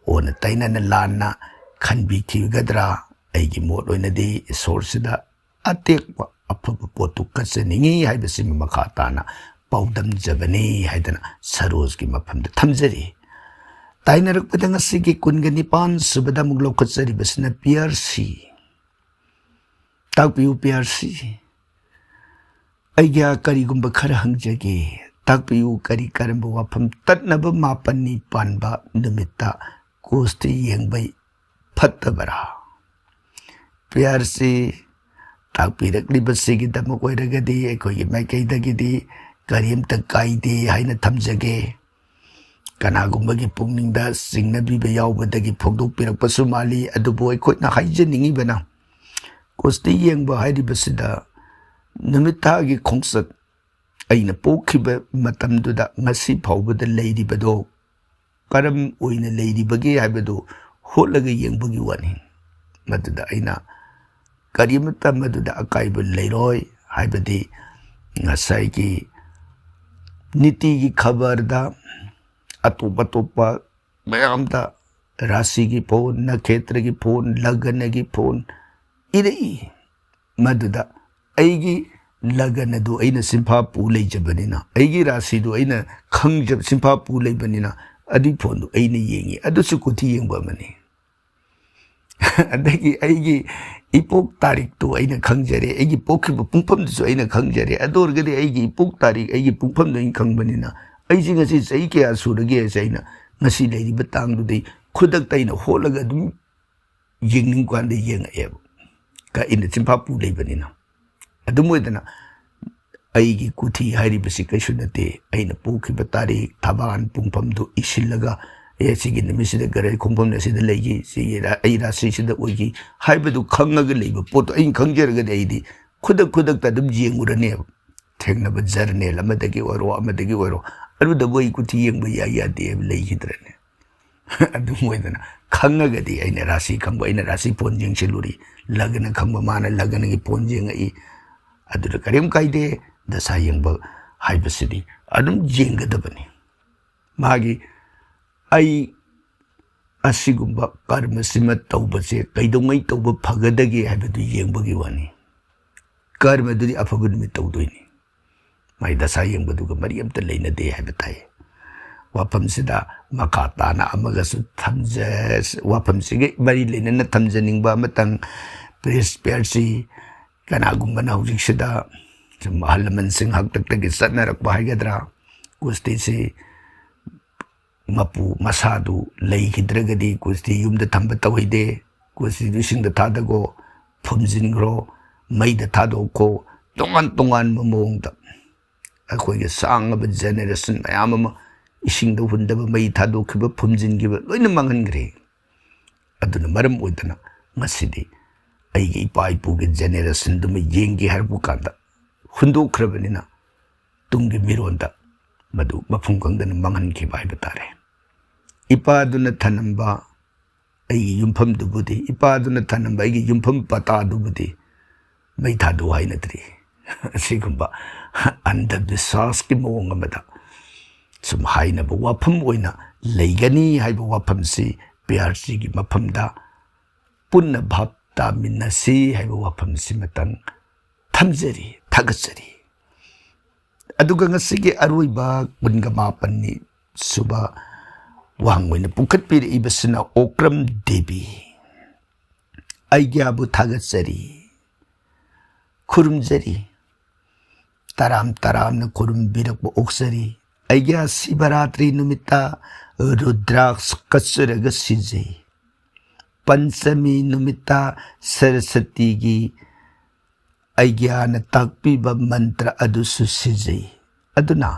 ꯑꯣꯟꯅ ꯇꯩꯅꯅ ꯂꯥꯟꯅ ꯈꯟꯕꯤꯈꯤꯒꯗ꯭ꯔꯥ? ꯑꯩꯒꯤ ꯃꯣꯠ ꯑꯣꯏꯅꯗꯤ ꯏꯁꯣꯔꯁꯤꯗ ꯑꯇꯦꯛꯄ ꯑꯐꯕ ꯄꯣꯠꯇꯨ ꯀꯠꯆꯅꯤꯡꯏ ꯍꯥꯏꯕꯁꯤꯃ ꯃꯈꯥ ꯇꯥꯅ ꯄꯥꯎꯗꯝꯖꯕꯅꯤ ꯍꯥꯏꯗꯅ ꯁꯔꯣꯖꯒꯤ ꯃꯐꯝꯗ ꯊꯝꯖꯔꯤ꯫ ꯇꯥꯏꯅꯔꯛꯄꯗ ꯉꯁꯤꯒꯤ ꯀꯨꯟꯒ ꯅꯤꯄꯥꯟ ꯁꯨꯕꯗ ꯑꯃꯨꯛ ꯂꯧꯈꯠꯆꯔꯤꯕꯁꯤꯅ ꯄꯤꯌꯔꯁꯤ꯫ ꯇꯥꯛꯄꯤꯌꯨ ꯄꯤꯌꯔꯁꯤ꯫ ꯑꯩꯒ ꯀꯔꯤꯒꯨꯝꯕ ꯈꯔ ꯍꯪꯖꯒꯦ꯫ ꯇꯥꯛꯄꯤꯌꯨ, ꯀꯔꯤ ꯀꯔꯝꯕ ꯋꯥꯐꯝ ꯇꯠꯅꯕ ꯃꯥꯄꯟꯅꯤ ꯄꯥꯟꯕ ꯅꯨꯃꯤꯠꯇ ꯀꯣꯁꯇ ꯌꯦꯡꯕ ꯐꯠꯇꯕꯔꯥ? ꯄꯤꯌꯔꯁꯤ ꯇꯥꯛꯄꯤꯔꯛꯂꯤꯕꯁꯤꯒꯤꯗꯃꯛ ꯑꯣꯏꯔꯒꯗꯤ ꯑꯩꯈꯣꯏꯒꯤ ꯃꯥꯏꯀꯩꯗꯒꯤꯗꯤ ꯀꯔꯤꯝꯇ ꯀꯥꯏꯗꯦ ꯍꯥꯏꯅ ꯊꯝꯖꯒꯦ꯫ ꯀꯅꯥꯒꯨꯝꯕꯒꯤ ꯄꯨꯛꯅꯤꯡꯗ ꯆꯤꯡꯅꯕꯤꯕ ꯌꯥꯎꯕꯗꯒꯤ ꯐꯣꯡꯗꯣꯛꯄꯤꯔꯛꯄꯁꯨ ꯃꯥꯜꯂꯤ꯫ ꯑꯗꯨꯕꯨ ꯑꯩꯈꯣꯏꯅ ꯍꯥꯏꯖꯅꯤꯡꯉꯤꯕꯅ, ꯀꯨꯁꯇꯤ ꯌꯦꯡꯕ ꯍꯥꯏꯔꯤꯕꯁꯤꯗ ꯅꯨꯃꯤꯠ ꯊꯥꯒꯤ ꯈꯣꯡꯆꯠ, ꯑꯩꯅ ꯄꯣꯛꯈꯤꯕ ꯃꯇꯝꯗꯨꯗ ꯉꯁꯤ ꯐꯥꯎꯕꯗ ꯂꯩꯔꯤꯕꯗꯣ ꯀꯔꯝ ꯑꯣꯏꯅ ꯂꯩꯔꯤꯕꯒꯦ ꯍꯥꯏꯕꯗꯨ ꯍꯣꯠꯂꯒ ꯌꯦꯡꯕꯒꯤ ꯋꯥꯅꯤ꯫ ꯃꯗꯨꯗ ꯑꯩꯅ ꯀꯔꯤꯃꯠꯇ ꯃꯗꯨꯗ ꯑꯀꯥꯏꯕ ꯂꯩꯔꯣꯏ꯫ ꯍꯥꯏꯕꯗꯤ ꯉꯁꯥꯏꯒꯤ ꯅꯤꯇꯤꯒꯤ ꯈꯕꯔꯗ ꯑꯇꯣꯞ ꯑꯇꯣꯞꯄ ꯃꯌꯥꯝꯗ ꯔꯥꯁꯤꯒꯤ ꯐꯣꯟ, ꯅꯈꯦꯇ꯭ꯔꯒꯤ ꯐꯣꯟ, ꯂꯒꯅꯒꯤ ꯐꯣꯟ ꯏꯔꯛꯏ꯫ ꯃꯗꯨꯗ ꯑꯩꯒꯤ ꯂꯒꯟ ꯑꯗꯨ ꯑꯩꯅ ꯁꯤꯟꯐꯥ ꯄꯨ ꯂꯩꯖꯕꯅꯤꯅ, ꯑꯩꯒꯤ ꯔꯥꯁꯤꯗꯨ ꯑꯩꯅ ꯈꯪꯖ-, ꯁꯤꯟꯐꯥ ꯄꯨ ꯂꯩꯕꯅꯤꯅ, ꯑꯗꯨꯒꯤ ꯐꯣꯟꯗꯨ ꯑꯩꯅ ꯌꯦꯡꯉꯤ꯫ ꯑꯗꯨꯁꯨ ꯀꯨꯊꯤ ꯌꯦꯡꯕ ꯑꯃꯅꯤ꯫ ꯑꯗꯒꯤ ꯑꯩꯒꯤ ꯏꯄꯣꯛ ꯇꯥꯔꯤꯛꯇꯨ ꯑꯩꯅ ꯈꯪꯖꯔꯦ, ꯑꯩꯒꯤ ꯄꯣꯛꯈꯤꯕ ꯄꯨꯡꯐꯝꯗꯨꯁꯨ ꯑꯩꯅ ꯈꯪꯖꯔꯦ꯫ ꯑꯗꯨ ꯑꯣꯏꯔꯒꯗꯤ ꯑꯩꯒꯤ ꯏꯄꯣꯛ ꯇꯥꯔꯤꯛ, ꯑꯩꯒꯤ ꯄꯨꯡꯐꯝꯗꯨ ꯑꯩꯅ ꯈꯪꯕꯅꯤꯅ, ꯑꯩꯁꯤ ꯉꯁꯤ ꯆꯍꯤ ꯀꯌꯥ ꯁꯨꯔꯒꯦ ꯍꯥꯏꯁꯦ ꯑꯩꯅ ꯉꯁꯤ ꯂꯩꯔꯤꯕ ꯇꯥꯡꯗꯨꯗꯩ ꯈꯨꯗꯛꯇ ꯑꯩꯅ ꯍꯣꯠꯂꯒ ꯑꯗꯨꯝ ꯌꯦꯡꯅꯤꯡꯕ ꯀꯥꯟꯗ ꯌꯦꯡꯉꯛꯑꯦꯕ꯫ ꯀ-, ꯑꯩꯅ ꯆꯤꯟꯐꯥ ꯄꯨ ꯂꯩꯕꯅꯤꯅ꯫ ꯑꯗꯨꯝ ꯑꯣꯏꯗꯅ ꯑꯩꯒꯤ ꯀꯨꯊꯤ ꯍꯥꯏꯔꯤꯕꯁꯤ ꯀꯩꯁꯨ ꯅꯠꯇꯦ꯫ ꯑꯩꯅ ꯄꯣꯛꯈꯤꯕ ꯇꯥꯔꯤꯛ, ꯊꯕꯥꯟ, ꯄꯨꯡꯐꯝꯗꯨ ꯏꯁꯤꯜꯂꯒ, "ꯑꯦ, ꯁꯤꯒꯤ ꯅꯨꯃꯤꯠꯁꯤꯗ ꯒ꯭ꯔꯍ ꯈꯣꯡꯐꯝꯅ ꯑꯁꯤꯗ ꯂꯩꯈꯤ, ꯁꯤꯒꯤ ꯔꯥ-, ꯑꯩ ꯔꯥꯁꯤꯁꯤꯗ ꯑꯣꯏꯈꯤ" ꯍꯥꯏꯕꯗꯨ ꯈꯪꯉꯒ ꯂꯩꯕ ꯄꯣꯠꯇꯣ ꯑꯩꯅ ꯈꯪꯖꯔꯒꯗꯤ ꯑꯩꯗꯤ ꯈꯨꯗꯛ ꯈꯨꯗꯛꯇ ꯑꯗꯨꯝ ꯌꯦꯡꯉꯨꯔꯅꯦꯕ꯫ ꯊꯦꯡꯅꯕ ꯖꯔꯅꯦꯜ ꯑꯃꯗꯒꯤ ꯑꯣꯏꯔꯣ, ꯑꯃꯗꯒꯤ ꯑꯣꯏꯔꯣ, ꯑꯗꯨꯗꯕꯨ ꯑꯩ ꯀꯨꯊꯤ ꯌꯦꯡꯕ ꯌꯥꯏ ꯌꯥꯗꯦ ꯍꯥꯏꯕ ꯂꯩꯈꯤꯗ꯭ꯔꯅꯦ꯫ ꯑꯗꯨꯝ ꯑꯣꯏꯗꯅ ꯈꯪꯉꯒꯗꯤ ꯑꯩꯅ ꯔꯥꯁꯤ ꯈꯪꯕ, ꯑꯩꯅ ꯔꯥꯁꯤ ꯐꯣꯟ ꯌꯦꯡꯁꯤꯜꯂꯨꯔꯤ, ꯂꯒꯅ ꯈꯪꯕ, ꯃꯥꯅ ꯂꯒꯅꯒꯤ ꯐꯣꯟ ꯌꯦꯡꯉꯛꯏ, ꯑꯗꯨꯗ ꯀꯔꯤꯝ ꯀꯥꯏꯗꯦ꯫ ꯗꯁꯥ ꯌꯦꯡꯕ ꯍꯥꯏꯕꯁꯤꯗꯤ ꯑꯗꯨꯝ ꯌꯦꯡꯒꯗꯕꯅꯤ꯫ ꯃꯥꯒꯤ ꯑꯩ ꯑꯁꯤꯒꯨꯝꯕ ꯀꯔꯃꯁꯤꯃ ꯇꯧꯕꯁꯦ ꯀꯩꯗꯧꯉꯩ ꯇꯧꯕ ꯐꯒꯗꯒꯦ ꯍꯥꯏꯕꯗꯨ ꯌꯦꯡꯕꯒꯤ ꯋꯥꯅꯤ꯫ ꯀꯔꯃꯗꯨꯗꯤ ꯑꯐꯕ ꯅꯨꯃꯤꯠ ꯇꯧꯗꯣꯏꯅꯤ꯫ ꯃꯥꯏ ꯗꯁꯥ ꯌꯦꯡꯕꯗꯨꯒ ꯃꯔꯤ ꯑꯝꯇ ꯂꯩꯅꯗꯦ ꯍꯥꯏꯕ ꯇꯥꯏ꯫ ꯋꯥꯐꯝꯁꯤꯗ ꯃꯈꯥ ꯇꯥꯅ ꯑꯃꯒꯁꯨ ꯊꯝꯖ-, ꯋꯥꯐꯝꯁꯤꯒ ꯃꯔꯤ ꯂꯩꯅꯅ ꯊꯝꯖꯅꯤꯡꯕ ꯑꯃꯇꯪ, ꯄ꯭ꯔꯦꯁ ꯄꯤꯌꯔꯁꯤ ꯀꯅꯥꯒꯨꯝꯕꯅ ꯍꯧꯖꯤꯛꯁꯤꯗ ꯁꯨꯝ ꯑꯍꯜ ꯂꯃꯟꯁꯤꯡ ꯍꯥꯛꯇꯛꯇꯒꯤ ꯆꯠꯅꯔꯛꯄ ꯍꯥꯏꯒꯗ꯭ꯔꯥ, ꯀꯨꯁꯇꯤꯁꯤ ꯃꯄꯨ ꯃꯁꯥꯗꯨ ꯂꯩꯈꯤꯗ꯭ꯔꯒꯗꯤ ꯀꯨꯁꯇꯤ ꯌꯨꯝꯗ ꯊꯝꯕ ꯇꯧꯍꯩꯗꯦ꯫ ꯀꯨꯁꯇꯤꯗꯨ ꯏꯁꯤꯡꯗ ꯊꯥꯗꯒꯣ, ꯐꯨꯝꯖꯤꯟꯈ꯭ꯔꯣ, ꯃꯩꯗ ꯊꯥꯗꯣꯛꯈꯣ, ꯇꯣꯉꯥꯟ ꯇꯣꯉꯥꯟꯕ ꯃꯑꯣꯡꯗ ꯑꯩꯈꯣꯏꯒꯤ ꯁꯥꯡꯂꯕ ꯖꯦꯅꯦꯔꯦꯁꯟ ꯃꯌꯥꯝ ꯑꯃ ꯏꯁꯤꯡꯗ ꯍꯨꯟꯗꯕ, ꯃꯩ ꯊꯥꯗꯣꯛꯈꯤꯕ, ꯐꯨꯝꯖꯤꯟꯈꯤꯕ ꯂꯣꯏꯅ ꯃꯥꯡꯍꯟꯈ꯭ꯔꯦ꯫ ꯑꯗꯨꯅ ꯃꯔꯝ ꯑꯣꯏꯗꯅ ꯉꯁꯤꯗꯤ ꯑꯩꯒꯤ ꯏꯄꯥ ꯏꯄꯨꯒꯤ generationꯗꯨꯃ ꯌꯦꯡꯒꯦ ꯍꯥꯏꯔꯛꯄ ꯀꯥꯟꯗ ꯍꯨꯟꯗꯣꯛꯈ꯭ꯔꯕꯅꯤꯅ ꯇꯨꯡꯒꯤ ꯃꯤꯔꯣꯟꯗ ꯃꯗꯨ ꯃꯐꯝ ꯈꯪꯗꯅ ꯃꯥꯡꯍꯟꯈꯤꯕ ꯍꯥꯏꯕ ꯇꯥꯔꯦ꯫ ꯏꯄꯥꯗꯨꯅ ꯊꯅꯝꯕ ꯑꯩꯒꯤ ꯌꯨꯝꯐꯝꯗꯨꯕꯨꯗꯤ, ꯏꯄꯥꯗꯨꯅ ꯊꯅꯝꯕ ꯑꯩꯒꯤ ꯌꯨꯝꯐꯝ ꯄꯇꯥꯗꯨꯕꯨꯗꯤ ꯃꯩ ꯊꯥꯗꯣꯛꯎ ꯍꯥꯏꯅꯗ꯭ꯔꯤ꯫ ꯑꯁꯤꯒꯨꯝꯕ ꯑꯟꯙꯕꯤꯁ꯭ꯋꯥꯁꯀꯤ ꯃꯑꯣꯡ ꯑꯃꯗ ꯁꯨꯝ ꯍꯥꯏꯅꯕ ꯋꯥꯐꯝ ꯑꯣꯏꯅ ꯂꯩꯒꯅꯤ ꯍꯥꯏꯕ ꯋꯥꯐꯝꯁꯤ ꯄꯤ ꯑꯥꯔ ꯁꯤꯒꯤ ꯃꯐꯝꯗ ꯄꯨꯟꯅ ꯚꯥꯞ ꯇꯥꯃꯤꯟꯅꯁꯤ ꯍꯥꯏꯕ ꯋꯥꯐꯝꯁꯤꯃꯇꯪ ꯊꯝꯖꯔꯤ, ꯊꯥꯒꯠꯆꯔꯤ꯫ ꯑꯗꯨꯒ ꯉꯁꯤꯒꯤ ꯑꯔꯣꯏꯕ ꯀꯨꯟꯒ ꯃꯥꯄꯟꯅꯤ ꯁꯨꯕ ꯋꯥꯍꯪ ꯑꯣꯏꯅ ꯄꯨꯈꯠꯄꯤꯔꯛꯏꯕꯁꯤꯅ ꯑꯣꯀ꯭ꯔꯝ ꯗꯦꯕꯤ꯫ ꯑꯩꯒ꯭ꯌꯥꯕꯨ ꯊꯥꯒꯠꯆꯔꯤ, ꯈꯨꯔꯨꯝꯖꯔꯤ, ꯇꯔꯥꯝ ꯇꯔꯥꯝꯅ ꯈꯨꯔꯨꯝꯕꯤꯔꯛꯄ ꯑꯣꯛꯆꯔꯤ꯫ ꯑꯩꯒ꯭ꯌꯥ ꯁꯤꯕꯔꯥꯇ꯭ꯔꯤ ꯅꯨꯃꯤꯠꯇ ꯔꯨꯗ꯭ꯔꯥꯛꯁ ꯀꯠꯆꯔꯒ ꯁꯤꯖꯩ꯫ ꯄꯟꯆꯃꯤ ꯅꯨꯃꯤꯠꯇ ꯁꯔꯁꯇꯤꯒꯤ ꯑꯩꯒ꯭ꯌꯥꯅ ꯇꯥꯛꯄꯤꯕ ꯃꯟꯇ꯭ꯔ ꯑꯗꯨꯁꯨ ꯁꯤꯖꯩ꯫ ꯑꯗꯨꯅ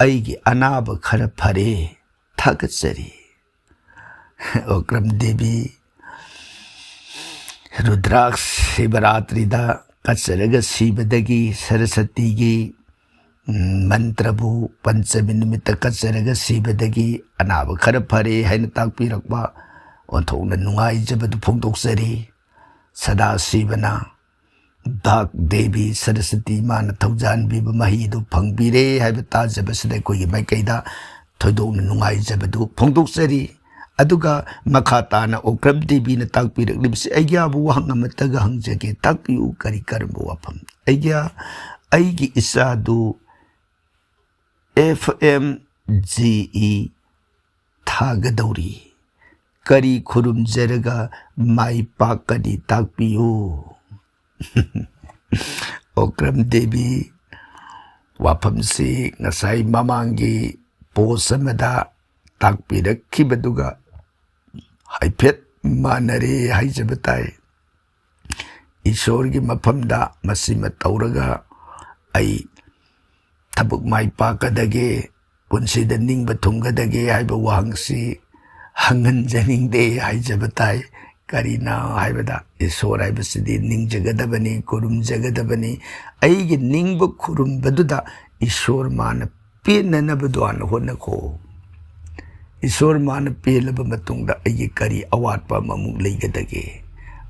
ꯑꯩꯒꯤ ꯑꯅꯥꯕ ꯈꯔ ꯐꯔꯦ, ꯊꯥꯒꯠꯆꯔꯤ꯫ ꯑꯣꯀ꯭ꯔꯝ ꯗꯦꯕꯤ, ꯔꯨꯗ꯭ꯔꯥꯛꯁ ꯁꯤꯕꯔꯥꯇ꯭ꯔꯤꯗ ꯀꯠꯆꯔꯒ ꯁꯤꯕꯗꯒꯤ ꯁꯔꯁꯇꯤꯒꯤ, ꯎꯝ, ꯃꯟꯇ꯭ꯔꯕꯨ ꯄꯟꯆꯃꯤ ꯅꯨꯃꯤꯠꯇ ꯀꯠꯆꯔꯒ ꯁꯤꯕꯗꯒꯤ ꯑꯅꯥꯕ ꯈꯔ ꯐꯔꯦ ꯍꯥꯏꯅ ꯇꯥꯛꯄꯤꯔꯛꯄ ꯑꯣꯟꯊꯣꯛꯅ ꯅꯨꯡꯉꯥꯏꯖꯕꯗꯨ ꯐꯣꯡꯗꯣꯛꯆꯔꯤ꯫ ꯁꯗꯥꯁꯤꯕꯅ ꯚꯥꯛ ꯗꯦꯕꯤ ꯁꯔꯁꯇꯤ ꯃꯥꯅ ꯊꯧꯖꯥꯟꯕꯤꯕ ꯃꯍꯩꯗꯨ ꯐꯪꯕꯤꯔꯦ ꯍꯥꯏꯕ ꯇꯥꯖꯕꯁꯤꯗ ꯑꯩꯈꯣꯏꯒꯤ ꯃꯥꯏꯀꯩꯗ ꯊꯣꯏꯗꯣꯛꯅ ꯅꯨꯡꯉꯥꯏꯖꯕꯗꯨ ꯐꯣꯡꯗꯣꯛꯆꯔꯤ꯫ ꯑꯗꯨꯒ ꯃꯈꯥ ꯇꯥꯅ ꯑꯣꯀ꯭ꯔꯝ ꯗꯦꯕꯤꯅ ꯇꯥꯛꯄꯤꯔꯛꯂꯤꯕꯁꯤ ꯑꯩꯒ꯭ꯌꯥꯕꯨ ꯋꯥꯍꯪ ꯑꯃꯠꯇꯒ ꯍꯪꯖꯒꯦ, ꯇꯥꯛꯄꯤꯌꯨ, ꯀꯔꯤ ꯀꯔꯝꯕ ꯋꯥꯐꯝ? ꯑꯩꯒ꯭ꯌꯥ, ꯑꯩꯒꯤ ꯏꯆꯥꯗꯨ ꯑꯦꯐ ꯑꯦꯝ ꯖꯤ ꯏ ꯊꯥꯒꯗꯧꯔꯤ꯫ ꯀꯔꯤ ꯈꯨꯔꯨꯝꯖꯔꯒ ꯃꯥꯏ ꯄꯥꯛꯀꯅꯤ, ꯇꯥꯛꯄꯤꯌꯨ꯫ ꯑꯣꯀ꯭ꯔꯝ ꯗꯦꯕꯤ, ꯋꯥꯐꯝꯁꯤ ꯉꯁꯥꯏ ꯃꯃꯥꯡꯒꯤ ꯄꯣꯁ ꯑꯃꯗ ꯇꯥꯛꯄꯤꯔꯛꯈꯤꯕꯗꯨꯒ ꯍꯥꯏꯐꯦꯠ ꯃꯥꯟꯅꯔꯦ ꯍꯥꯏꯖꯕ ꯇꯥꯏ꯫ ꯏꯁꯣꯔꯒꯤ ꯃꯐꯝꯗ ꯃꯁꯤꯃ ꯇꯧꯔꯒ ꯑꯩ ꯊꯕꯛ ꯃꯥꯏ ꯄꯥꯛꯀꯗꯒꯦ, ꯄꯨꯟꯁꯤꯗ ꯅꯤꯡꯕ ꯊꯨꯡꯒꯗꯒꯦ ꯍꯥꯏꯕ ꯋꯥꯍꯪꯁꯤ ꯍꯪꯍꯟꯖꯅꯤꯡꯗꯦ ꯍꯥꯏꯖꯕ ꯇꯥꯏ꯫ ꯀꯔꯤꯅꯣ ꯍꯥꯏꯕꯗ, ꯏꯁꯣꯔ ꯍꯥꯏꯕꯁꯤꯗꯤ ꯅꯤꯡꯖꯒꯗꯕꯅꯤ, ꯈꯨꯔꯨꯝꯖꯒꯗꯕꯅꯤ꯫ ꯑꯩꯒꯤ ꯅꯤꯡꯕ ꯈꯨꯔꯨꯝꯕꯗꯨꯗ ꯏꯁꯣꯔ ꯃꯥꯅ ꯄꯦꯟꯅꯅꯕꯗꯨ ꯍꯥꯟꯅ ꯍꯣꯠꯅꯈꯣ꯫ ꯏꯁꯣꯔ ꯃꯥꯅ ꯄꯦꯜꯂꯕ ꯃꯇꯨꯡꯗ ꯑꯩꯒꯤ ꯀꯔꯤ ꯑꯋꯥꯠꯄ ꯑꯃꯃꯨꯛ ꯂꯩꯒꯗꯒꯦ?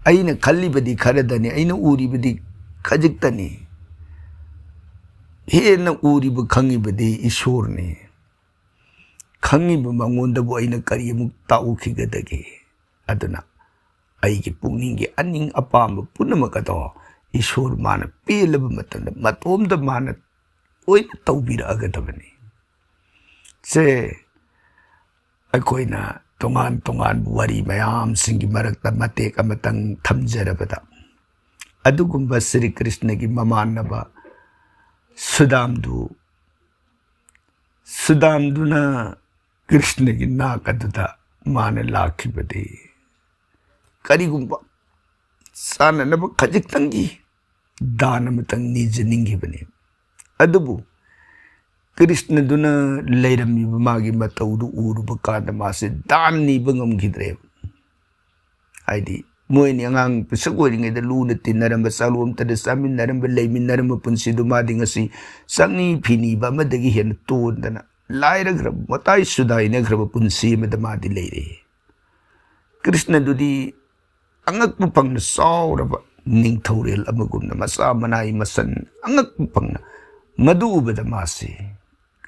ꯑꯩꯅ ꯈꯜꯂꯤꯕꯗꯤ ꯈꯔꯗꯅꯤ, ꯑꯩꯅ ꯎꯔꯤꯕꯗꯤ ꯈꯖꯤꯛꯇꯅꯤ꯫ ꯍꯦꯟꯅ ꯎꯔꯤꯕ ꯈꯪꯉꯤꯕꯗꯤ ꯏꯁꯣꯔꯅꯤ꯫ ꯈꯪꯉꯤꯕ ꯃꯉꯣꯟꯗꯕꯨ ꯑꯩꯅ ꯀꯔꯤ ꯑꯃꯨꯛ ꯇꯥꯛꯎꯈꯤꯒꯗꯒꯦ? ꯑꯗꯨꯅ ꯑꯩꯒꯤ ꯄꯨꯛꯅꯤꯡꯒꯤ ꯑꯅꯤꯡ ꯑꯄꯥꯝꯕ ꯄꯨꯝꯅꯃꯛ ꯑꯗꯣ ꯏꯁꯣꯔ ꯃꯥꯅ ꯄꯦꯜꯂꯕ ꯃꯇꯝꯗ ꯃꯇꯣꯝꯇ ꯃꯥꯅ ꯂꯣꯏꯅ ꯇꯧꯕꯤꯔꯛꯑꯒꯗꯕꯅꯤ꯫ ꯁꯦ, ꯑꯩꯈꯣꯏꯅ ꯇꯣꯉꯥꯟ ꯇꯣꯉꯥꯟꯕ ꯋꯥꯔꯤ ꯃꯌꯥꯝꯁꯤꯡꯒꯤ ꯃꯔꯛꯇ ꯃꯇꯦꯛ ꯑꯃꯇꯪ ꯊꯝꯖꯔꯕꯗ, ꯑꯗꯨꯒꯨꯝꯕ ꯁ꯭ꯔꯤ ꯀ꯭ꯔꯤꯁꯅꯒꯤ ꯃꯃꯥꯟꯅꯕ ꯁꯨꯗꯥꯝꯗꯨ, ꯁꯨꯗꯥꯝꯗꯨꯅ ꯀ꯭ꯔꯤꯁꯅꯒꯤ ꯅꯥꯛ ꯑꯗꯨꯗ ꯃꯥꯅ ꯂꯥꯛꯈꯤꯕꯗꯤ ꯀꯔꯤꯒꯨꯝꯕ ꯆꯥꯅꯅꯕ ꯈꯖꯤꯛꯇꯪꯒꯤ ꯗꯥꯟ ꯑꯃꯇꯪ ꯅꯤꯖꯅꯤꯡꯈꯤꯕꯅꯤ꯫ ꯑꯗꯨꯕꯨ ꯀ꯭ꯔꯤꯁꯅꯗꯨꯅ ꯂꯩꯔꯝꯃꯤꯕ ꯃꯥꯒꯤ ꯃꯇꯧꯗꯨ ꯎꯔꯨꯕ ꯀꯥꯟꯗ ꯃꯥꯁꯦ ꯗꯥꯟ ꯅꯤꯕ ꯉꯝꯈꯤꯗ꯭ꯔꯦꯕ꯫ ꯍꯥꯏꯗꯤ ꯃꯣꯏ ꯑꯅꯤ ꯑꯉꯥꯡ ꯄꯤꯁꯛ ꯑꯣꯏꯔꯤꯉꯩꯗ ꯂꯨꯅ ꯇꯤꯟꯅꯔꯝꯕ, ꯆꯥꯂꯣꯝꯇꯗ ꯆꯥꯃꯤꯟꯅꯔꯝꯕ, ꯂꯩꯃꯤꯟꯅꯔꯝꯕ ꯄꯨꯟꯁꯤꯗꯨ ꯃꯥꯗꯤ ꯉꯁꯤ ꯆꯪꯅꯤ ꯐꯤꯅꯤꯕ ꯑꯃꯗꯒꯤ ꯍꯦꯟꯅ ꯇꯣꯟꯗꯅ ꯂꯥꯏꯔꯈ꯭ꯔꯕ, ꯃꯇꯥꯏ ꯁꯨꯗꯥꯏꯅꯈ꯭ꯔꯕ ꯄꯨꯟꯁꯤ ꯑꯃꯗ ꯃꯥꯗꯤ ꯂꯩꯔꯦ꯫ ꯀ꯭ꯔꯤꯁꯅꯗꯨꯗꯤ ꯑꯉꯛꯄ ꯐꯪꯅ ꯆꯥꯎꯔꯕ ꯅꯤꯡꯊꯧꯔꯦꯜ ꯑꯃꯒꯨꯝꯅ ꯃꯆꯥ ꯃꯅꯥꯏ ꯃꯁꯟ ꯑꯉꯛꯄ ꯐꯪꯅ ꯃꯗꯨ ꯎꯕꯗ ꯃꯥꯁꯤ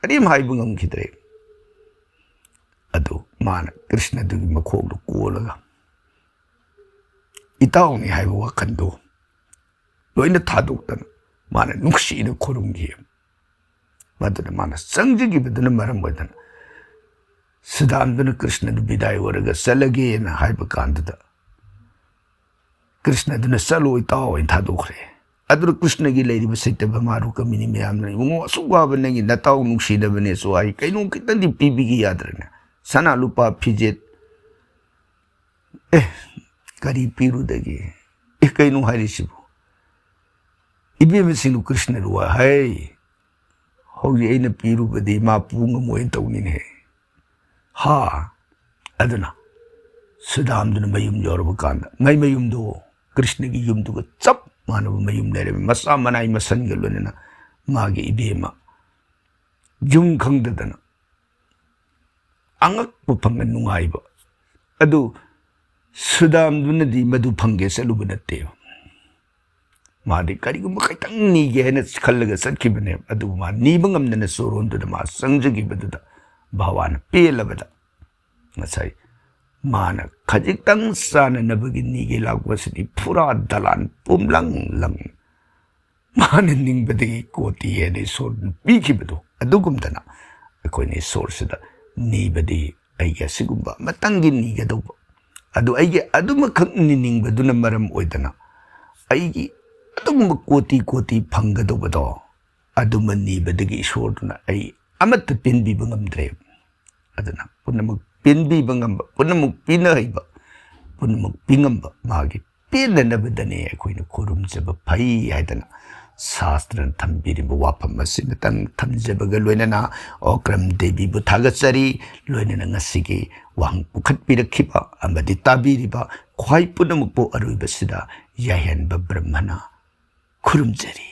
ꯀꯔꯤꯝ ꯍꯥꯏꯕ ꯉꯝꯈꯤꯗ꯭ꯔꯦ꯫ ꯑꯗꯨ ꯃꯥꯅ ꯀ꯭ꯔꯤꯁꯅꯗꯨꯒꯤ ꯃꯈꯣꯡꯗ ꯀꯣꯜꯂꯒ ꯏꯇꯥꯎꯅꯤ ꯍꯥꯏꯕ ꯋꯥꯈꯜꯗꯣ ꯂꯣꯏꯅ ꯊꯥꯗꯣꯛꯇꯅ ꯃꯥꯅ ꯅꯨꯡꯁꯤꯅ ꯈꯨꯔꯨꯝꯈꯤ꯫ ꯃꯗꯨꯅ ꯃꯥꯅ ꯆꯪꯖꯈꯤꯕꯗꯨꯅ ꯃꯔꯝ ꯑꯣꯏꯗꯅ ꯁꯨꯗꯥꯝꯗꯨꯅ ꯀ꯭ꯔꯤꯁꯅꯗꯨ ꯕꯤꯗꯥꯏ ꯑꯣꯏꯔꯒ ꯆꯠꯂꯒꯦꯅ ꯍꯥꯏꯕ ꯀꯥꯟꯗꯨꯗ ꯀ꯭ꯔꯤꯁꯅꯗꯨꯅ "ꯆꯠꯂꯣ ꯏꯇꯥꯎ" ꯍꯥꯏꯅ ꯊꯥꯗꯣꯛꯈ꯭ꯔꯦ꯫ ꯑꯗꯨꯅ ꯀ꯭ꯔꯤꯁꯅꯒꯤ ꯂꯩꯔꯤꯕ ꯁꯩꯇ ꯚꯥꯃꯥ ꯔꯨꯀꯃꯤꯅꯤ ꯃꯌꯥꯝꯅ, "ꯏꯕꯨꯡꯉꯣ, ꯑꯁꯨꯛ ꯋꯥꯕ ꯅꯪꯒꯤ ꯅꯇꯥꯎ ꯅꯨꯡꯁꯤꯅꯕꯅꯦꯁꯨ ꯍꯥꯏ, ꯀꯩꯅꯣ ꯈꯤꯇꯪꯗꯤ ꯄꯤꯕꯤꯒꯦ ꯌꯥꯗ꯭ꯔꯅꯦ? ꯁꯅꯥ ꯂꯨꯄꯥ ꯐꯤꯖꯦꯠ, ꯑꯦ, ꯀꯔꯤ ꯄꯤꯔꯨꯗꯒꯦ? ꯑꯦ, ꯀꯩꯅꯣ ꯍꯥꯏꯔꯤꯁꯤꯕꯨ? ꯏꯕꯦꯝꯃꯁꯤꯡꯗꯨ ꯀ꯭ꯔꯤꯁꯅꯗꯨ ꯋꯥ ꯍꯥꯏ, ꯍꯧꯖꯤꯛ ꯑꯩꯅ ꯄꯤꯔꯨꯕꯗꯤ ꯃꯥ ꯄꯨ ꯉꯝꯃꯣꯏꯅ ꯇꯧꯅꯤꯅꯦ꯫ ꯍꯥ? ꯑꯗꯨꯅ ꯁꯨꯗꯥꯝꯗꯨꯅ ꯃꯌꯨꯝ ꯌꯧꯔꯕ ꯀꯥꯟꯗ, ꯃꯥꯏ ꯃꯌꯨꯝꯗꯣ ꯀ꯭ꯔꯤꯁꯅꯒꯤ ꯌꯨꯝꯗꯨꯒ ꯆꯞ ꯃꯥꯟꯅꯕ ꯃꯌꯨꯝ ꯂꯩꯔꯝꯃꯤ, ꯃꯆꯥ ꯃꯅꯥꯏ ꯃꯁꯟꯒ ꯂꯣꯏꯅꯅ꯫ ꯃꯥꯒꯤ ꯏꯕꯦꯝꯃ ꯌꯨꯝ ꯈꯪꯗꯗꯅ ꯑꯉꯛꯄ ꯐꯪꯅ ꯅꯨꯡꯉꯥꯏꯕ ꯑꯗꯨ ꯁꯨꯗꯥꯝꯗꯨꯅꯗꯤ ꯃꯗꯨ ꯐꯪꯒꯦ ꯆꯠꯂꯨꯕ ꯅꯠꯇꯦꯕ꯫ ꯃꯥꯗꯤ ꯀꯔꯤꯒꯨꯝꯕ ꯈꯤꯇꯪ ꯅꯤꯒꯦ ꯍꯥꯏꯅ ꯈꯜꯂꯒ ꯆꯠꯈꯤꯕꯅꯦꯕ꯫ ꯑꯗꯨꯕꯨ ꯃꯥ ꯅꯤꯕ ꯉꯝꯗꯅ ꯆꯣꯔꯣꯟꯗꯨꯗ ꯃꯥ ꯆꯪꯖꯈꯤꯕꯗꯨꯗ ꯚꯒꯋꯥꯟꯅ ꯄꯦꯜꯂꯕꯗ, ꯉꯁꯥꯏ ꯃꯥꯅ ꯈꯖꯤꯛꯇꯪ ꯆꯥꯅꯅꯕꯒꯤ ꯅꯤꯒꯦ ꯂꯥꯛꯄꯁꯤꯗꯤ ꯐꯨꯔꯥ ꯗꯂꯥꯟ ꯄꯨꯝꯂꯪ ꯂꯪ꯫ ꯃꯥꯅ ꯅꯤꯡꯕꯗꯒꯤ ꯀꯣꯇꯤ ꯍꯦꯟꯅ ꯏꯁꯣꯔꯅ ꯄꯤꯈꯤꯕꯗꯣ, ꯑꯗꯨꯒꯨꯝꯗꯅ ꯑꯩꯈꯣꯏꯅ ꯏꯁꯣꯔꯁꯤꯗ ꯅꯤꯕꯗꯤ ꯑꯩꯒꯤ ꯑꯁꯤꯒꯨꯝꯕ ꯑꯃꯇꯪꯒꯤ ꯅꯤꯒꯗꯧꯕ, ꯑꯗꯨ ꯑꯩꯒꯤ ꯑꯗꯨꯃꯈꯛ ꯅꯤꯅꯤꯡꯕꯗꯨꯅ ꯃꯔꯝ ꯑꯣꯏꯗꯅ ꯑꯩꯒꯤ ꯑꯗꯨꯒꯨꯝꯕ ꯀꯣꯇꯤ ꯀꯣꯇꯤ ꯐꯪꯒꯗꯧꯕꯗꯣ, ꯑꯗꯨꯃ ꯅꯤꯕꯗꯒꯤ ꯏꯁꯣꯔꯗꯨꯅ ꯑꯩ ꯑꯃꯠꯇ ꯄꯦꯟꯕꯤꯕ ꯉꯝꯗ꯭ꯔꯦ꯫ ꯑꯗꯨꯅ ꯄꯨꯝꯅꯃꯛ ꯄꯦꯟꯕꯤꯕ ꯉꯝꯕ, ꯄꯨꯝꯅꯃꯛ ꯄꯤꯅ ꯍꯩꯕ, ꯄꯨꯝꯅꯃꯛ ꯄꯤꯉꯝꯕ ꯃꯥꯒꯤ ꯄꯦꯟꯅꯅꯕꯗꯅꯤ ꯑꯩꯈꯣꯏꯅ ꯈꯨꯔꯨꯝꯖꯕ ꯐꯩ ꯍꯥꯏꯗꯅ ꯁꯥꯁꯇ꯭ꯔꯅ ꯊꯝꯕꯤꯔꯤꯕ ꯋꯥꯐꯝ ꯑꯁꯤꯃꯇꯪ ꯊꯝꯖꯕꯒ ꯂꯣꯏꯅꯅ ꯑꯣꯀ꯭ꯔꯝ ꯗꯦꯕꯤꯕꯨ ꯊꯥꯒꯠꯆꯔꯤ꯫ ꯂꯣꯏꯅꯅ ꯉꯁꯤꯒꯤ ꯋꯥꯍꯪ ꯄꯨꯈꯠꯄꯤꯔꯛꯈꯤꯕ ꯑꯃꯗꯤ ꯇꯥꯕꯤꯔꯤꯕ ꯈ꯭ꯋꯥꯏ ꯄꯨꯝꯅꯃꯛꯄꯨ ꯑꯔꯣꯏꯕꯁꯤꯗ ꯌꯥꯏꯍꯟꯕ ꯕ꯭ꯔꯍ꯭ꯃꯅ ꯈꯨꯔꯨꯝꯖꯔꯤ꯫